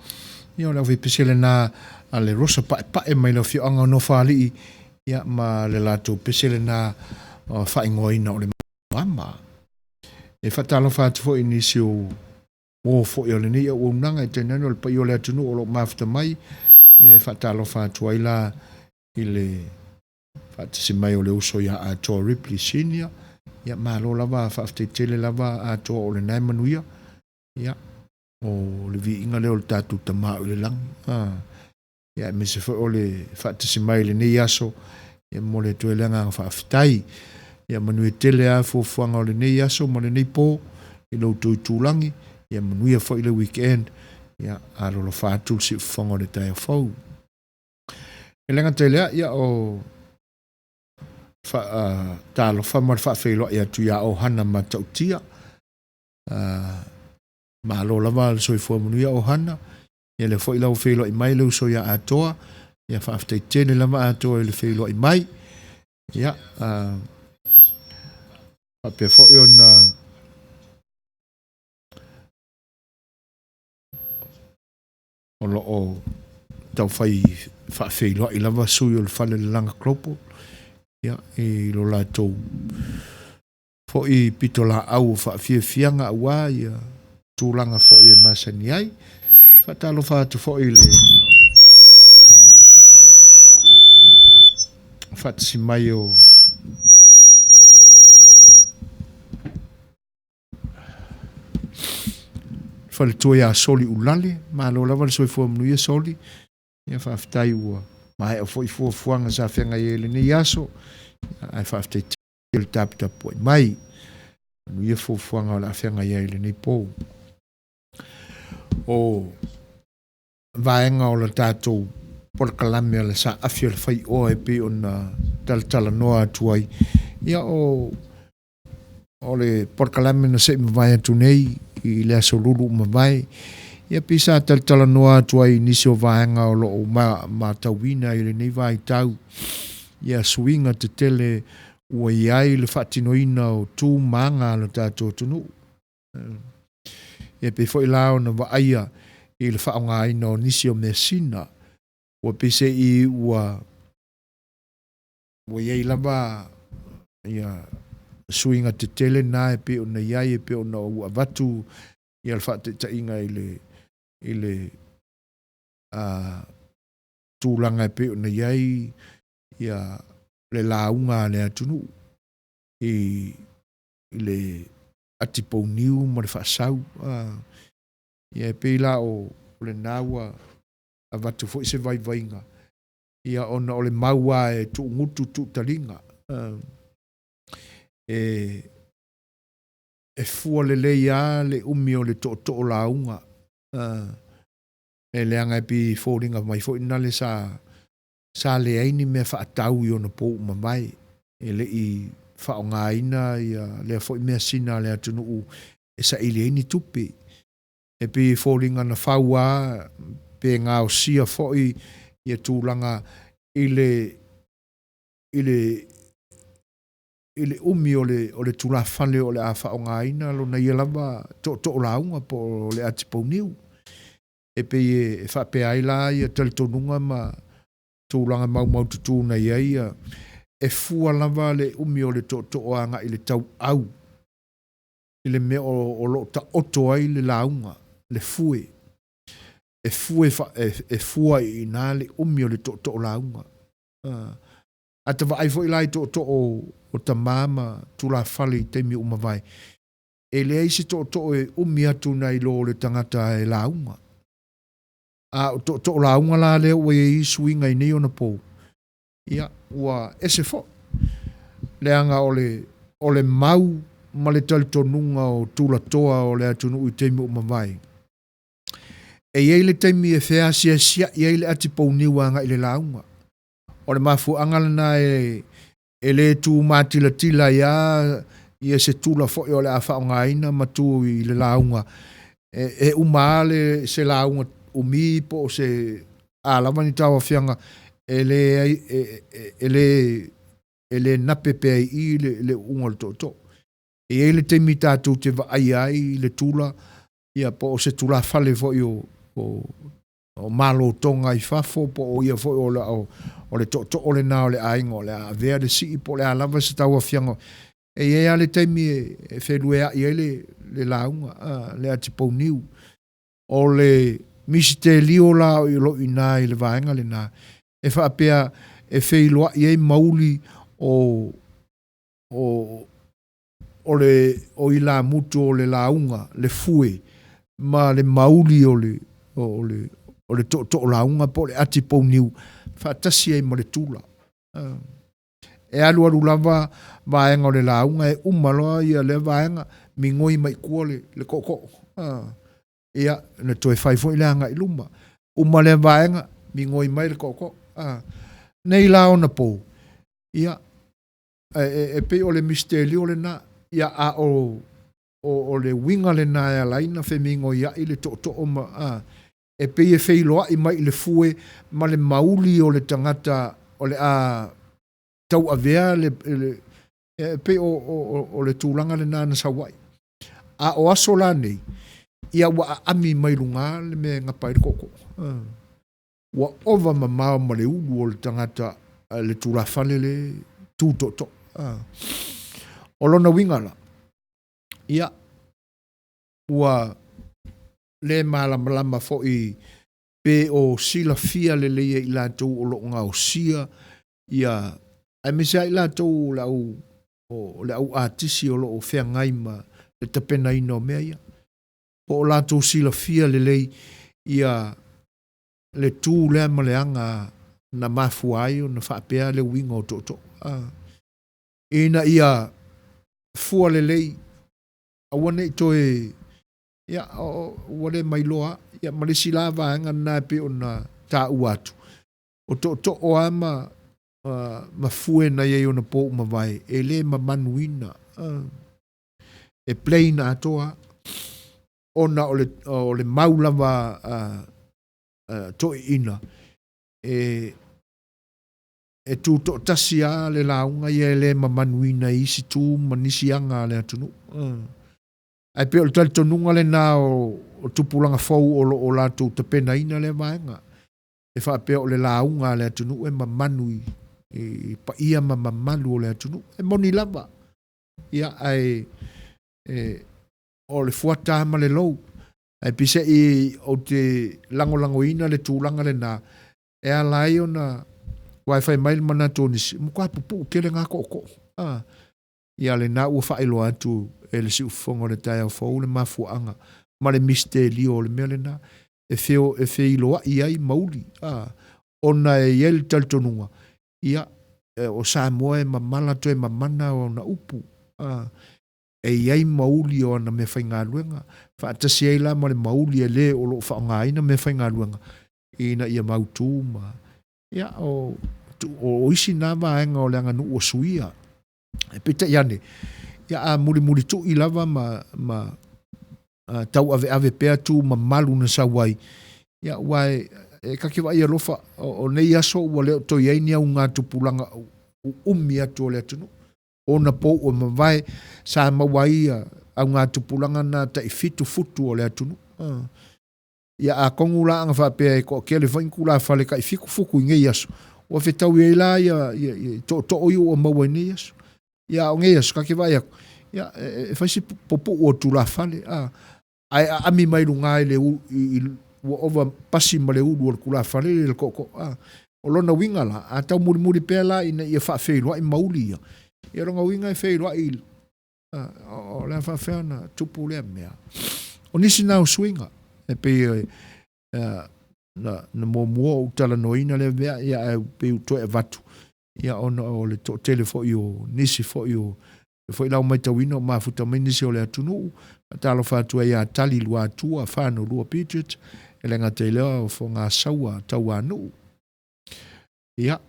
ia o le aufaipese lena a le Rosa Paepae mai le afioaga o Nofoalii, ia ma le latou pese lena faaigoaina o le Mama. E faatalofa atu foi i nisi o uo foi o lenei auaunaga, e tainane o le paia o le atunuu o lo o mafuta mai, ia e faatalofa atu ai la i le faatasi mai o le uso ia Atoa Ripley Senior, ia malo lava, faafetai tele lava Atoa o lena e manuia, ia o le viiga lea o le tatou Tama o i le lagi, ia aemaise foi o le faatasi mai i lenei aso, ia momoli atu ai le agaga faafetai. Ia manuia tele lava fuafuaga o lenei aso ma lenei po i lo outou itulagi, ia manuia foi le weekend, ia alolofa atu le siufofoga o le taeao fou. E le gata i lea, ia o faatalofa ma le faafeiloai atu ia Ohana Matautia. Malo lava le soifua manuia Ohana. Ia lea foi la ua feiloai mai le uso ia Atoa. Ia faafetai tele lava Atoa i le feiloai mai. Ia faapea foi ona o lo o taufai faafeiloai lava sui o le Fale Lalaga Global ia, i lo latou foi pitolaau o faafiafiaga aua ia tulaga foi e masani ai. Faatalofa atu foi i le faatasi mai o faletua ia Soli Ulale, malo lava le soifua manuia Soli. Ia faafetai ua maea foi fuafuaga sa feagai ai i lenei aso, ae faafetai tele le taputapuai mai. Manuia fuafuaga o le a feagai ai i lenei po. O vaega o le tatou polokalame o le saafi o le faioa e pei ona talatalanoa atu ai, ia o O le polokalame na se i mavae atu nei i le aso lulu ua mavae, ia pei sa talatalanoa atu ai i nisi o vaega o lo o matauina i lenei vaitau, ia suiga tetele ua i ai le faatinoina o tu ma aga a lo tatou atunuu. Ia pei foi la ona vaaia i le faaaogaina o nisi o measina, ua pei se i ua Ua i ai lava ia suiga tetele na e pei ona i ai, e pei ona ua avatu ia le faataitaiga i le i le tulaga e pei ona i ai ia le lauga a le atunuu i le atipouniu ma le faasau. Ia e pei la o lena ua avatu foi se vaivaiga Ia ona o le mau lava e tuugutu tuutaliga, e e fua lelei lava le umi o le tootoo lauga, e leaga e pei e foliga mai foi na le sa sa leai ni mea faatau i ona pou mavae, e le i faaaogaina ia lea foi measina a le atunuu e saili ai ni tupe. E pei e foliga na fau lava pe gaosia foi ia tulaga i le i le i le umi o le o le tulafale o le a faaaogaina lona ia lava tootoo lauga po o le atipouniu. E pei e faapea ai la ia talitonuga ma tulaga maumaututu na i ai ia e fua lava le umi o le tootoo agai i le tauau i le mea o lo o taoto ai le lauga, le fue. E fue e fua i ina le umi o le tootoo lauga. A ta vaai foi la i tootoo o tama ma tulafale i taimi ua mavae, e leai se tootoo e umi atu nai lo le tagata e lauga. A o tootoo lauga la lea ua i ai suiga i nei ona pou, ia, ua ese foi, leaga o le, o le mau ma le talitonuga o tulatoa o le atunuu i taimi ua mavae. E i ai le taimi e feasiasia'i ai le atipouniu agai i le lauga. O le mafuaaga lena e, e le tu matilatila ai lava ia se tula foi o le a faaaogaina ma tu i le lauga. E, e uma lava le, se lauga umi po o se a lava ni tauaofiaga, e le, e, e, e le. e le nape pea i i le, le uuga o le tootoo. E i ai le taimi tatou te vaaia ai i le tula, ia po o se tulafale foi o, o, o Malo Toga i fafo, po o ia foi o, o, o le tootoo lena o le aiga o le a avea le sii po o le a lava se tauaofiaga. E i ai lava le taimi e, e felueai ai le, le lauga, a, le atipouniu. O le misitelio la o lo o i ina i le vaega lena, e faapea e feiloai ai mauli o, o, o le o ilamutu o le lauga, le fue, ma le mauli o le, o le, o le tootoo lauga po o le atipouniu faatasi ai ma le tula. E alualu lava vaega o le lauga e uma loa ia lea vaega, migoi mai tua le, le tootoo. Ia, na toe fai foi le agai i luma. Uma lea vaega, migoi mai le tootoo. Nei la ona po, ia, e, e, e pei o le misitelio lena, ia a o, o, o le uiga lena e ala ai ona femigoiai le tootoo ma, a, e pei e feiloai mai i le fue ma le mauli o le tagata o le a tauavea le, le e pei o, o, o le tulaga lena na sau ai. A o aso la nei, ia ua aami mai luga le mea e gapa ai le tootoo. Ua ova mamao ma le ulu o le tagata le tulafale le tu tootoo. O lona uiga la, ia, ua le malamalama foi pe o silafia lelei e i latou o lo o gaosia ia, aemaise lava i latou o le au, o le au atisi o lo o feagai ma le tapenaina o mea ia. Po o latou silafia lelei ia le tu lea ma le aga na mafua ai ona faapea le uiga o tootoo. Ina ia fua lelei, aua ne i toe, ia, ua le mailoa, ia, ma le isi la vaega lena e pei ona taua atu, o tootoo lava ma, ma fue na i ai ona po ua mavae, e le mamanuina. E plain atoa, ona o le, o le mau lava a, a toeaiina, e, e tutoatasi lava le lauga ia e le mamanuina i isi tu ma nisi aga a le atunuu. Ae pei o le talitonuga lena o, o tupulaga fou o lo o latou tapenaina lea vaega. E faapea o le lauga a le atunuu e mamanu i, i paia ma mamalu o le atunuu. E moni lava. Ia, ae e, o le fuata ma le lou. Ae peiseai ou te lagolagoina le tulaga lena, e ala ai ona, aua e fai mai le manatu o nisi, e matua pupuu tele na tootoo. A, ia lena ua faailoa atu e le siufofoga o le taeao fou le mafuaaga ma le misitelio o le mea lena, e feo, e feiloai ai mauli, a, ona e i ai le talitonuga, ia, o Samoa e mamala toe mamana ona upu, a, e i ai mauli o ana meafaigaluega, faatasi ai la ma le mauli e lē o lo o faaaogaina meafaigaluega ina ia mautu ma, ia, o, o isi na vaega o le aganuu ua suia. Peitai ane, ia a mulimulitu'i lava ma, ma tauaveave pea tu mamalu na sau ai, ia, aua e, e ta te vaai alofa, o, o nei aso ua le o toe i ai ni augatupulaga uumi atu o le atunuu. Ona po ua mavae sa maua ai augatupulaga na tai fitu futu o le atunuu. Ia atonu la ana faapea e toatele foi ni tulafale tai fitu futu i nei aso, ua fetaui ai la ia, ia, ia tootoo ia ua maua i nei aso. Ia a o nei aso, ta te vaai atu, ia e, e fai si pupuu o tulafale, a, ae aami mai luga i le, i, i, ua ova pasi ma le ulu o le tulafale le tootoo. A, o lona uiga la, a taumulimuli pea la ina ia faafeiloai mauli ia, ia lona uiga e feiloai o le a faafefea ona tupu lea mea. O nisi na o suiga, e pei e, na, na muamua ou talanoaina lea mea, ia ae pei ua toe avatu, ia ona o le toatele foi o nisi foi o e foi lau matauina o mafuta mai nisi o le atunuu, faatalofa atu ai ia Tali Luatua, Fano Lua Patriot, e le gata i lea o Fogasaua Tauanuu. Ia,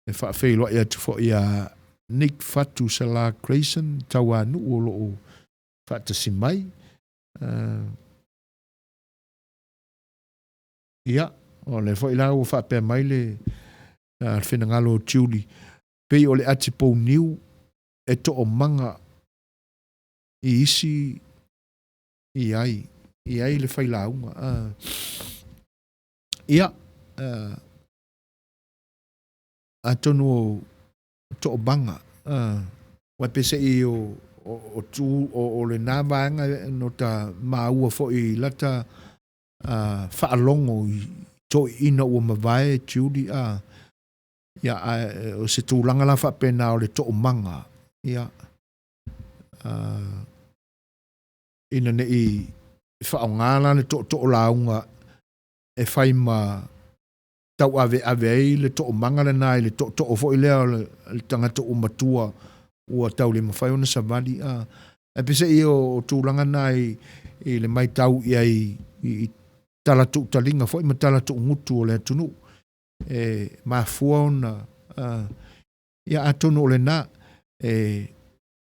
e faafeiloai atu foi ia Nick Fatu Sala Grayson Tauanuu o lo o faatasi mai. Ia, o lea foi la ua faapea mai le finagalo o Julie, pei o le atipou niu e toomaga i isi i ai, i ai le failauga. Ia, atonu o toomaga, aua peiseai o, o, o, tu, o, o lena vaega no ta maua foi i lata faalogo i toeaiina ua mavae Julie a ia ae o se tulaga la faapena o le toomaga ia ina ne i faaaoga la le tootoo lauga e fai ma tauaveave ai le toomaga lena i le tootoo foi lea o le tagata ua matua ua tau le mafai ona savali a. Ae peiseai o tulaga na i i le matau i ai i tala tuutaliga foi ma tala tuugutu o le atunuu e mafua ona ia atonu o lena e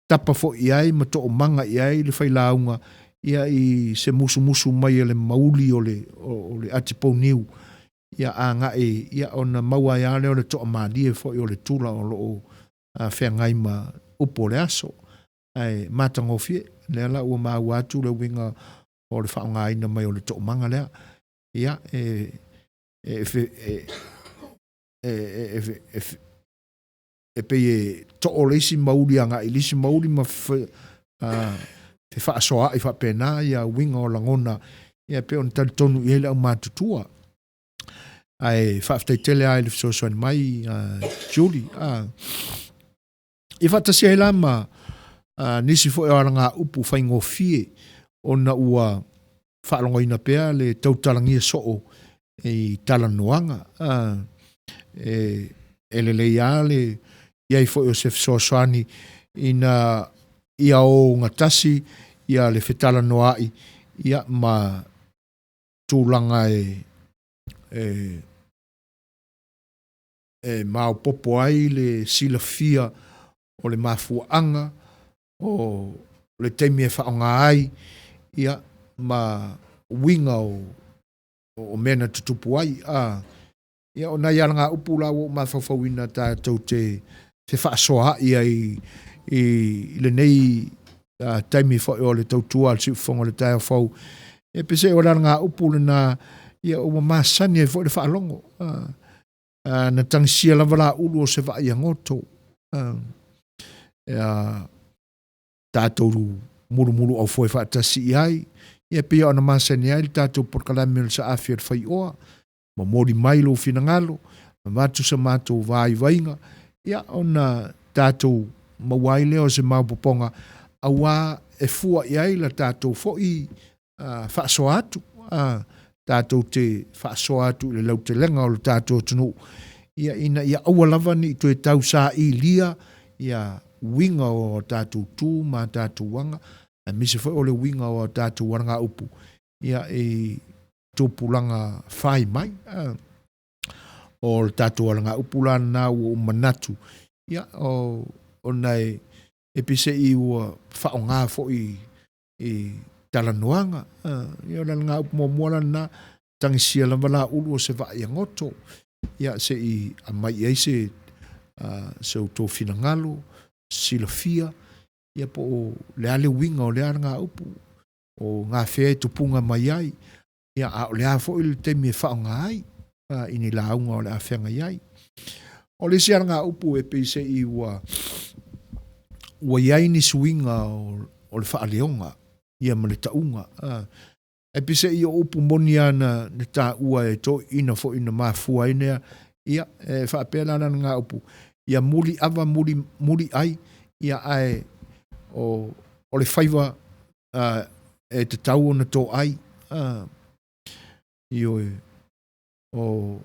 tapa foi i ai ma toomaga i ai le failauga ia i se musumusu mai a le mauli o le o le atipouniu ia agai ia ona maua ai lava lea o le toamalie foi o le tula o lo o feagai ma upu o le aso. Ae matagofie, lea la ua maua atu le uiga o le faaaogaina mai o le toomaga lea. Ia, e, e, e, e, e, e, e pei e too le isi mauli agai i le isi mauli ma fefaasoaai faapena ia uiga o lagona ia pei ona talitonu i ai le aumatutua. Ae faafetai tele lava i le fesoasoani mai Julie. Ia faatasi ai la ma nisi foi o alagaupu faigofie ona ua faalogoina pea le tautalagia soo i talanoaga. E lelei lava le i ai foi o se fesoasoani ina ia ogatasi ia le fetalanoa'i ia ma tulaga e e maopoopo ai le silafia o le mafuaaga o le taimi e faaaoga ai ia ma uiga o o mea na tutupu ai. A, ia o nai alagaupu la ua ou mafaufauina tatou te fefaasoaai ai i lenei taimi foi o le tautua a le Siufofoga o le taeao fou. E peiseai o le alagaupu lena ia ua masani ai foi le faalogo. Na tagisia lava laulu o se vaai goto. Ia tatou mulumuluaufoe faatasi i ai, ia pei ona masani ai le tatou polokalame o le Saafi o le Faioa, momoli mai lou finagalo, avatu sa matou vaivaiga, ia ona tatou maua ai lea o se maopoopoga auā e fua i ai la tatou foi faasoa atu, tatou te faasoa atu i le lautelega o le tatou atunuu, ia ina ia aua lava ne i toe tausailia ia uiga o a tatou tu ma a tatou aga, aemaise foi o le uiga o a tatou alagaupu ia i tupulaga fai mai. O le tatou alagaupu la lena ua ou manatu, ia, ona e peiseai ua faaaoga foi i talanoaga. Ia o le alagaupu muamua la lena, tagisia lava laulu o se vaai goto, ia se i aumai i ai se se outou finagalo, silafia, ia po o le a le uiga o lea alagaupu, o gafea e tupuga mai ai, ia a o le a foi le taimi e faaaoga ai i ni lauga o le a feagai ai. O le isi alagaupu e pei se i ua ua i ai ni suiga o, o le faaleoga ia ma le tauga. Ae peiseai o upu moni lava na, na taua e toeaiina foi na mafua ai nea, ia, e faapea la lana upu, ia muli ava muli, muli ai, ia ae o, o le faiva e tatau ona toai, ioe, o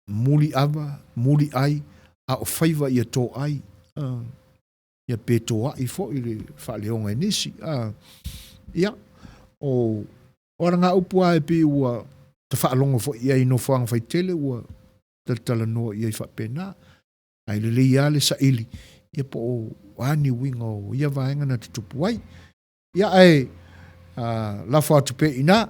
muli ava, muli ai, a o faiva ia toai, ia pe toai foi le faaleoga e nisi. Ia, o, o alagaupu lava e pei ua tafaalogo foi i ai i nofoaga faitele ua talatalanoa i ai faapena. Ae lelei lava le saili, ia po o a ni uiga o ia vaega na tutupu ai. Ia ae lafo atu pea i ina.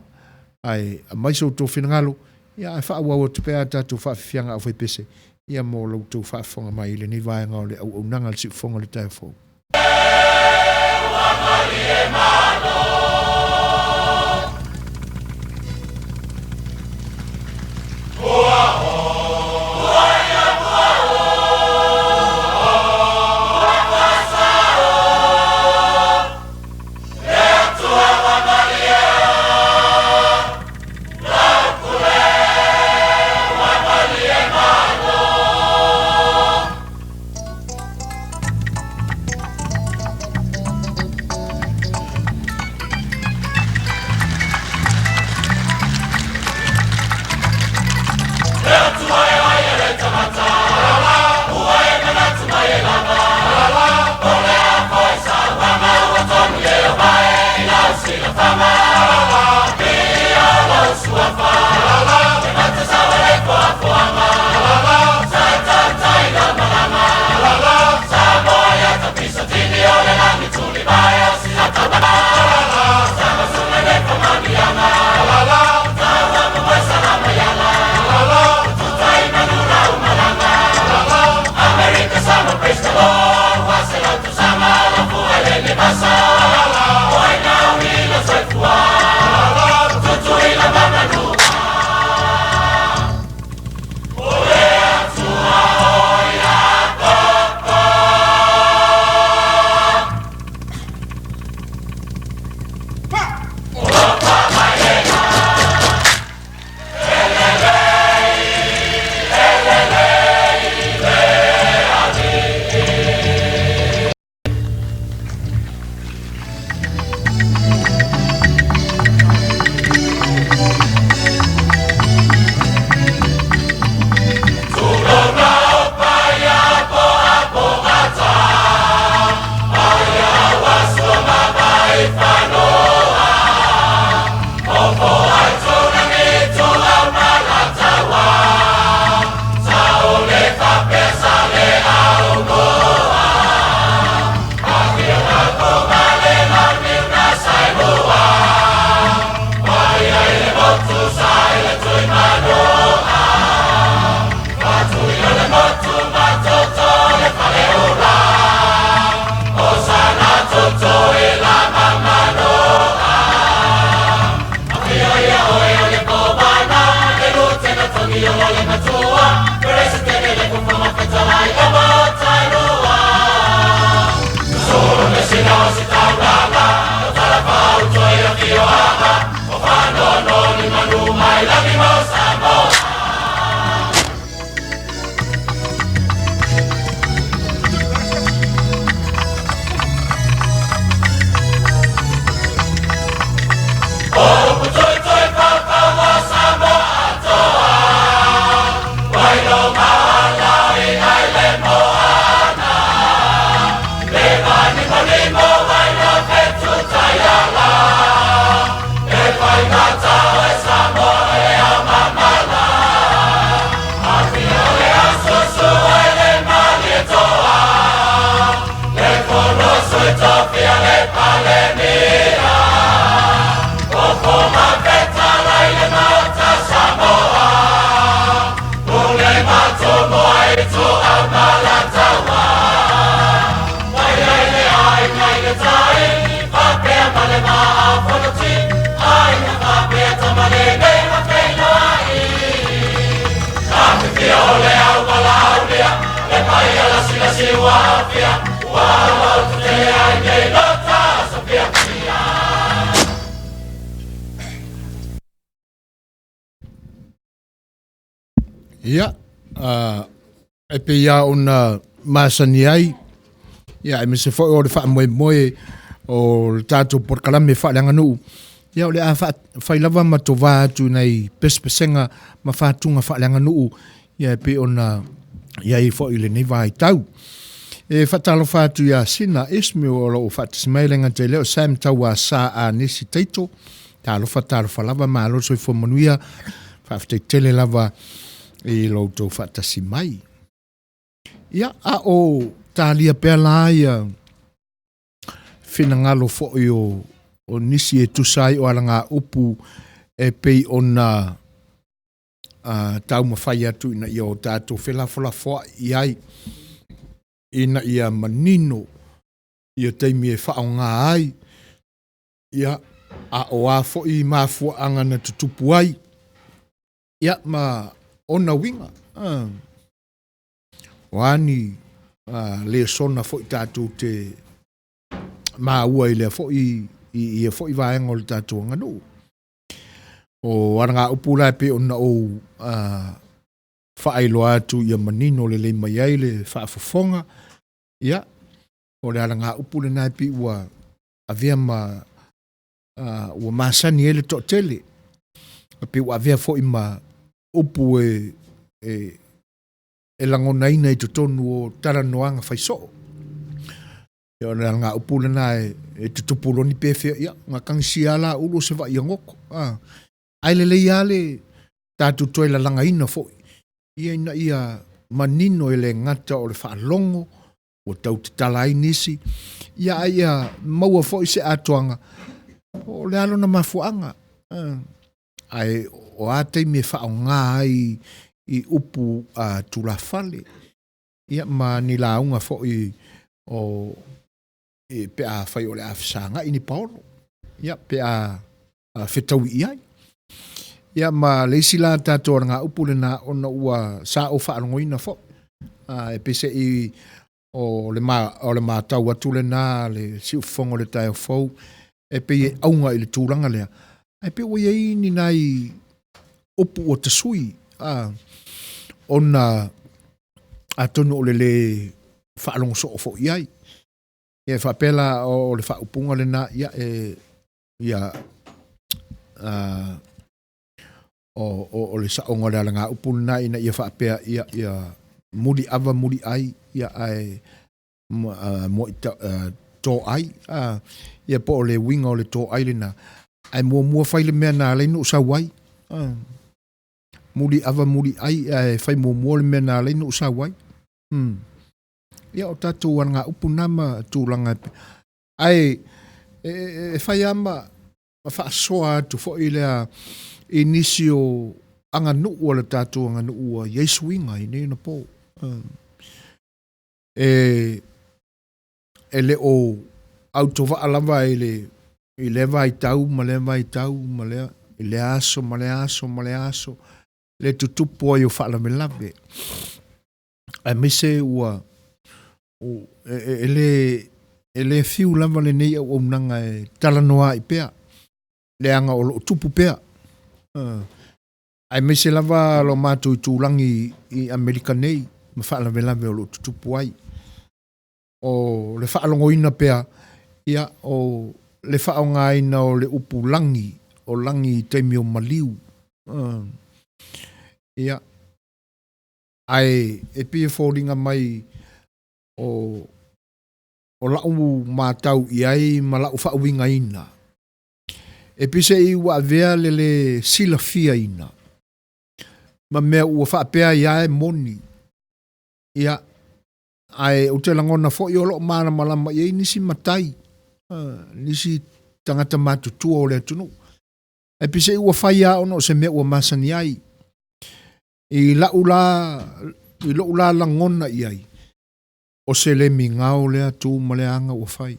Ae aumai so outou finagalo, ia ae faaauau atu pea a tatou faafiafiaga aufaipese, ia mo lo outou faafofoga mai i lenei vaega o le auaunaga a le Siufofoga o le Taeao Fou. Ia, e pei lava ona masani ai, ia, aemaise foi o le faamoemoe o le tatou polokalame faaleaganuu, ia o le a fai lava ma tovā atu i nai pesepesega ma fatuga faaleaganuu, ia e pei ona i ai foi i lenei vaitau. E faatalofa atu ia Sina Ismail o lo o faatasi mai, e le gata i lea o Sam Taua Sa Anesi Taito. Talofa, talofa lava, malo le soifua manuia, faafetai tele lava i lo outou faatasi mai. Ia, a o talia pea la ia finagalo foi o nisi e tusa ai o alagaupu e pei ona taumafai atu ina ia o tatou felafolafoai i ai ina ia manino ia taimi e faaaoga ai, ia, a o a foi mafuaaga na tutupu ai, ia, ma ona uiga. O a ni lesona foi tatou te maua i lea foi i ia foi vaega o le tatou aganuu. O alagaupu la e pei ona ou faailoa atu ia manino lelei mai ai le faafofoga, ia, o le alagaupu lena e pei ua avea ma ua masani ai le toatele, e pei ua avea foi ma upu e, e, e lagonaina i totonu o talanoaga fai soo. Ia o le alagaupu lena e, e tutupu loni pe fea, ia, na tagisia la ulu o se vai goto. Ah. Ae lelei lava le tatou toe lalagaina foi, ia ina ia manino e le gata o le faalogo, ua tau tatala ai nisi, ia a ia maua foi se atoaga o le a lona mafuaaga. Ae o a taimi e faaaoga ai i upu a tulafale, ia ma ni lauga foi o e, pe a fai o le a fesagai ni paolo, ia pe a fetaui i ai. Ia ma le isi la tatou alagaupu lena ona ua sa ou faalogoina foi. E peiseai o le, ma, o le matau atu lena le siufofoga o le taeao fou, e pei e auga i le tulaga lea. Ae pei ua i ai ni nai upu ua tasui, ona atonu o le lē faalogo soo foi i ai. Ia e faapea la o le faaupuga lena, ia e ia o, o, o le saoga o le alagaupu lena ina ia faapea ia, ia muli ava muli ai, ia ae muai toai, ia po o le uiga o le toai lena, ae muamua fai le mea na ala ai ona ou sau ai. Muli ava muli ai, ae fai muamua le mea na ala ai ona ou sau ai. Ia o tatou alagaupu na ma tulaga ae e, e, e fai lava ma ma faasoa atu foi lea i nisi o aganuu a le tatou aganuu ua i ai suiga i nei onapo. E, e le o autovaa lava i le i lea vaitau ma lea vaitau ma lea i lea aso ma lea aso ma lea aso le tutupu ai o faalavelave. Aemaise ua e, e, e le e le fiu lava lenei auaunaga e talanoa ai pea, leaga o loo tupu pea. Aemaise lava lo matou itulagi i Amerika nei ma faalavelave o loo tutupu ai. O le faalogoina pea, ia, o le faaaogaina o le upu lagi, o lagi i taimi o maliu. Ia, ae e pei e foliga mai o, o lau matau i ai ma lau faauigaina, e pei se i ua avea le lē silafiaina ma mea ua faapea ai lava e moni. Ia, ae ou te lagona foi o lo o malamalama i ai nisi matai, nisi tagata matutua o le atunuu. Ae peiseai ua fai lava ona o se mea ua masani ai. I lau la, i lou la lagona i ai, o se le migao lea tu ma le aga ua fai.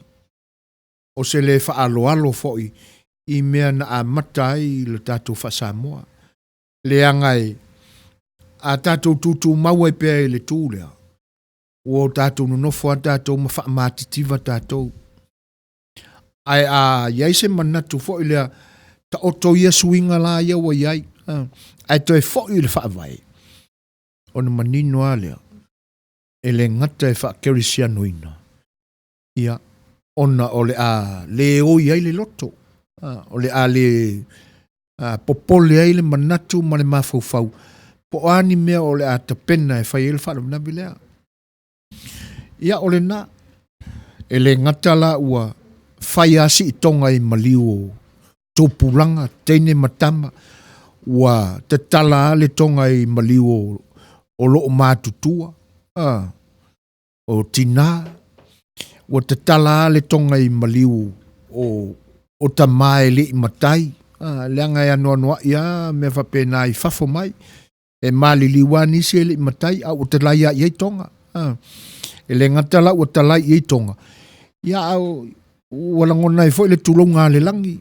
O se le faaaloalo foi i mea na amata ai le tatou faa-Samoa. Leaga e, a tatou tutumau ai pea i le tu lea, ua o tatou nonofo lava tatou ma faamatititiva tatou. Ae a i ai se manatu foi lea, taoto ia suiga la ia ua i ai, ae toe foi i le faavae, ona manino lava lea, e le gata e faakerisianoina, ia, ona o le a le oi ai le loto, o le a le popole ai le manatu ma le mafaufau, po o a ni mea o le a tapena e fai ai le faalavelave lea. Ia, o lena, e le gata la ua fai a siitoga i maliu o tupulaga, teine ma tama, ua tatala a le toga i maliu o, o loo matutua, o tinā, ua tatala a le toga i maliu o, o tamā e le i matai. Leaga e anoanoai lava mea faapena i fafo mai. E maliliu lava nisi e le i matai a ua talai lava i ai Toga. E le gata la ua talai i ai Toga, ia a ua lagona ai foi le tulouga a le lagi.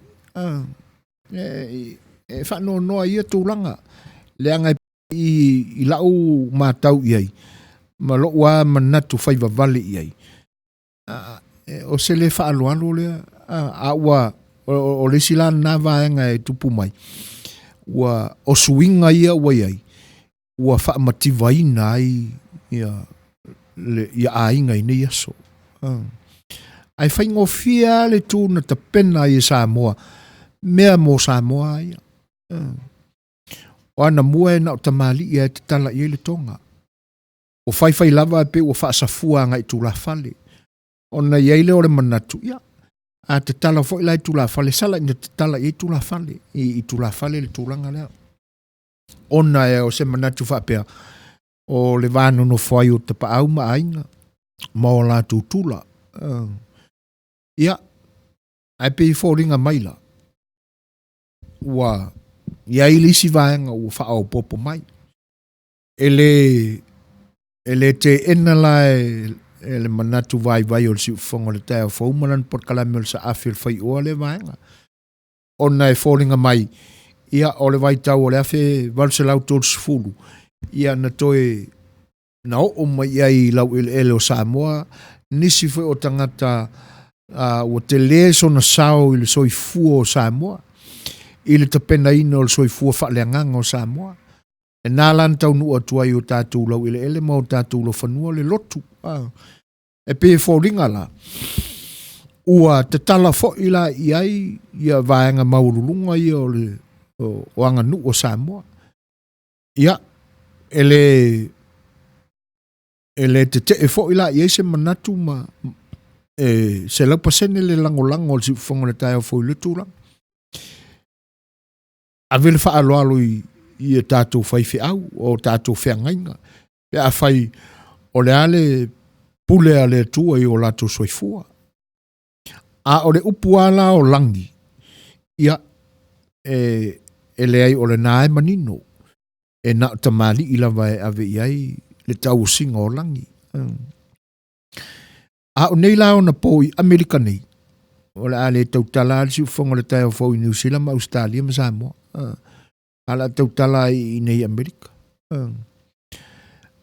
E faanoanoa i ia tulaga, leaga i lau matau i ai ma lou lava manatu faivavale i ai, o se le faaaloalo lea, a ua o le isi la lena vaega e tupu mai, ua o suiga ia ua i ai, ua faamativaina ai ia le ia aiga i nei aso. Ae faigofie lava le tu na tapena ai e Samoa, mea mo Samoa ia. O anamua e na o tamalii lava e tatala i ai le toga. Ua faifai lava pei ua faasafua agai i tulafale. Ona i ai lea o le manatu, ia, a tatala foi la i tulafale, sala ina tatala i ai tulafale, i tulafale le tulaga lea. Ona e o se manatu faapea, o le va nonofo ai o tapaau ma aiga, ma o latou tula. Ia, ae pei e foliga mai la, ua i ai le isi vaega ua faaopoopo mai. E le teena la e le manatu vaivai o le siufofoga o le taeao fou ma lana polokalame o le Saafi o le Faioa lea vaega, ona e foliga mai, ia, o le vaitau o le 1830, ia, na toe na oo mai i ai i laueleele o Samoa nisi foi o tagata ua tele sona sao i le soifua o Samoa, i le tapenaina o le soifua faaleagaga o Samoa. Lena la na taunuu atu ai i o tatou laueleele ma o tatou laufanua le lotu. E pei e foliga la, ua tatala foi la i ai ia vaega maualuluga ia o le o aganuu o Samoa. Ia, e le tetee foi la i ai se manatu ma e 100% le lagolago a le siufofoga o le taeao fou i le tulaga. Ave le faaaloalo i a tatou faifeau, o tatou feagaiga, pe afai o le a le pule a le Atua i o latou soifua. A o le upu lava la o lagi, ia, e leai o lena e manino, e na o tamalii lava e ave i ai le tauosiga o lagi. A o nei la ona po i Amerika nei, o le a le tautala lava le siufofoga o le taeao fou i Niu Sila ma Ausetalia ma Samoa. A o le a tautala i nei Amerika.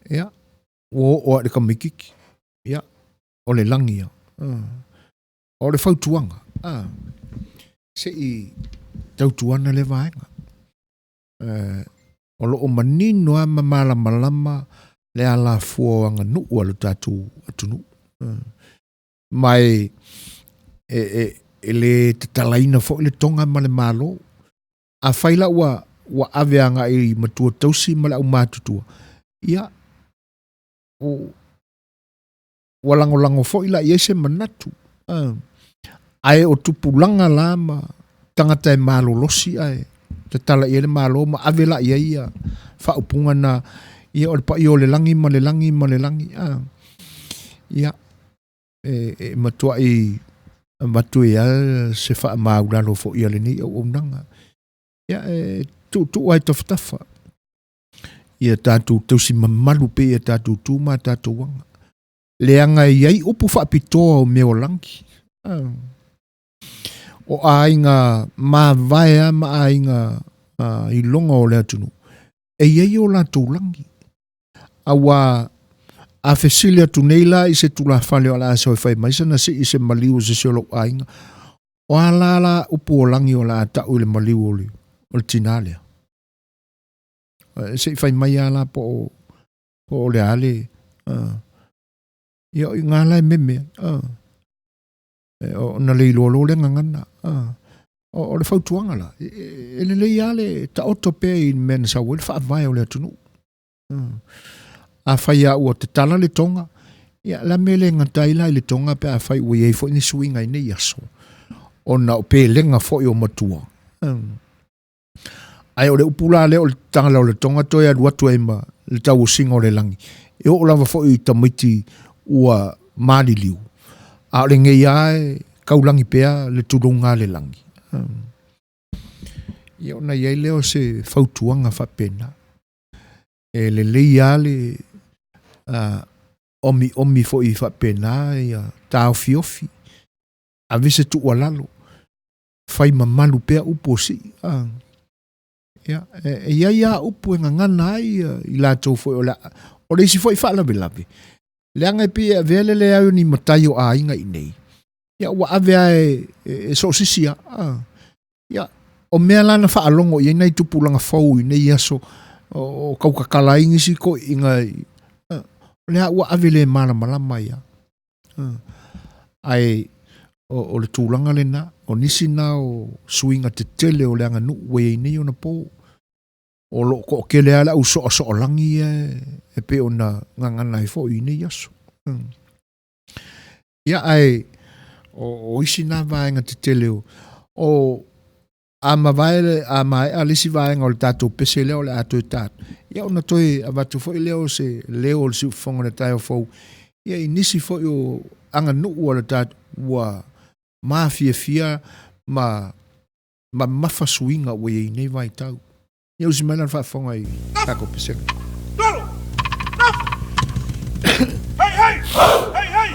Ia, ua oo lava i le tamaitiiti. Ia, o le lagi ia. O le fautuaga, se i tautuana lea vaega. O lo o manino lava ma malamalama le alafua o aganuu a lo tatou atunuu. Ma e le tatalaina foi le toga ma le Malo. Afai la ua ave agai i matua tausi ma le aumatutua, ia, ua lagolago foi la i ai se manatu. Ae o tupulaga la ma tagata e malolosi ae tatala i ai le Malo ma ave la i ai ia faaupuga na, ia o le paia o le lagi ma le lagi ma le lagi. Ia, e matuai avatu ai lava se faamaulalo foi a lenei auaunaga. Ia, e tuutuu ai tafatafa ia tatou tausi mamalu pea ia tatou tu ma tatou aga. Leaga e i ai upu faapitoa o mea o lagi. O aiga mavae lava ma aiga iloga o le atunuu, e i ai o latou lagi. Aua a fesili atu nei la i se tulafale o le a sau e fai mai sana sii se maliu o se isi o lou aiga, o a la la upu o lagi o le a tau i le maliu o le tinā lea? Se i fai mai lava la po o le a le... Ia o i ngā la e meme ai. Ona le iloa loa lea gagana. O le fautuaga la, e lelei lava le taoto pea i le mea na sau ai le faavae o le atunuu. Afai lava ua tatala le toga, ia la mea le gata ai la i le toga pe afai ua i ai foi ni suiga i nei aso, ona o pelega foi o matua. Ae o le upu la lea o le tatala o le toga toe alu atu ai ma le tauosiga o le lagi, e oo lava foi i tamaiti ua maliliu, a o lenei lava e taulagi pea le tulouga a le lagi. Ia ona i ai lea o se fautuaga faapena. E lelei lava le omiomi foi faapena ia taofiofi, ave se tuualalo, fai mamalu pea upu o sii. Ia, e i ai lava upu e gagana ai i latou foi o le, o le isi foi faalavelave, leaga e pei e avea le leai o ni matai o aiga i inei, ia ua ave lava e soosisi lava. Ia, o mea la na faalogo i ai nai tupulaga fou i nei aso o tautatala ai nisi toeaiina, o lea ua ave le malamalama ai lava. Ae o le tulaga lena, o nisi na o suiga tetele o le aganuu ua i ai nei ona po. O lo o toatele lava le au soasoalagi ia e pei ona gagana ai foi i nei aso. Ia ae o isi na vaega tetele o a mavae a maea le isi vaega o le tatou pese lea o le a toe ta atu, ia ona toe avatu foi lea o se leo o le siufofoga o le taeao fou, ia i nisi foi o aganuu a le tatou ua mafiafia ma mamafa suiga ua i ai nei vaitau. Ia usi mai la le faafofoga i tatou pesega. Hei, hei! Hei, hei!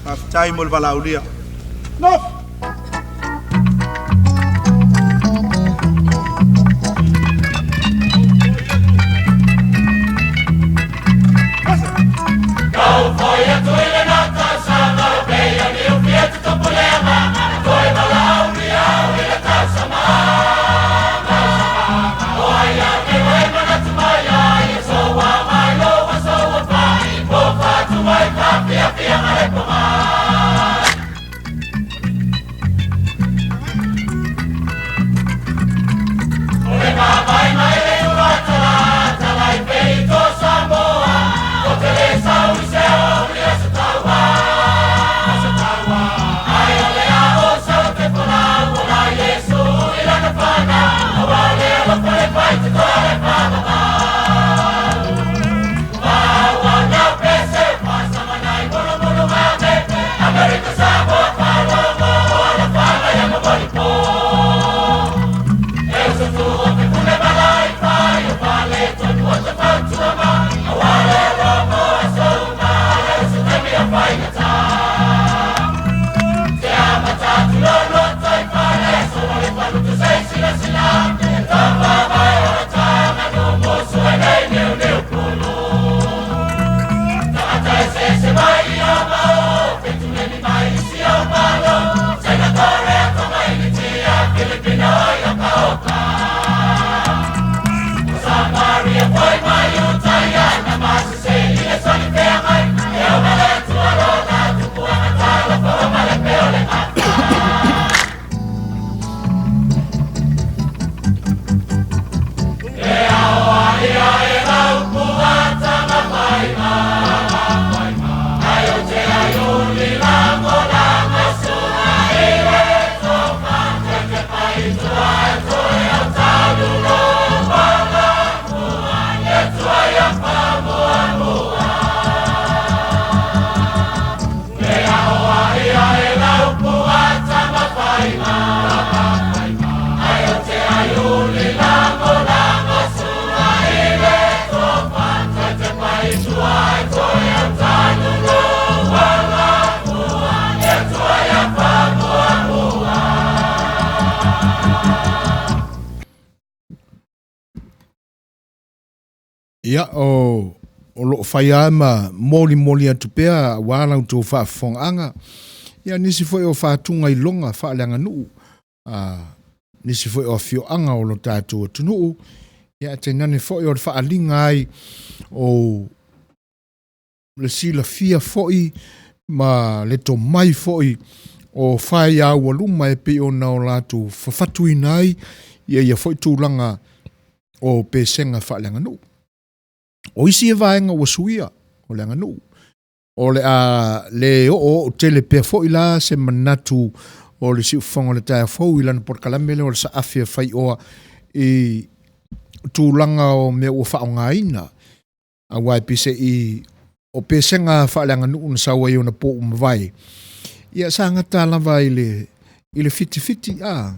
Faafetai mo le valaaulia. Nofo! Ia, o, o loo fai lava ma molimoli atu pea aua la outou faafofogaaga, ia nisi foi o faatuga iloga faaleaganuu, a nisi foi o afioaga o lo tatou atunuu, ia ae tainane foi o le faaaliga ai o le silafia foi ma le tomai foi o faiaualuma e pei ona o latou fafatuina ai ia ia foi tulaga o pesega faaleaganuu. O isi ia vaega ua suia o le aganuu, o le a le oooo tele pea foi la se manatu o le siufofoga o le taeao fou i lana polokalame lea o le Saafi a Faioa i tulaga o mea ua faaaogaina, aua e peiseai o pesega faaleaganuu na sau ai ona po ua mavae, ia sa gata lava i le i le fitifiti a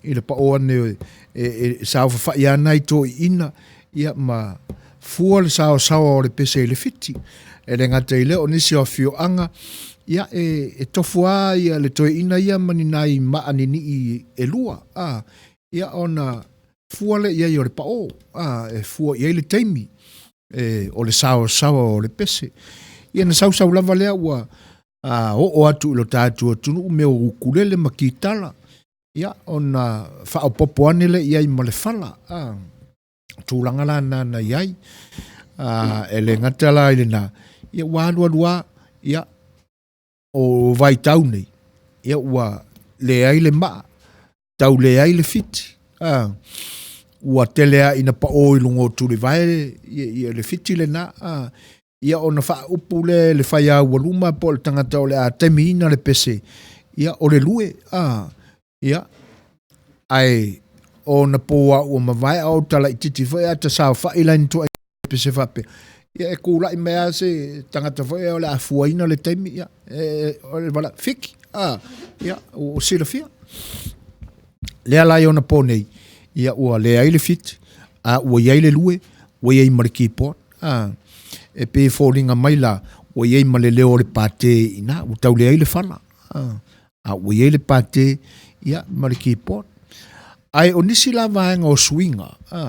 i le pao ane e, e, e saofafai lava nai toeaiina ia ma fua le saosaoa o le pese i le fiti. E le gata i lea o nisi o afioaga ia e, e tofu lava ia le toeaina ia ma ni nai maa ninii e lua a ia ona fua lea i ai o le pao a e fua i ai le taimi e, o le saosaoa o le pese. Ia na sausau lava lea ua a, oo atu i lo tatou atunuu mea o ukulele ma kitara, ia ona faaopoopo ane lea i ai ma le fala. A, tulaga la na na i ai. A, e le gata la i lena, ia ua alualu lava, ia o vaitau nei, ia ua leai le maa, tau leai le fiti, a, ua tele lava ina pao i luga o tulivae ia, ia le fiti lena, a, ia ona faaupu lea e le faiaualuma po o le tagata o le a taimiina le pese, ia o le lue, a, ia, ae o ona pō lava ua mavae a o uta laitiiti foi ae ta saofai la i ni tuuaiga pese faapea, ia e kula'i mai lava se tagata foi o le a fuaina le taimi, ia, e, o le vala, fiki, a, ia, ua silafia. Lea la i ona pō nei, ia ua leai le fiti, a ua i ai le lue, ua i ai ma le keyboard, a, e pei e foliga mai la, ua i ai ma le leo o le pate i ina, ua tau leai le fala, a, a ua i ai le pate, ia, ma le keyboard. Ae o nisi la vaega o suiga, a,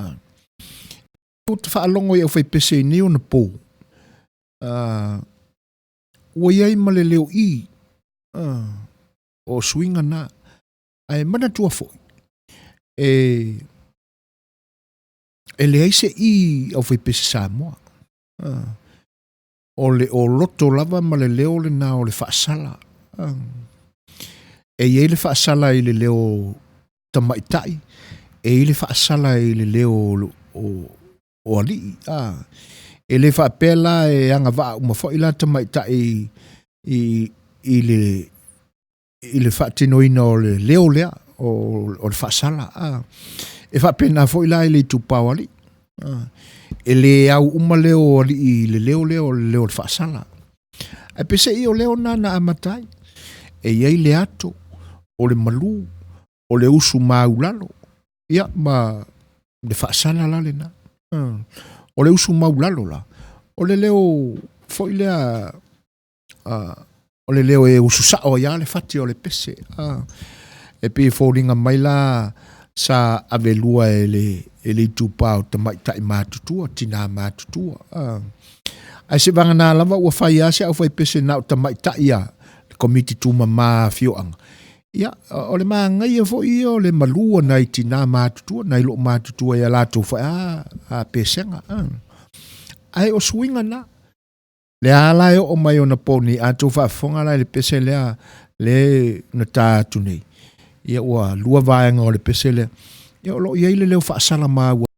ua ta faalogo i aufaipese i nei ona pō, a, ua i ai ma le leo i, a, o suiga na. Ae manatua foi, e, e leai se i aufaipese Samoa. A, o le oloto lava ma le leo lena o le faasala. A, e i ai le faasala i le leo tamaitai, e i ai le faasala i le leo o, o, o alii. A, e le faapea la e agavaa uma foi la tamaitai i, i le i le faatinoina o le leo lea o, o le faasala. A, e faapena foi la i le itupa o alii. A, e le au uma leo o alii i le leo lea o le leo o le faasala. Ae peiseai o leo na na amata ai. E i ai le ato, o le malu, o le usu maulalo, ia ma le faasala la lena. O le usu maulalo la, o le leo foi lea o le leo e usu sao ai lava le fati o le pese. E pei e foliga mai la sa avelua e le, e le itupa o tamaitai matutua, tinā matutua. Ae seivagana lava ua fai lava se aufaipese na o tamaitai lava, le komiti tumama a afioaga. Ia, o le manaia foi ia o le malu a nai tinā matutua, nai loo matutua i a latou foi a, a pesega. Ae o suiga na, lea la e oo mai ona pō nei, a outou faafofoga la i le pese lea le na ta atu nei, ia ua lua vaega o le pese lea, ia o lo o i ai le leo faasala maua.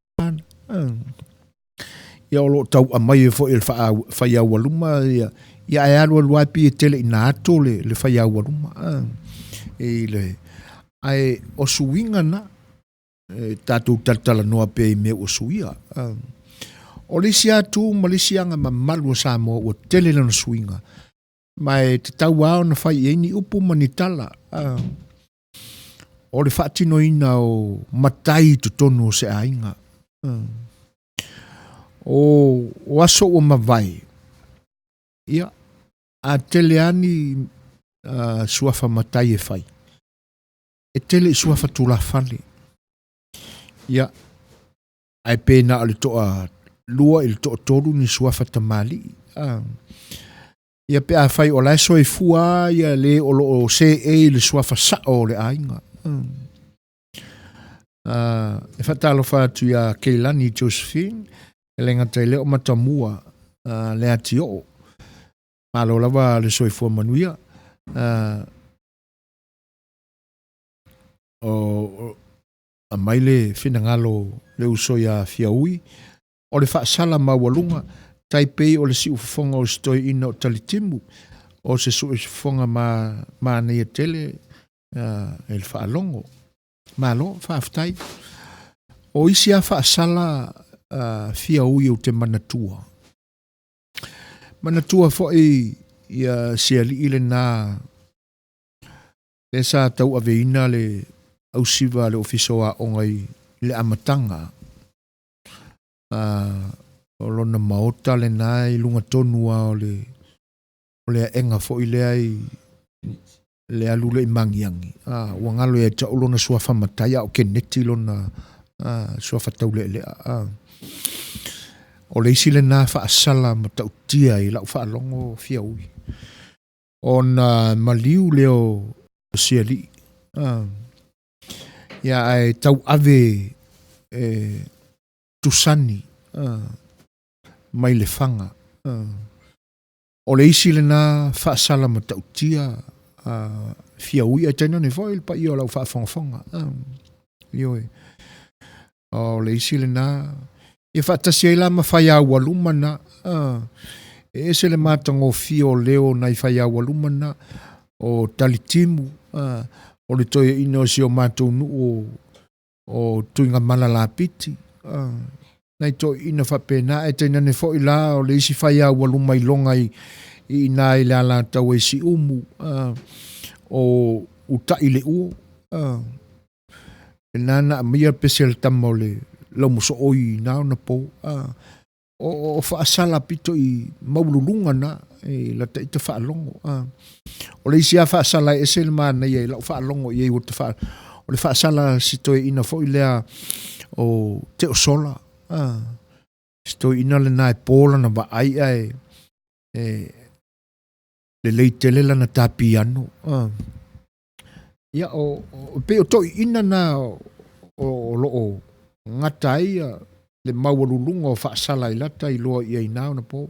Ia o lo o tau aumai ai foi e le faiaualuma ia, ia ae alualu lava pei e tele ina ato le, le faiaualuma. I le, ae o suiga na, e tatou talatalanoa pea i mea ua suia. O le isi atu ma le isi aga mamalu o Samoa ua tele lona suiga, ma e tatau lava ona fai i ai ni upu ma ni tala. O le faatinoina o matai i totonu o se aiga. O, o aso ua mavae, ia, a tele lava ni uh, suafa matai e fai, e tele i suafa tulafale. Ia, ae pe na o le toa 2 i le 3 ni suafa tamalii. A. Ia pe afai o la e soifua ia le o lo o seei i le suafa sao o le aiga. E faatalofa atu ia Keilani Josephine, e le gata i lea o Matamua le Atioo. Malo lava le soifua manuia. O aumai le finagalo le uso ia Fiaui, o le faasala maualuga, tai pei o le siufofoga o si toeaina o Talitimu, o se siufofoga manaia tele e le faalogo. Malo, faafetai. O isi lava faasala Fiaui ou te manatua. Manatua foi ia si alii lena lea sa tauaveina le ausiva a le Ofisa o Aoga i le amataga. O lona maota lena i luga tonu lava o le o le aega foi lea i le alu lea i Magiagi. Ua galo ia te au lona suafa matai a o Keneti lona suafa taulealea. O le isi lena faasala matautia i lau faalogo Fiaui, ona maliu lea o si alii. Ia ae tauave e tusani mai Lefaga. O le isi lena faasala matautia Fiaui ae tainane foi le paia o lau faafogafoga. Ioe. O le isi lena, ia faatasi ai la ma faiaualuma na, e ese le matagofie o leo o nai faiaualuma na, o Talitimu, o le toeaina o si o matou nuu o Tuigamala Lapiti, nai toeaiina faapena, ae tainane foi la o le isi faiaualuma i loga i ina i le Alataua i Siumu, o Utaileuo, lena na aumaia pese a le tama o le laumosooi i na ona po. O faasala pito i maualuluga na i lata ita faalogo. O le isi lava faasala e ese le manaia i lau faalogo i ai ua ta faa, o le faasala si toeaina foi lea o Teosola. Si toeaina lena e po lana vaai ae e lelei tele lana ta piano. Ia o pei o toeaiina na o loo gata ai le maualuluga o faasala i lata iloa i ai na ona po.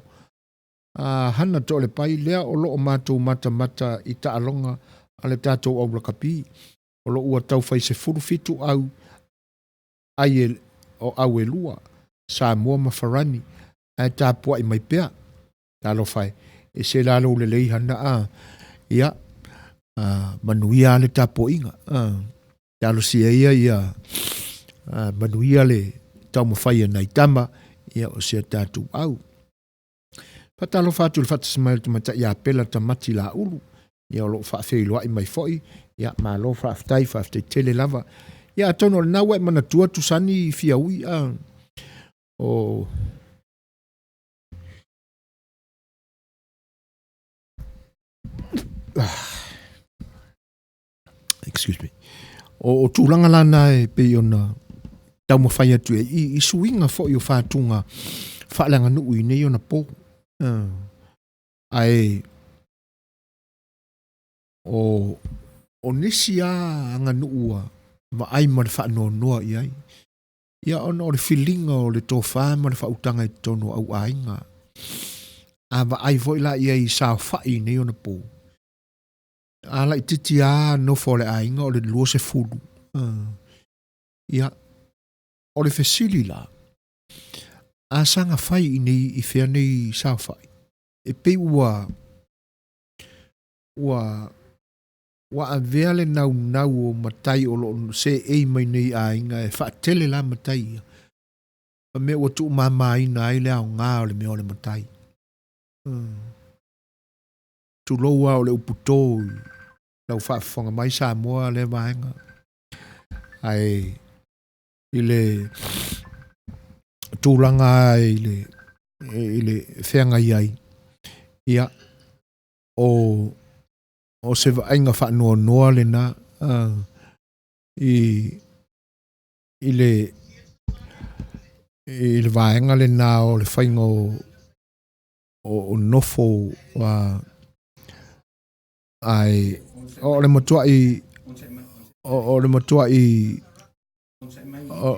Hana Toalepai lea o loo matou matamata i taaloga a le tatou au lakapi. O loo ua tau fai 17 au ai o au e lua, Samoa ma Farani, ae tapuai mai pea. Talofa e, e se la lou lelei hana a. Ia, manuia le tapuaiga. Talosia ia ia manuia le taumafai a nai tama, ia o si a tatou au. Faatalofa atu i le faatasi mai o le tamaitai ia Pela Tamati Laulu, ia o loo faafeiloai mai foi, ia malo faafetai, faafetai tele lava. Ia atonu o lena ua e manatua Tusani Fiaui, o excuse me, o tulaga la na e pei ona taumafai atu ai i suiga foi o fatuga faaleaganuu i nei ona po. Ae o nisi lava aganuu ua vaai ma le faanoanoa i ai, ia ona o le filiga o le tofa ma le faautaga i totonu o au aiga. A vaai foi la i ai i saofai i nei ona po, a laitiiti lava nofo a le aiga o le 20. Ia, o le fesili la, a saga fai i nei i fea nei saofai, e pei ua avea le naunau o matai o loo seei mai nei aiga e faatele la matai ia, ma mea ua tuumamaina ai le aoga o le mea o le matai. Tulou lava o le upu to i lau faafofoga mai Samoa lea vaega. Ae i le tulaga i le feagai ai, ia, o se vaaiga faanoanoa lena i i le vaega lena o le faiga o o nofo ae o le matuai o le matuai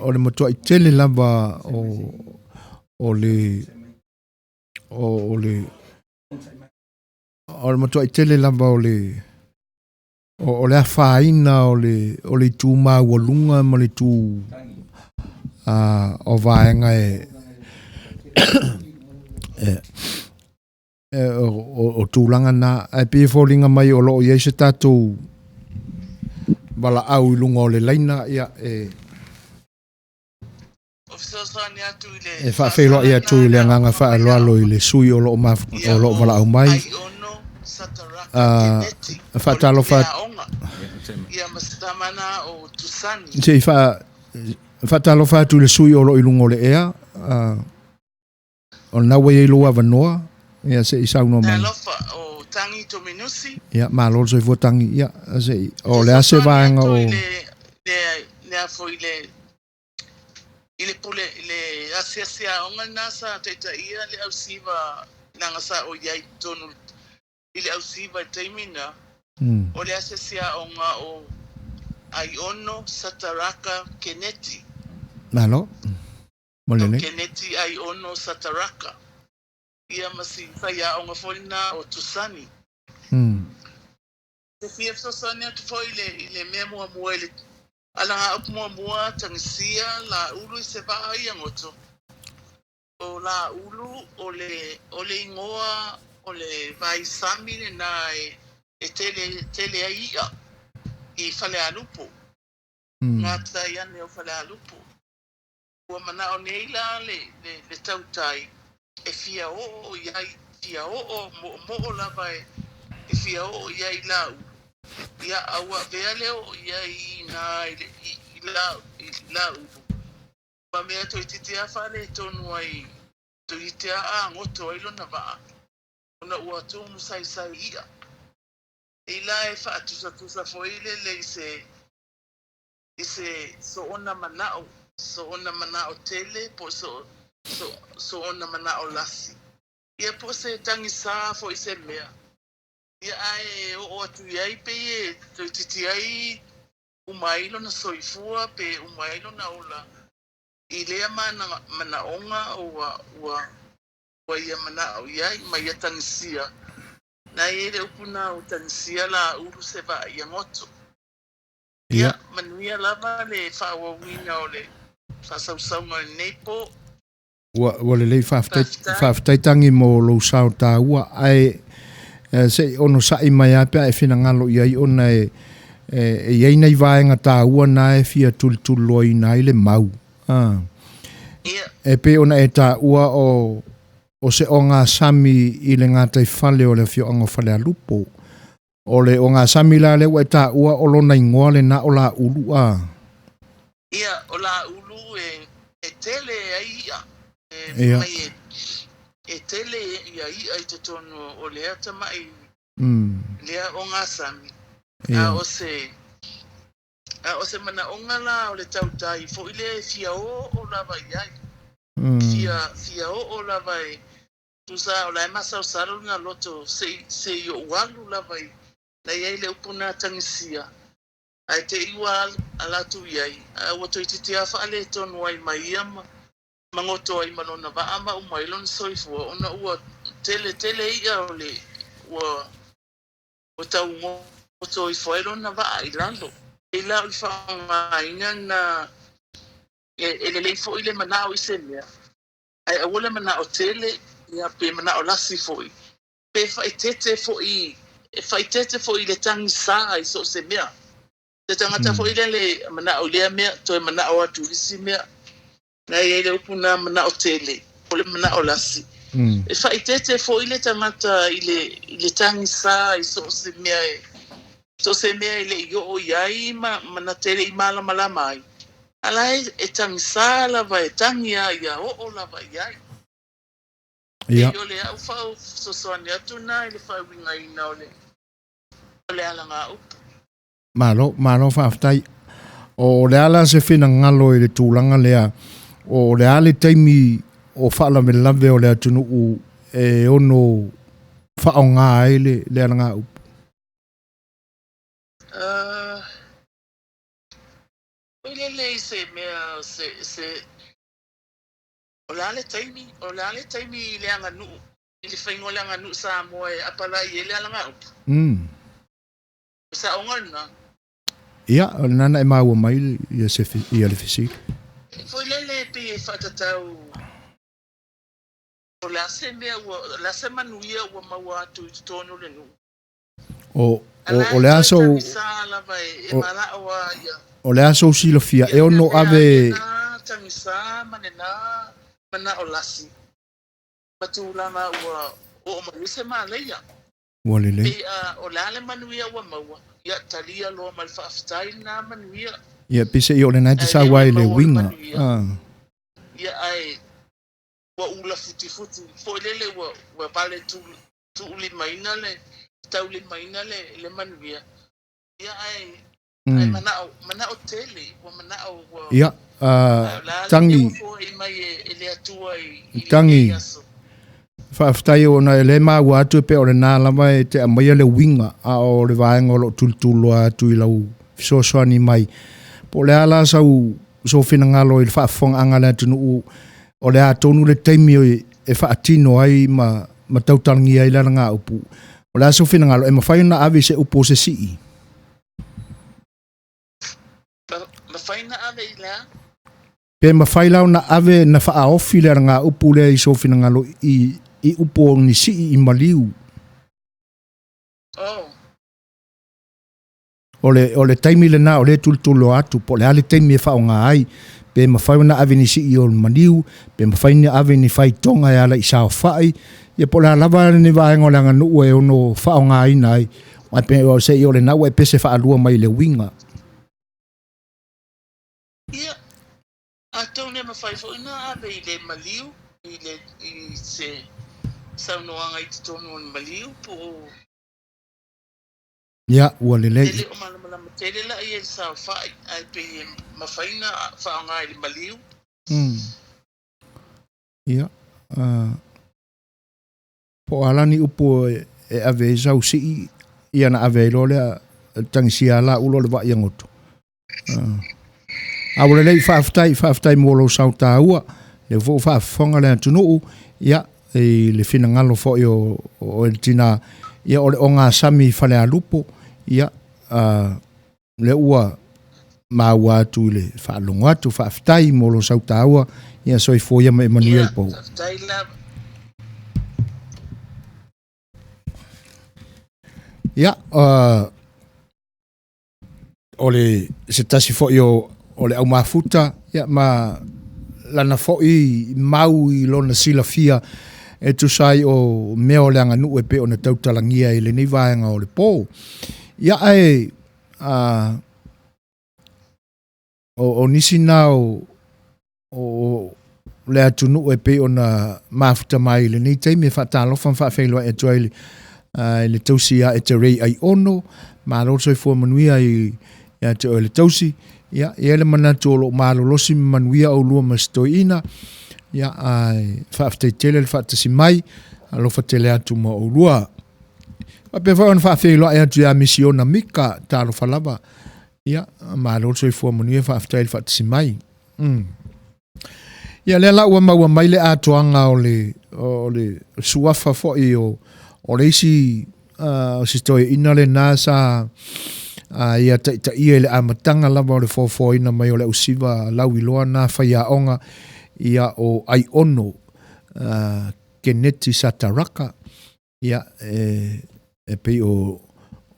o le matuai tele lava o o le o le o le matuai tele lava o le o le afaina o le o le itu maualuga ma le itu o vaega e e o tulaga na ae pei e foliga mai o lo o i ai se tatou valaau i luga o le laina ia e E faafeiloai atu i le agaga faaaloalo i le sui o lo o o lo o valaau mai. Faatalofa se i faatalofa atu i le sui o lo o i luga o le ea. O lena ua i ai lou avanoa, ia se i saunoa mai. Talofa, o Tangi Tominusi. Ia, malo le soifua Tangi. Ia, se i, o le a se vaega o... I le, le, le a foi le, i le pule, i le asiasi aoga lena sa taitaia le ausiva, leaga sa ou i ai i totonu i le ausiva i le taimi lena, o le asiasi aoga o Aiono Sataraka Keneti. Malo. Mo O lenei. Keneti Aiono Sataraka. Ia ma si faiaoga foi lena o Tusani. Te fia fesoasoani atu foi i le, i le mea muamua i le alagaupu muamua, tagisia Laulu i se vaa ia goto. O Laulu o le, o le igoa o le vai sami lena e, e tele, tele ai i'a i Falealupo. Gatai ane o Falealupo. Ua mana'o nei la le, le, le tautai e fia oo i ai, fia oo moomoo lava e, e fia oo i ai i Laulu. Ia, a ua avea le oo i ai i ina i le, i, i la, i Laulu, ma mea toeitiiti lava faaletonu ai, toeitiiti lava agoto ai lona vaa, ona ua tumusaisai i'a. I la e faatusatusa foi lele i se, i se soona mana'o, soona mana'o tele po o so, so, soona mana'o lasi. Ia po o se tagisā foi se mea. Ia ae oo atu i ai pei e toeitiiti ai uma ai lona soifua pe uma ai lona ola i lea mana, manaoga ua, ua, ua ia mana'o i ai ma ia tagisia. Na i ai le upu na o tagisia Laulu se vaa ia goto. Ia, manuia lava le faaauauina o le faasausauga o lenei po. Ua, ua lelei, faafetai, faafetai Tangi mo lou sao taua, ae se i onosai mai lava pe a e finagalo i ai ona e, e i ai nai vaega taua na e fia tulituliloaina ai le mau. A. Ia. E pei ona e taua o, o se ogasami i le gataifale o le afioaga o Falealupo. O le ogasami la lea ua e taua o lona igoa lena o Laulu a. Ia, o Laulu e, e tele ai i'a, e Ia. mai e, e tele ia i'a i totonu o lea tama'i, lea ogasami. Ia. A o se, a o se manaoga la o le tautai foi lea e fia oo lava i ai. Fia, fia oo lava e, tusa o la e masalosalo lona loto se i, se i ou alu lava i, na i ai le upu na tagisia, ae te i ua ala atu i ai, ae ua toeitiiti lava faaletonu ai ma ia ma, ma goto ai ma lona vaa ma uma ai lona soifua, ona ua tele tele i'a o le, ua, ua taugoto ifo ai lona vaa i lalo. E la o le faaaogaina na, e, e lelei foi le mana'o i se mea, ae aua le mana'o tele, ia pe mana'o lasi foi, pe faaeteete foi, e faaeteete foi i le tagisā i so o se mea. Se tagata foi lele mana'o i lea mea, toe mana'o atu i le isi mea. Na i ai le upu na mana'o tele, po o le mana'o lasi. E faaeteete foi le tagata i le, i le tagisā i so o se mea e, so o se mea e le i oo i ai ma, ma na te le i malamalama ai. A la e, e tagisā lava, e tagi lava ia oo lava i ai. Ia. Pei o le au faafesoasoani atu na i le faauigaina o le, o le alagaupu. Malo, malo faafetai. O le a la se finagalo i le tulaga lea O le a le taimi o faalavelave o le atunuu e ono faaaoga ai le le alagaupu? Uh, Foi lele i se mea se, se o le a le taimi, o le a le taimi i le aganuu, i le faiga o le aganuu Samoa e apalai ai le alagaupu? O saoga lena. Ia, o lena na e maua mai ia se ia le fesili. Foi lele e pei e faatatau o le a se mea ua, o le a se manuia ua maua atu i totonu o le nuu. O, o, o le a sou, o le a sou silafia e ono ave. Tagisa ma lena manao lasi ma tulaga ua oo mai ai se malaia. Ua lelei. Pei a o le a le manuia ua maua, ia talia loa ma le faafetai lena manuia. Ia, pei se i o lena e te sau ai le uiga. Ia, ae ua ula futifuti foi lele ua, ua vale tu, tuulimaina le, taulimaina le, le manuia. Ia, ae, ae manao, manao tele, ua manao ua. Ia, Tagi. Ua mai e, e le Atua i, i Tagi. Faafetai ona e le maua atu e pei o lena lava e te aumaia le uiga, a o le vaega o lo o tulituliloa atu i lau fesoasoani mai. Po o le a la sau, sou finagalo i le faafofogaaga a le atunuu, o le a tonu le taimi e faatino ai ma, ma tautalagia ai le alagaupu. O le a sou finagalo, e mafai ona ave i se upu o se sii? Mafai na ave i le a? Pe mafai la ona ave na faaofi le alagaupu lea i sou finagalo i, i upu o ni sii i maliu? Oh. O le, o le taimi lena o lea e tulituliloa atu, po o le a le taimi e faaaoga ai, pe mafai ona ave ni sii o maliu, pe mafai ona ave ni faitoga e ala i saofai, ia po o le a lava ni vaega o le aganuu e ono faaaogaina ai, ae pe o se i o lena ua e pese faalua mai i le uiga. Ia, atonu e mafai foi ona ave i le maliu, i le, i se saunoaga i totonu o le maliu, po o. Ia, ua lelei. E le o malamalama tele la i le saofai, ae pei e mafai ona faaaoga i le maliu. Ia, po o a la ni upu e ave ai sau sii, ia na ave ai loa lea tagisia la ulo le vaa ia goto. A ua lelei, faafetai, faafetai mo lou sao taua, lea foi ua faafofoga le atunuu, ia, i le finagalo foi o, o le tina, ia, o le ogasami i Falealupo, ia, lea ua maua atu i le faalogo atu, faafetai mo lou sau taua, ia soifua ia ma e manuia le pou. Faafetai lava. Ia, o le se tasi foi o, o le aumafuta, ia, ma lana foi mau i lona silafia e tusa ai o mea o le aganuu e pei ona tautalagia i lenei vaega o le pō. Ia ae a, o, o nisi na o, o le atunuu e pei ona mafuta mai i lenei taimi e faatalofa ma faafeiloai atu ai i le tausi ia e te Ray Aiono, malo le soifua manuia i ia te oe le tausi. Ia, e i ai le manatu o lo o malolosi ma manuia oulua ma si toeaina. Ia, ae faafetai tele le faatasi mai, alofa tele atu ma oulua. Faapea foi ona faafeiloai atu ia Misiona Mika, talofa lava. Ia, malo le soifua manuia, faafetai le faatasi mai. Ia, lea la ua maua mai le atoaga o le, o le suafa foi o, o le isi o si toeaina lena sa ia taitaia i le amataga lava o le foafoaina mai o le ausiva lauiloa na faiaoga ia o Aiono Keneti Sataraka. Ia, e, e pei o,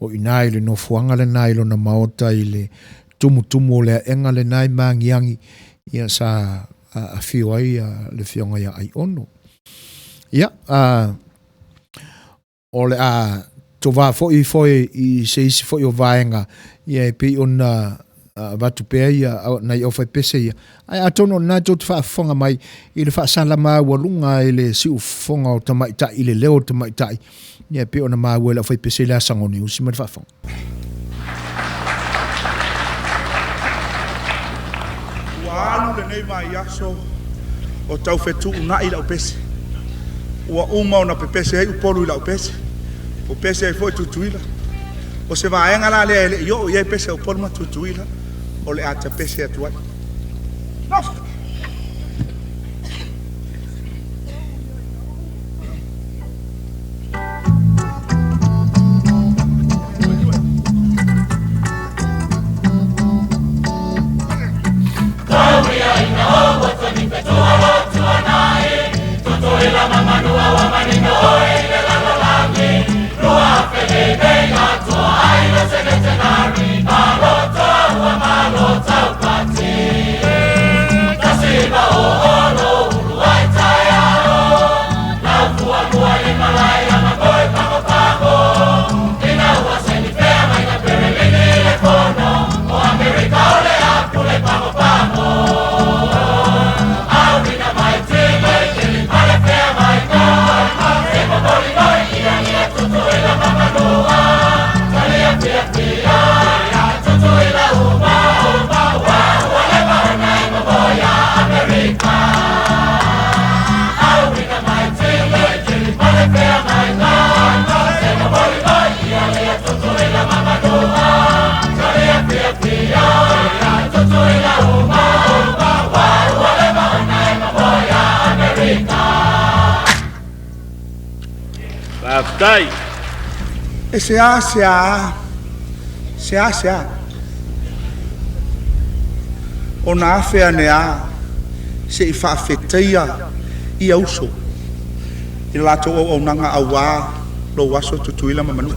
o i ina i le nofoaga lena i lona maota i le tumutumu o le aega lena i Magiagi, ia sa afio ai le afioga ia Aiono. Ia, a, o le a tovā foi foe i se isi foi o vaega, ia e pei ona avatu pea ia nai aufaipese ia. Ae atonu o lena tou te faafofoga mai i le faasala maualuga i le siufofoga o tamaitai, i le leo o tamaitai, ia e pei ona maua i le aufaipese i le Asagone usi mai le faafofoga. Ua alu lenei vaiaso O tau fetuunai lau pese. Ua uma ona pepese ai Upolu i lau pese. Ua pese ai foi Tutuila. O se vaega la lea e le i oo i ai pese a Upolu ma Tutuila, o le a tapese atu ai. Nofo! Faafetai. E seasea, seasea ona afe ane a se i faafetaia ia uso i le latou auaunaga auā lou aso Tutuila ma Manua.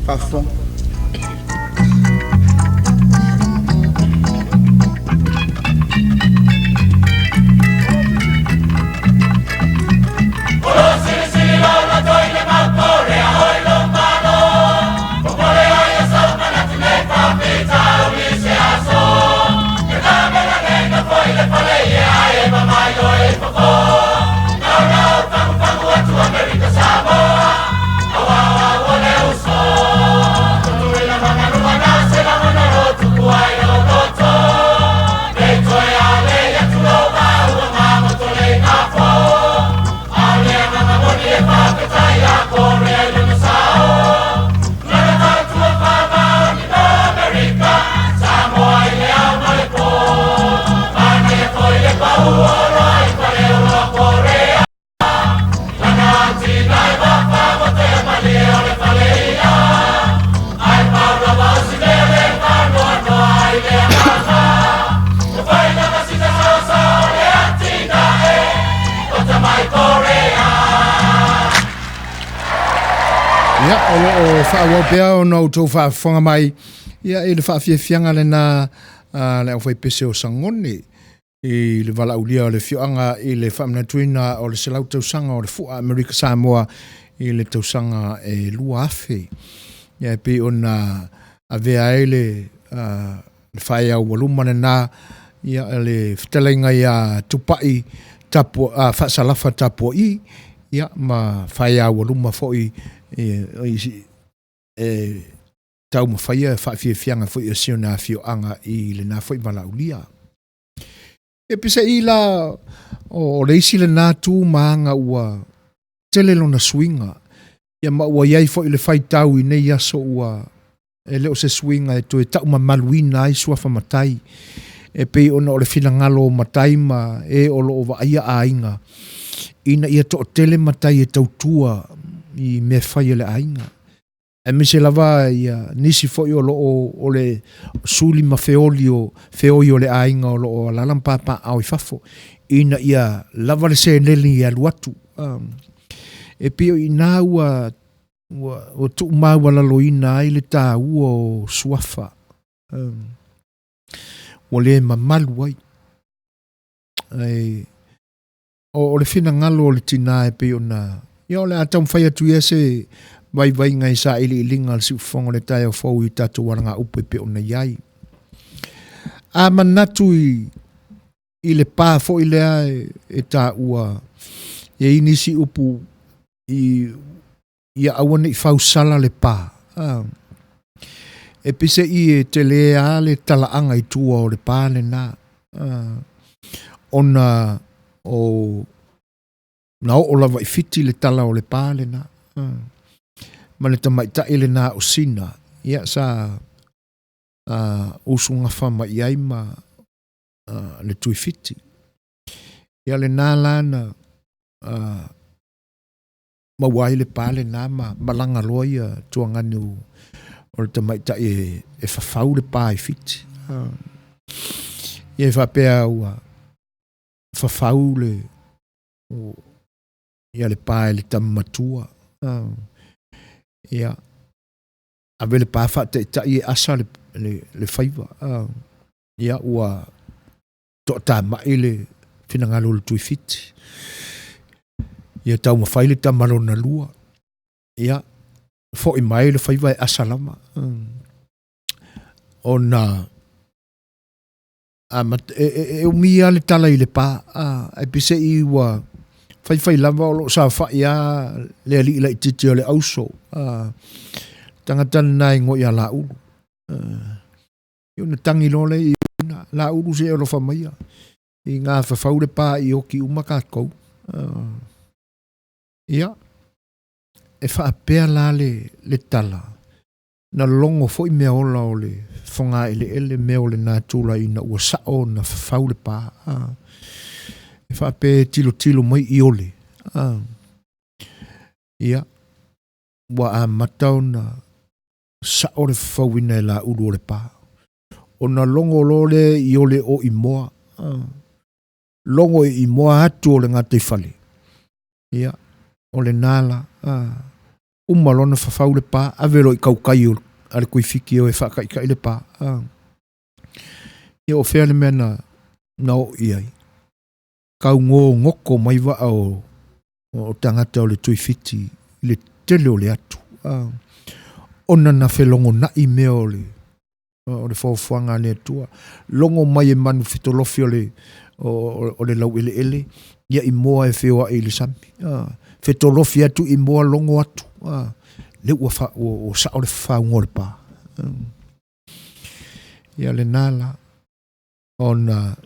Faafofoga. Ia, o lo o faaauau pea ona outou faafofoga mai ia i le faafiafiaga lena a le aufaipese o Sagone i le valaaulia o le afioaga i le faamanatuina o le 100 tausaga o le Fua Amerika Samoa i le tausaga e 2000. Ia e pei ona avea ai le le faeau ua luma lena ia le fetalaiga ia Tupai Tapu, Faasalafa Tapua'i ia ma faeau ua luma foi e, e taumafaia faafiafiaga foi o si ona afioaga i lena foi valaaulia. E pese'i la o le isi lena tu ma aga ua tele lona suiga, ia ma ua i ai foi le faitau i nei aso ua e le o se suiga e toe taumamaluina ai suafa matai, e pei ona o le finagalo o matai ma e o lo o vaaia aiga, ina ia toatele matai e tautua i mea fai a le aiga. Aemaise lava ia nisi foi o lo o o le suli ma feoli o feoi o le aiga o lo o alaala ma papaaao i fafo, ina ia lava le seleni e alu atu. E pei o i ina ua ua ua tuumaualaloina ai le taua o suafa, ua le mamalu ai. Ae o le finagalo o le tinā e pei ona, ia o le a taumafai atu ia se vaivaiga i sailiiliga a le siufofoga o le taeao fou i tatou alagaupu e pei ona i ai. A manatu i, i le pa foi lea e, e taua e i nisi upu i ia aua ne i fausala le pa. A, e pese i e tele a le talaaga i tua o le pa lena. A, ona O na oo lava i Fiti le tala o le pa lena. Ma le tamaitai lena o Sina, ia sa usugafa mai i ai ma le Tuifiti. Ia lena la na maua ai le pa lena ma malaga loa ia tuagani o le tamaitai e fafau le pa i Fiti. Ia e faapea ua fafau le ia le pa e le tama matua. Ia ave le pa faataitai e asa le faiva. Ia ua toatamai le finagalo o le Tuifiti. Ia taumafai le tama lona lua. Ia foi mai le faiva e asa lava. Ona e umi lava le tala i le pa, ae peiseai ua faifai lava o lo o saofai lava le alii laitiiti o le auso, tagata lena e igoa ia Laulu. Ia ona tagi loa lea i una, Laulu se i alofa maia, i gafafau le pa i oki uma tatou. Ia, e faapea la le tala, na logo foi meaola o le fogaeleele, mea o le natura ina ua sao ona fafau le pa. E faapea e tilotilo mai Iole. Ia, ua amata ona sao le fafauina e Laulu o le pa. Ona logo loa lea Iole o Imoa. Logo i Imoa atu o le gataifale. Ia, o lena la, uma loa ona fafau le pa, ave loa i kaukai o a le Tuifiti e o e faataitai le pa. Ia o fea le mea na oo i ai? Taugogoto mai vaa o tagata o le Tuifiti i le tele o le atu. Ona na felogonai mea o le foafoaga a le Atua. Logo mai e manu fetolofi o le laueleele, ia Imoa e feoai i le sami. Fetolofi atu Imoa logo atu. Lea ua sao le fafauga o le pa. Ia lena la. Ona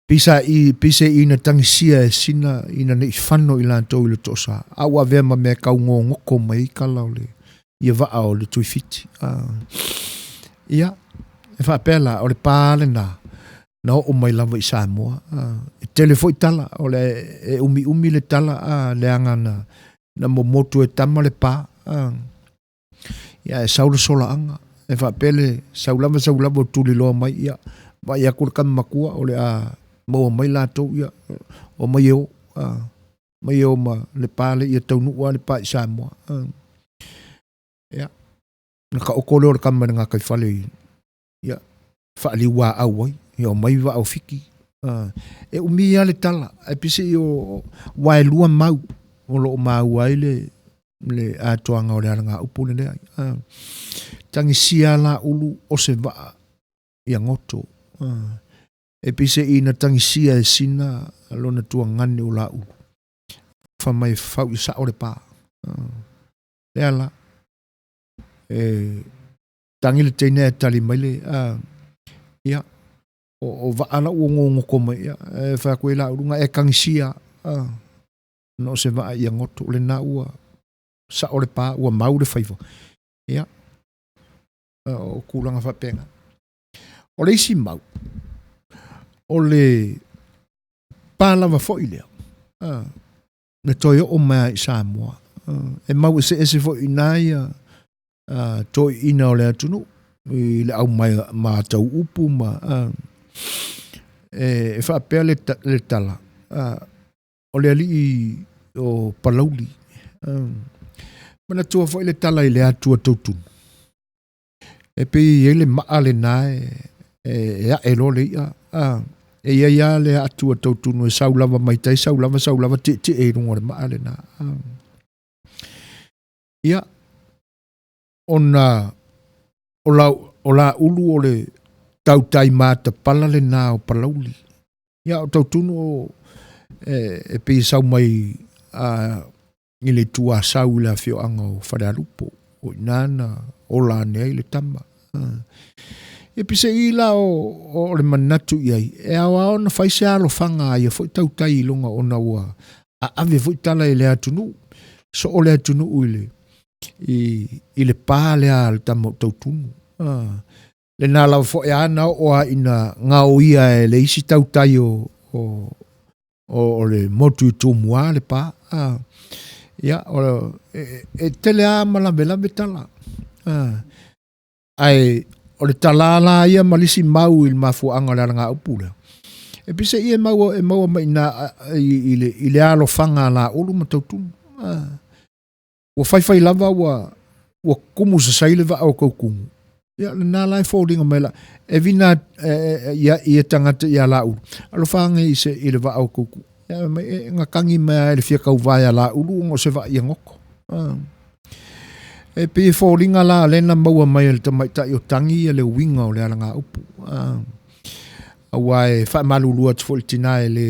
peiseai ina tagisia e Sina ina nei fano i latou i le toasa. A ua avea ma mea taugogoto mai ai tala o le ia vaa o le Tuifiti. Ia, e faapea la, o le pa lena, na oo mai lava i Samoa. E tele foi tala, o le e umiumi le tala, leaga na momotu e tama le pa. Ia, e sau le solaaga, e faapea le sau lava sau lava o tuliloa mai, ia, vaai atu le tama matua, o le a maua mai latou, ia, o mai e o, mai e o ma le pa le ia taunuu lava le pa i Samoa. Ia, na taoto lea o le tama i le gataifale i, ia, faaliuaau ai, ia o mai vaa o Fiti. E umi lava le tala, ae peiseai o aua e lua mau o lo o maua ai le atoaga o le alagaupu lenei. Tagisia Laulu o se vaa ia goto. E peiseai na tagisia e Sina lona tuagane o Laulu. Fa mai fafau i sao le pa. Lea la. E tagi le teine e tali mai le, ia, o vaa la ua gogoto mai, ia, e fai atu ai Laulu, na e tagisia, na o se vaa ia goto, lena ua sao le pa, ua mau le faiva. Ia, o tulaga faapena. O le isi mau, o le pa lava foi lea, na toe oo mai i Samoa. E mau eseese foi i nā ia toeaiina o le atunuu, i le au mai matau upu ma, e faapea le tala, o le alii o Palauli. Manatua foi le tala i le atua tautunu. E pei e i ai le maa lena e ae loa le i'a. E i ai lava le atua tautunu e sau lava mai tai, sau lava, sau lava, tietie i luga o le maa lena. Ia, ona o Laulu o le tautai matapala lena o Palauli. Ia, o tautunu o, e pei e sau mai i le itu Asau i le afioaga o Falealupo, o i ina na ola ane ai le tama. Ia piseʻī la o le manatu i ai, e ao lava ona fai se alofaga a ia foi tautai i luga ona ua aave foi tala i le atunuu, soo le atunuu i le i le pa lea a le tama o Tautunu. Lena lava foi a na oo lava ina gaoia e le isi tautai o o le motu i Tumua le pa. Ia, e tele lava ma lavelave tala. Ae o le tala la ia ma le isi mau i le mafuaaga o le alagaupu lea, e piseʻī e maua e maua mai iinā i le alofaga a Laulu ma Tautunu. Ua faifai lava ua ua kumu sasai le vaa o Tautunu, ia lena la e foliga mai la e vina ia ia tagata ia Laulu, alofa ane i se i le vaa o Tautunu. Ia mai e gakagi mai lava i le fia tauvae a Laulu ona o se vaa ia goto. E pei e foliga la lea na maua mai e le tamaitai o Tagi le uiga o le alagaupu. Aua e faamalulu atu foi i le tina e le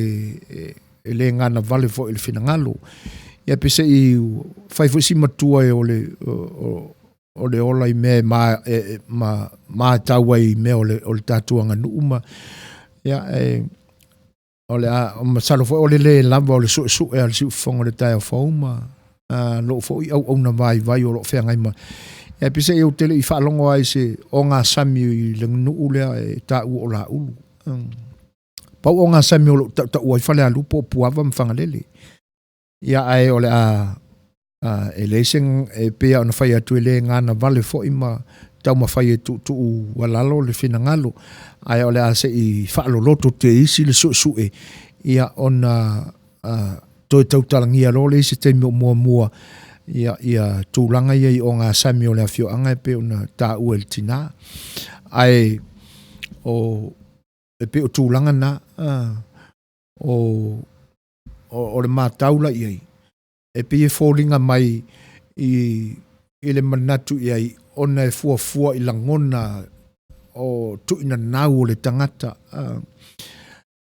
e le gana vale foi i le finagalo. Ia pe se i fai foi si matua o le o le ola i mea e ma e ma matau ai i mea o le tatou aganuu ma ia e o le a masalo foi o le le lava o le suesue a le siufofoga o le taeao fou ma lou foi auauna vaivai o lo o feagai ma ia pe se i ou te le i faalogo ai se ogasami i le nuu lea e taua o Laulu. Pau ogasami o lo o tautaua ai Falealupo o Puava ma Fagalele. Ia ae o le a e leai se e pei lava ona fai atu e le gana vale foi ma taumafai e tuutuu alalo le finagalo ae o le a se i faaloloto teisi le suesue ia ona toe tautalagia loa le isi taimi o muamua ia ia tulaga ia i ogasami o le afioaga e pei ona taua e le tina. Ae o e pei o tulaga na o o le matau la i ai, e pei e foliga mai i i le manatu i ai ona e fuafua i lagona o tuuinanau o le tagata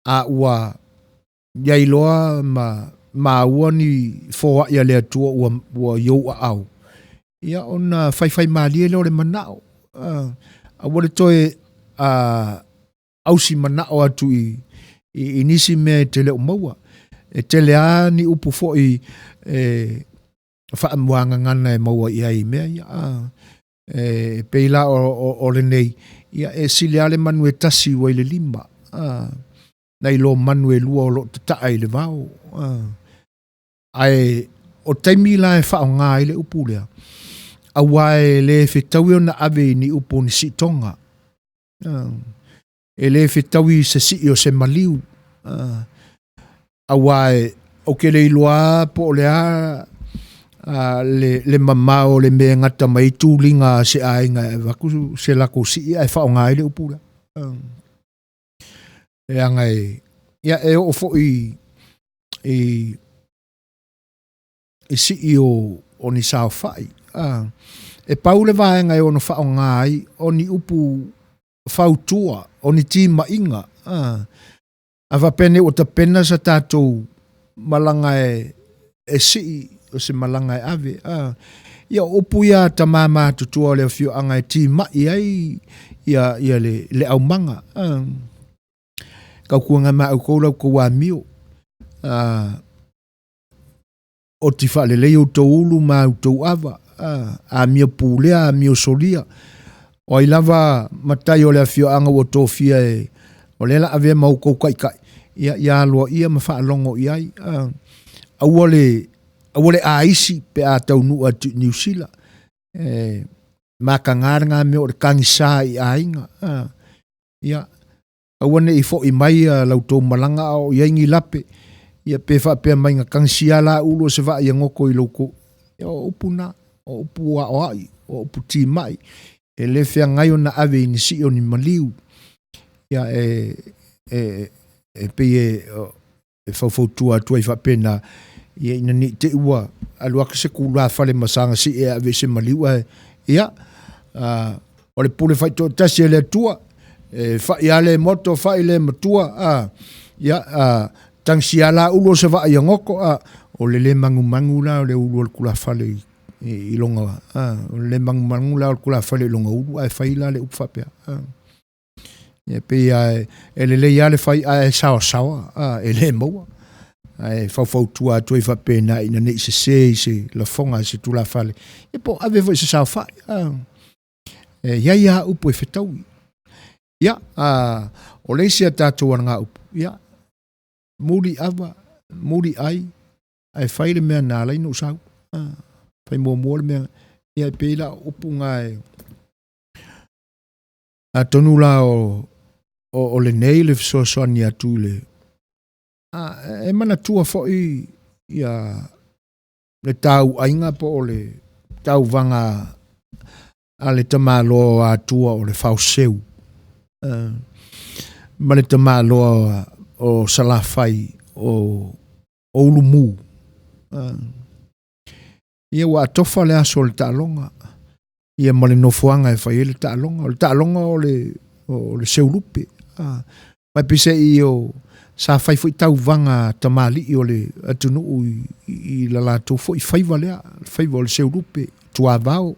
a ua iai loa ma maua ni foai a le Atua ua ua i ou aao, ia ona faifaimalie lea o le manao. Aua le toe ausi manao atu i i nisi mea e te le o maua. E tele lava ni upu foi e faamuagagana e maua i ai i mea ia. E pei la o lenei, ia e sili lava le manu e tasi ua i le lima, nai lo manu e lua o lo o tataa i le vao. Ae o taimi la e faaaoga ai le upu lea, aua e le fetaui ona ave i ni upu o ni siitoga. E le fetaui i se sii o se maliu. Aua ou te le iloa po o le a le mamao o le mea e gata mai ai tuliga a se aiga e avatu se latou sii ae faaaoga ai le upu lea. Leaga e ia e oo foi i i sii o ni saofai. E pau le vaega e ono faaaoga ai o ni upu fautua, o ni timaiga. A faapea nei ua tapena sa tatou malaga e sii, o se malaga e ave. Ia o upu ia a tama matutua o le afioaga e timai ai ia ia le le aumaga. Tautuana ma outou la outou amio. Oti faalelei outou ulu ma outou ava, amio pulea, amio solia. O ai lava matai o le afioaga ua tofia e o lea o le a avea ma outou taitai, ia ia aloaia ma faalogo i ai. Aua le aua le aisi pe a taunuu atu i Niu Sila. E mataga lena mea o le tagisa i aiga. Ia Aua ne i foi mai la outou malaga a o i ai ni lape, ia pe faapea mai na tagisia la ulu o se vaa ia goto i lo outou. Ia o upu na, o upu aoai, o upu timai, e le feagai ona ave i ni sii o ni maliu. Ia e e e pei e e faufautua atu ai faapena, ia ina ne i te i ua alu atu se tulafale ma saga sii e ave i se maliu ae, ia, o le pule faitoatasi a le Atua, e fai lava le moto, fai le matua, a, ia, a, tagisia la ulu o se vaa ia goto, a, o le le manumanu la o le ulu o le tulafale i i, i lona, a, o le le manumanu la o le tulafale i lona ulu ae fai la le upu faapea. A. Ia pei lava e lelei lava le fai ae saoasaoa, a, e le maua. Ae faufautua atu ai faapena ina ne i sese i se lafoga a se tulafale, ia po o ave foi i se saofai. A, e i ai lava upu e fetaui. Ia, a, o le isi a tatou alagaupu, ia, muli ava, muli ai, ae fai le mea na ala ai ona ou sau. A, fai muamua le mea, ia e pei la o upu na e, Atonu la o, o, o lenei le fesoasoani atu i le, a, e manatua foi ia le tauaiga po o le tauvaga a le tamaloa o Atua o le Faoseu, ma le tamaloa o Salafai o, o Ulumu. Ia ua atofa le aso o le taaloga, ia ma le nofoaga e fai ai le taaloga. O le taaloga o le, o le seulupe. A, mai peiseai o, sa fai foi tauvaga a tamalii o le atunuu i, i, i la latou foi faiva lea, le faiva o le seulupe, tuavao.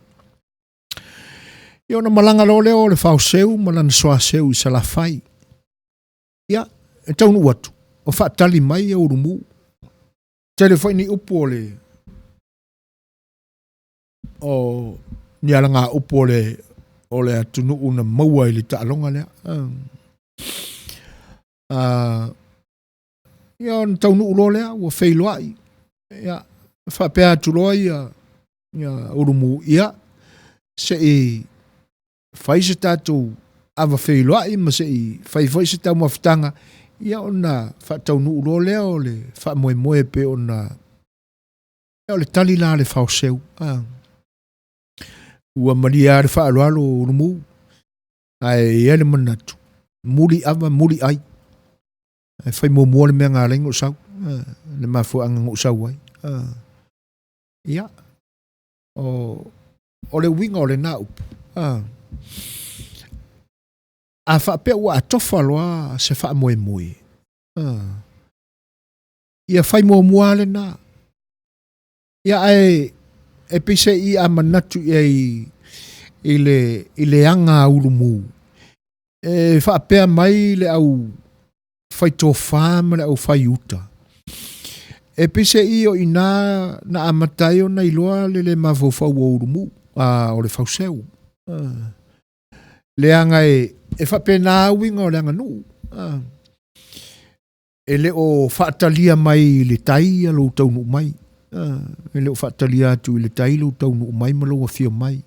Ia ona malaga loa lea o le faoseu ma lana soaseu i Salafai. Ia, e taunuu atu, o faatali mai ia Ulumu. Tele foi ni upu o le o ni alagaupu o le o le atunuu na maua i le taaloga lea. Ia ona taunuu loa lea ua feiloai. Ia faapea atu loa ia ia Ulumu, ia se i fai se tatou ava feiloai ma se i fai foi se taumafataga, ia ona faataunuu loa lea o le faamoemoe e pei ona ia o le tali la a le faoseu. A. Ua malie lava le faaaloalo o Ulumu, ae i ai le manatu, muli ava, muli ai. Ae fai muamua le mea na ala ai ona ou sau, le mafuaaga na ou sau ai. Ia, o, o le uiga o lena upu, a, a faapea ua atofa loa se faamoemoe, a, ia fai muamua lava lena. Ia ae e peiseai a manatu i ai i le, i le aga a Ulumu, e faapea mai le au fai tofa ma le au fai uta. E peiseai o i ina na amata ai ona iloa le le mafaufau o Ulumu, a, o le fauseu. A, leaga e, e faapena uiga o le aganuu. A, e le o faatalia mai i le tai ia lou taunuu mai. A, e le o faatalia atu i le tai lou taunuu mai ma lou afio mai.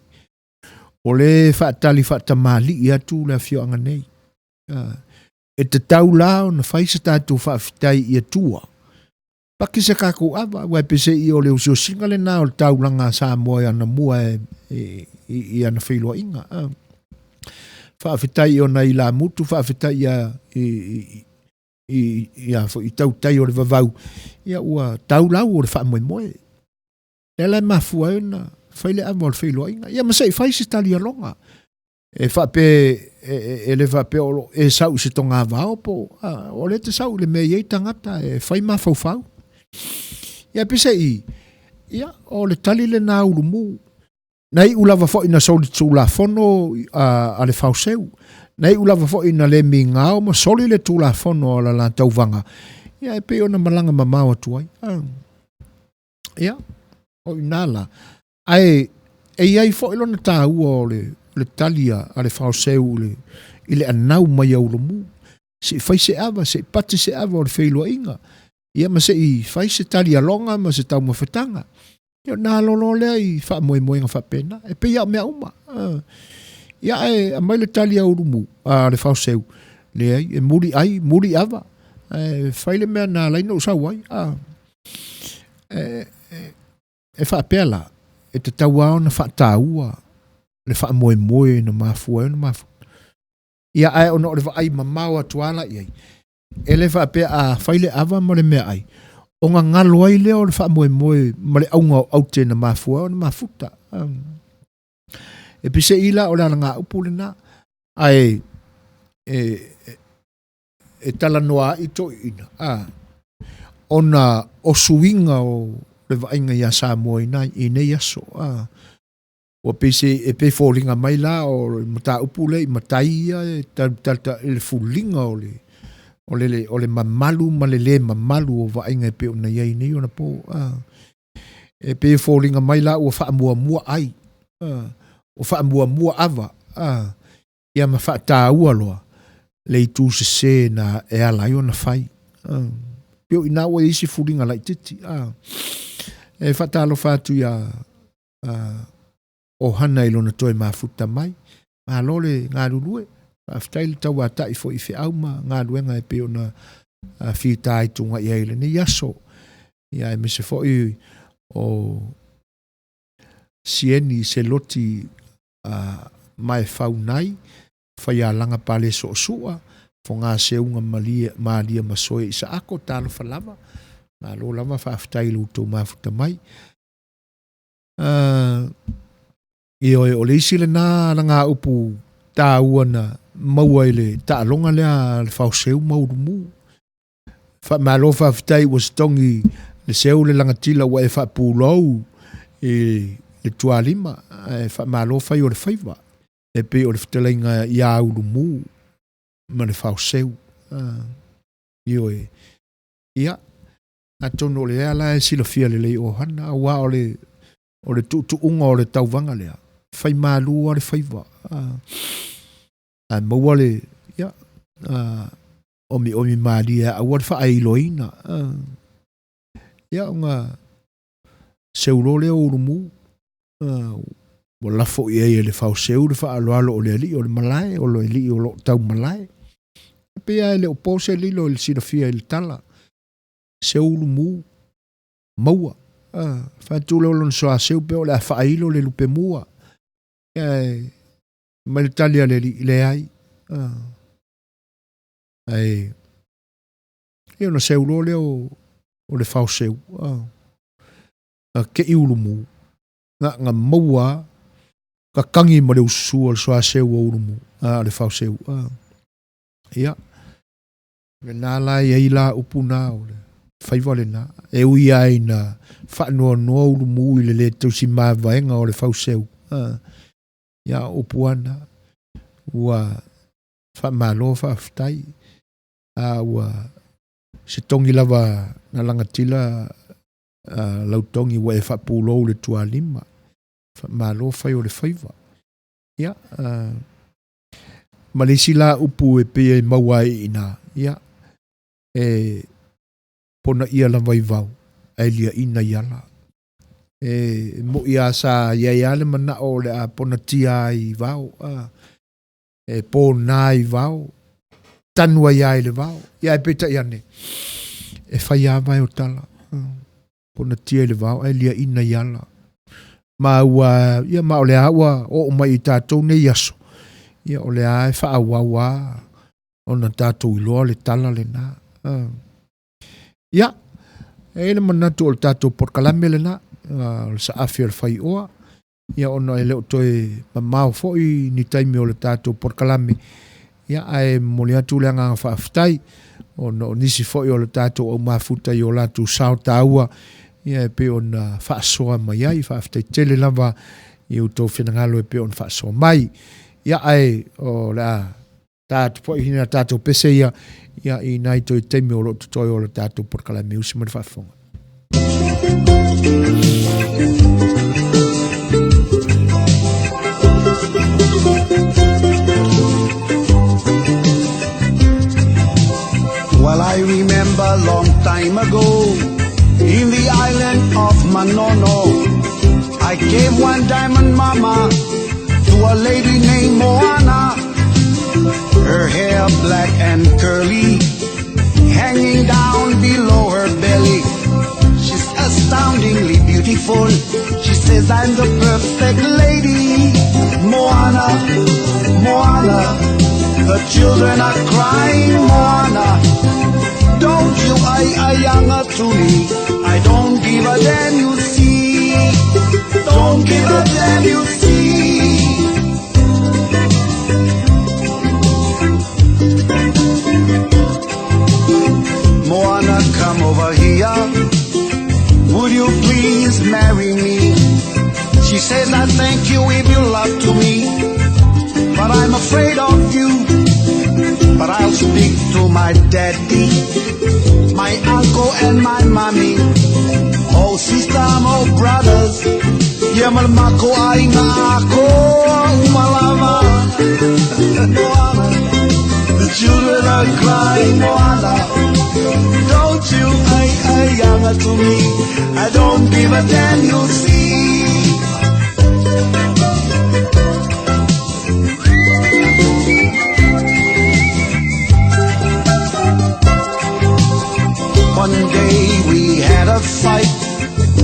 O le faatali faatamalii atu le afioaga nei. A, e tatau la ona fai se tatou faafetai i Atua. Paki se kakou ava, aua e peiseai o le osiosiga lena o le taulaga a Samoa i anamua e, i, i, i ana feiloaiga. A. Faafetai i ona ilamutu, faafetai ia, i, i, i, i, a foi, i tautai o le vavau, ia ua tau lau o le faamoemoe. Lea la e mafua ai ona fai le ava o le feiloaiga. Ia ma se i fai se talialoga. E faape, e, e, e le faapea o lo e sau i se togavao po, a, o lea te sau i le mea e i ai tagata e fai mafaufau. Ia peiseai, ia, o le tali lena a Ulumu. Na iu lava foi ina soli tulafono a, a le Faoseu. Na iu lava foi ina le migao ma soli le tulafono a la la tauvaga. Ia, e pei ona malaga mamao atu ai. A. Ia, o i ina la. Ae e i ai foi lona taua o le, o le tali a, a le Faoseu i le, i le anau mai a Ulumu. Se i fai se ava, se i pati se ava o le feiloaiga. Ia ma se i fai se tali aloga ma se taumafataga. Ia ona alolo lea i faamoemoega faapena. E pei lava o mea uma. Ia ae aumai le tali a Ulumu, a le Faoseu, leai, e muli ai, muli ava. Ae fai le mea na ala ai ona ou sau ai. A. E, e, e faapea la, e tatau lava ona faataua le faamoemoe na mafua ai ona mafuta. Ia ae ona o le vaai mamao atu lava la i ai, e le faapea a fai le ava ma le meaai, ona galo ai lea o le faamoemoe ma le auga o aute na mafua ai ona mafuta. E peiseai la o le alagaupu lena, ae e, e, e talanoa ai toeaiina, a, ona o suiga o le vaaiga iā Samoa i, na, i nei aso. A. Ua pei se e pei foliga mai la o le mataupu lea i matai ia e talita i le fuliga o le o le o le mamalu ma le lē mamalu o vaaiga e pei ona i ai nei ona po. E pei e foliga mai la ua faamuamua ai, ua faamuamua ava, ia ma faataua loa le itu sesē na e ala ai ona fai. Pei o i ina ua i ai se fuliga laitiiti. E faatalofa atu iā ʻohana i lona toe mafuta mai. Malo le galulue, faafetai le tauata'i foi i feau ma galuega e pei ona fita i tuga'i ai i lenei aso. Ia aemaise foi o Sieni Seloti Maefau Nai, Faialaga Pale Soosua, Fogaa Seuga Malia, Malia Masoe Isaako, talofa lava, malo lava faafetai i lo outou mafuta mai. Ioe, o le isi lena alagaupu taua na maua i le taaloga lea a le Faoseu ma Ulumu. Faamalo faafetai ua setogi le seu le lagatila ua e faapulou i le tualima, ae faamalo fai o le faiva e pei o le fetalaiga ia Ulumu ma le Faoseu. Ioe, ia, atonu o lea la e silafia lelei ʻohana, aua o le o le tuutuuga o le tauvaga lea, fai malu lava le faiva, ae maua le, ia, omiomi malie aua le faaailoina. Ia, ona seu loa lea o Ulumu, ua lafo i ai e le Faoseu le faaaloalo o le alii o le malae, o le alii o lo o taumalae. E pei lava e le o po se lilo i le silafia i le tala, seu Ulumu, maua. Fai atu lea o lona soaseu pe o le a faailo le lupemua. Ae mai le tali a le alii, leai. Ae ia ona seu loa lea o le faoseu. A kei Ulumu, na maua kakagi ma le ususu o le soaseu o Ulumu, a le faoseu. Ia, lena la e i ai la upu na o le faiva lena. E ui lava ina faanoanoa Ulumu i le lē tausi mavaega o le fauseu. Ia, o upu lava na. Ua faamalo faafetai. A ua se togi lava na lagatila lau togi ua e faapulou i le tualima. Faamalo fai o le faiva. Ia, ma le isi la upu e pei e maua ai i ina, ia, e ponaia lava i vao, ae liaina i ala. E mo'i lava sa i ai lava le manao o le a ponatia ai i vao, e pona i vao, tanu ai lava i le vao. Ia ae peitai ane, e fai lava vae o tala, ponatia i le vao ae liaina i ala. Ma ua, ia ma o lea ua oo mai i tatou nei aso, ia o lea e faaauau lava ona tatou iloa le tala lena. Ia, e i ai le manatu o le tatou polokalame lena, o le saafi o le faioa, ia ona e le o toe mamao foi ni taimi o le tatou polokalame, ia ae momoli atu le agaga faafetai ona o nisi foi o le tatou aumafuta i o latou sao taua, ia e pei ona faasoa mai ai. Faafetai tele lava i outou finagalo e pei ona faasoa mai. Ia ae o le a ta atu foi ina tatou pese ia, ia i nai toe taimi o lo o totoe o le tatou polokalame usi ma le faafofoga. Well, I remember long time ago, in the island of Manono, I gave one diamond mama to a lady named Moana. Her hair black and curly, hanging down below her belly. She's astoundingly beautiful. She says I'm the perfect lady. Moana, Moana, the children are crying, Moana. Don't you I ayanga to me. I don't give a damn, you see. Don't give a damn, you see. Moana, come over here. Would you please marry me? She says, I thank you if you love to me, but I'm afraid of you. But I'll speak to my daddy, my uncle and my mommy. Oh sister, oh brothers, yeah, mako ainga ako umalava. Moana, the children are crying, Moana. Don't you ay ay yanga to me? I don't give a damn, you'll see. One day we had a fight.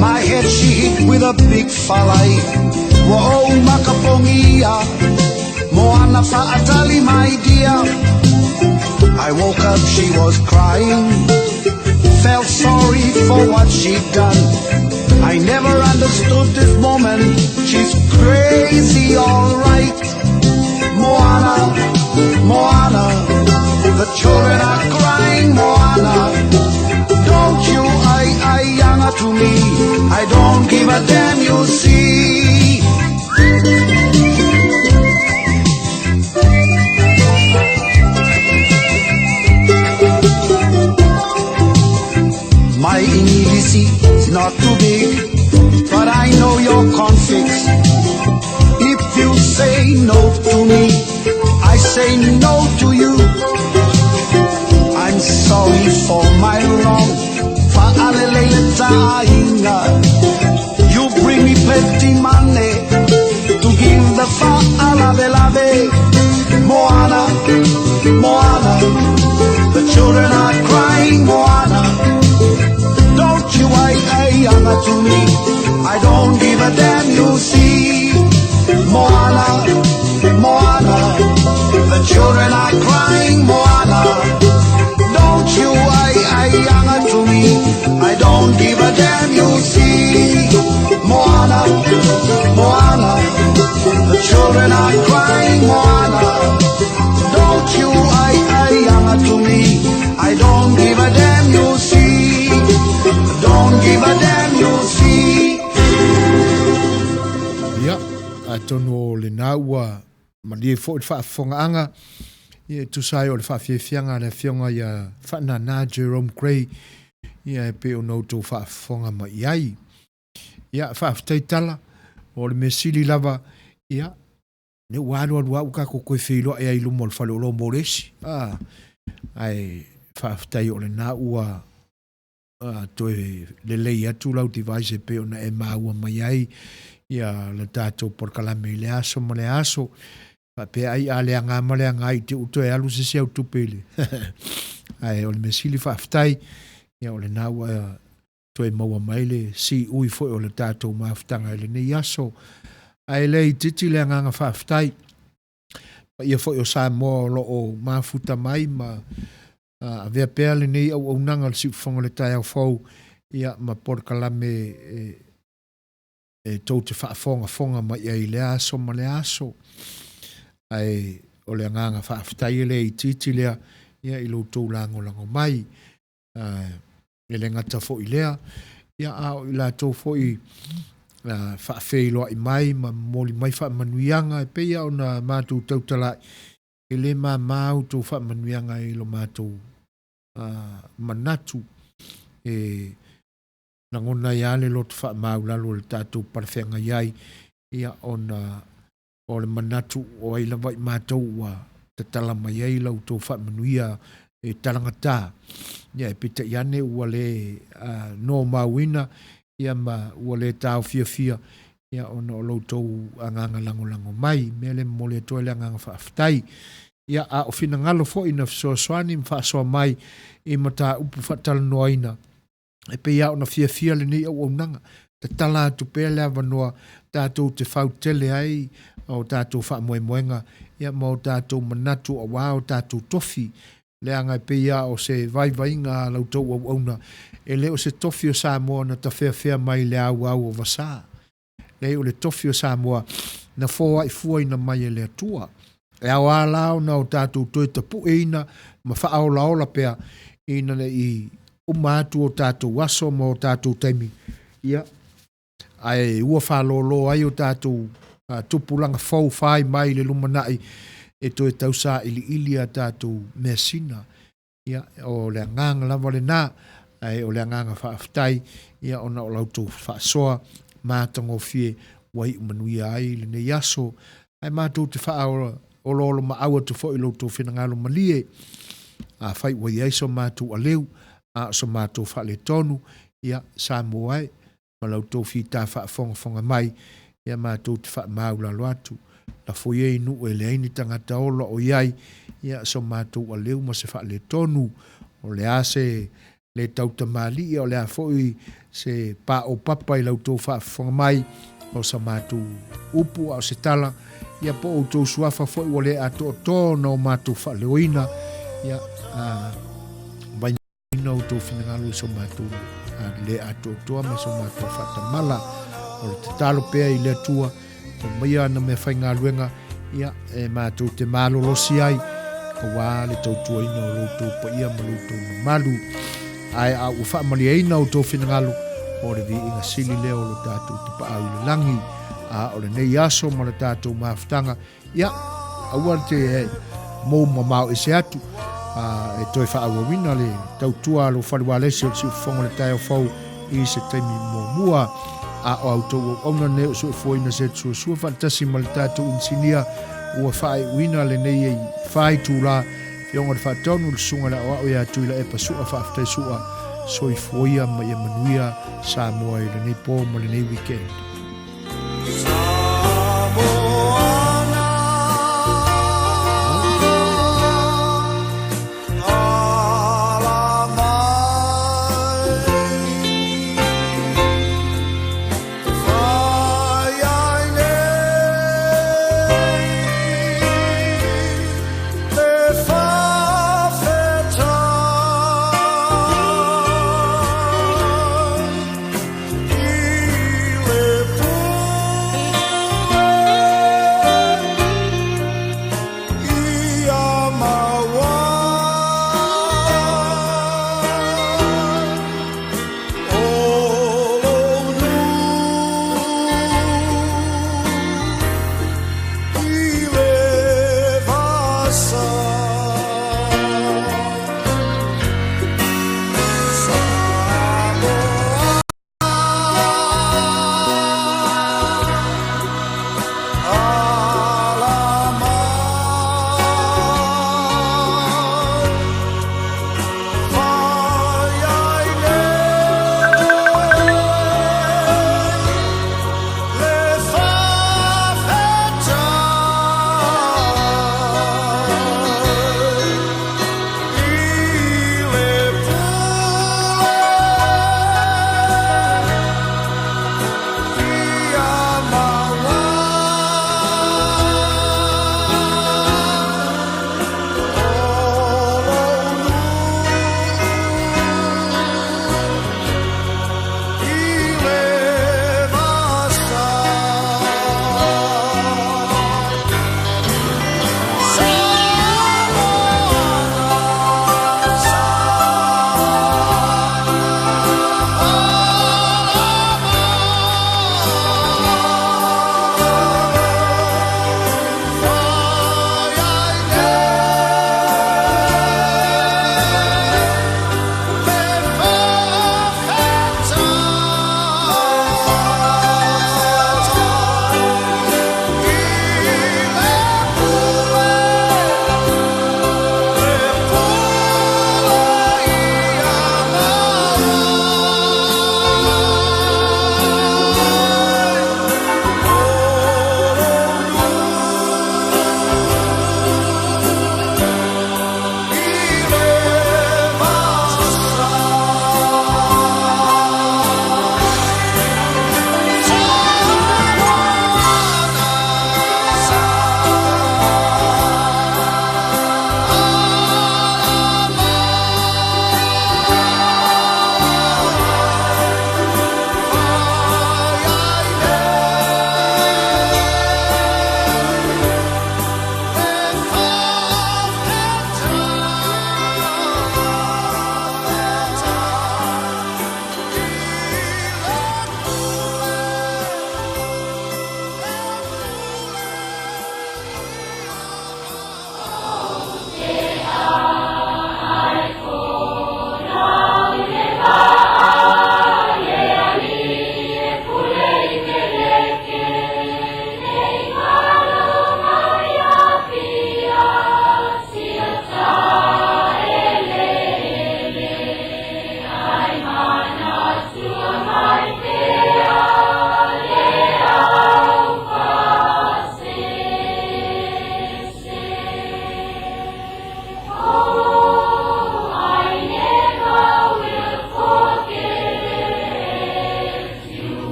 My head she hit with a big falai. Whoa, makapongia. Moana fa'atali, my dear. I woke up, she was crying. Felt sorry for what she'd done. I never understood this woman. She's crazy, alright. Moana, Moana. The children are crying, Moana. Don't you I I yanga to me. I don't give a damn, you see. My English is not too big, but I know your configs. If you say no to me, I say no to you. I'm sorry for my wrong. Fa'alelele ta'inga. You bring me plenty money to give the fa'alavelave. Moana, Moana, the children are crying, Moana. Don't you I ay to me? I don't give a damn, you see. Moana, Moana, the children are crying, Moana. Don't you I ay to me? I don't give a damn, you see. Moana, Moana, the children are crying, Moana. Don't you I ay to me? I don't give a damn, you see. Don't give a damn, you see. Ia, atonu o lena ua malie foi le faafofogaaga, ia e tusa ai o le faafiafiaga a le Afioga ia Faanana Jerome Gray, ia e pei ona outou faafofoga mai i ai. Ia, faafetai tala, o le mea sili lava, ia, ne ua alualu lava ua tatou toe feiloai ai i luma o le faleoloa mo le isi, a, ae faafetai o lena ua toe lelei atu lau device e pei ona e maua mai ai ia le tatou polokalame i le aso ma le aso. Faapea ai a leaga ma leaga i te u toe alu se isi au tupe i le ae o le mea sili faafetai ia o lena ua toe maua mai le siui foi o le tatou mafutaga i lenei aso. Ae le itiiti le agaga faafetai paia foi o Samoa o lo o mafuta mai ma avea pea lenei auaunaga o le Siufofoga o le Taeao Fou ia ma polokalame e, e tou te faafogafoga mai ai i lea aso ma lea aso. Ae o le agaga faafetai e le itiiti lea ia i lo outou lagolago mai. E le gata foi i lea, ia a o i latou foi faafeiloai mai ma momoli mai faamanuiaga e pei ona matou tautala'i, e le māmā outou faamanuiaga i lo matou manatu e lagona ai lava le loto faamaualalo i le tatou palefeagai ai, ia ona o le manatu o ai lava i matou ua tatala mai ai la outou faamanuia e talagata, ia e peitai ane ua le nomauina ia ma ua le taofiafia ia ona o lo outou agaga lagolago mai. Mea lea e momoli atu ai le agaga faafetai. Ia, a o finagalo foi na fesoasoani ma faasoa mai i mataupu faatalanoaina, e pei lava ona fiafia lenei auaunaga, tatala atu pea le avanoa tatou te fautele ai o tatou faamoemoega ia ma o tatou manatu aua o tatou tofi, leaga e pei lava o se vaivaiga a la outou auauna, e le o se tofi o Samoa na tafeafea mai i le auau o Vasā. Leai, o le tofi o Samoa na foaifuaina mai e le Atua. E ao lava la ona o tatou toe tapueina ma faaolaola pea ina ne i uma atu o tatou aso ma o tatou taimi, ia, Ae ua fālōlō ai o tatou tupulaga fou fai mai i le lumanai e toe tausailiili a tatou measina. Ia, o le agaga lava lena, ae o le agaga faafetai, ia, ona o la outou faasoa matagofie ua iu manuia ai lenei aso. Ae matou te faaoloolomaau atu foi i lo outou finagalo malie, afai ua i ai so matou aleu, a o so matou faaletonu, ia, Samoa e, ma la outou fita faafogafoga mai, ia matou te faamaulalo atu. Lafo ia i nuu e leai ni tagata ola o i ai, ia so matou aleu ma se faaletonu. O le a se le tautamalii, o le a foi se paopapa i la outou faafofoga mai, o sa matou upu a o se tala, ia po o outou suafa foi ua le atoatoa ona o matou faaleoina, ia, a, vai ina outou finagalo i so matou le atoatoa ma so matou faatamala. O le tatalo pea i le Atua, aumaia ana meafaigaluega, ia, e matou te malolosi ai, auā le tautuaina o lo outou paia ma lo outou mamalu. Ae a ua faamalieina outou finagalo, o le viiga sili lea o lo tatou Tapaau i le lagi, a o lenei aso ma le tatou mafutaga, Ia, aua te mou mamao ese atu, a, e toe faaauauina le tautua a lou fale ualesi o le siufofoga o le taeao fou i se taimi muamua. A o a outou auauna nei o soifuaina se atusuasua faatasi ma le tatou inisinia ua faaiuina lenei faitula, Afioga i le Faatonu, le Susuga i le Aoao ia Tuilaepa Sua, faafetai Sua, soifua ia ma ia manuia Samoa i lenei po ma lenei weekend.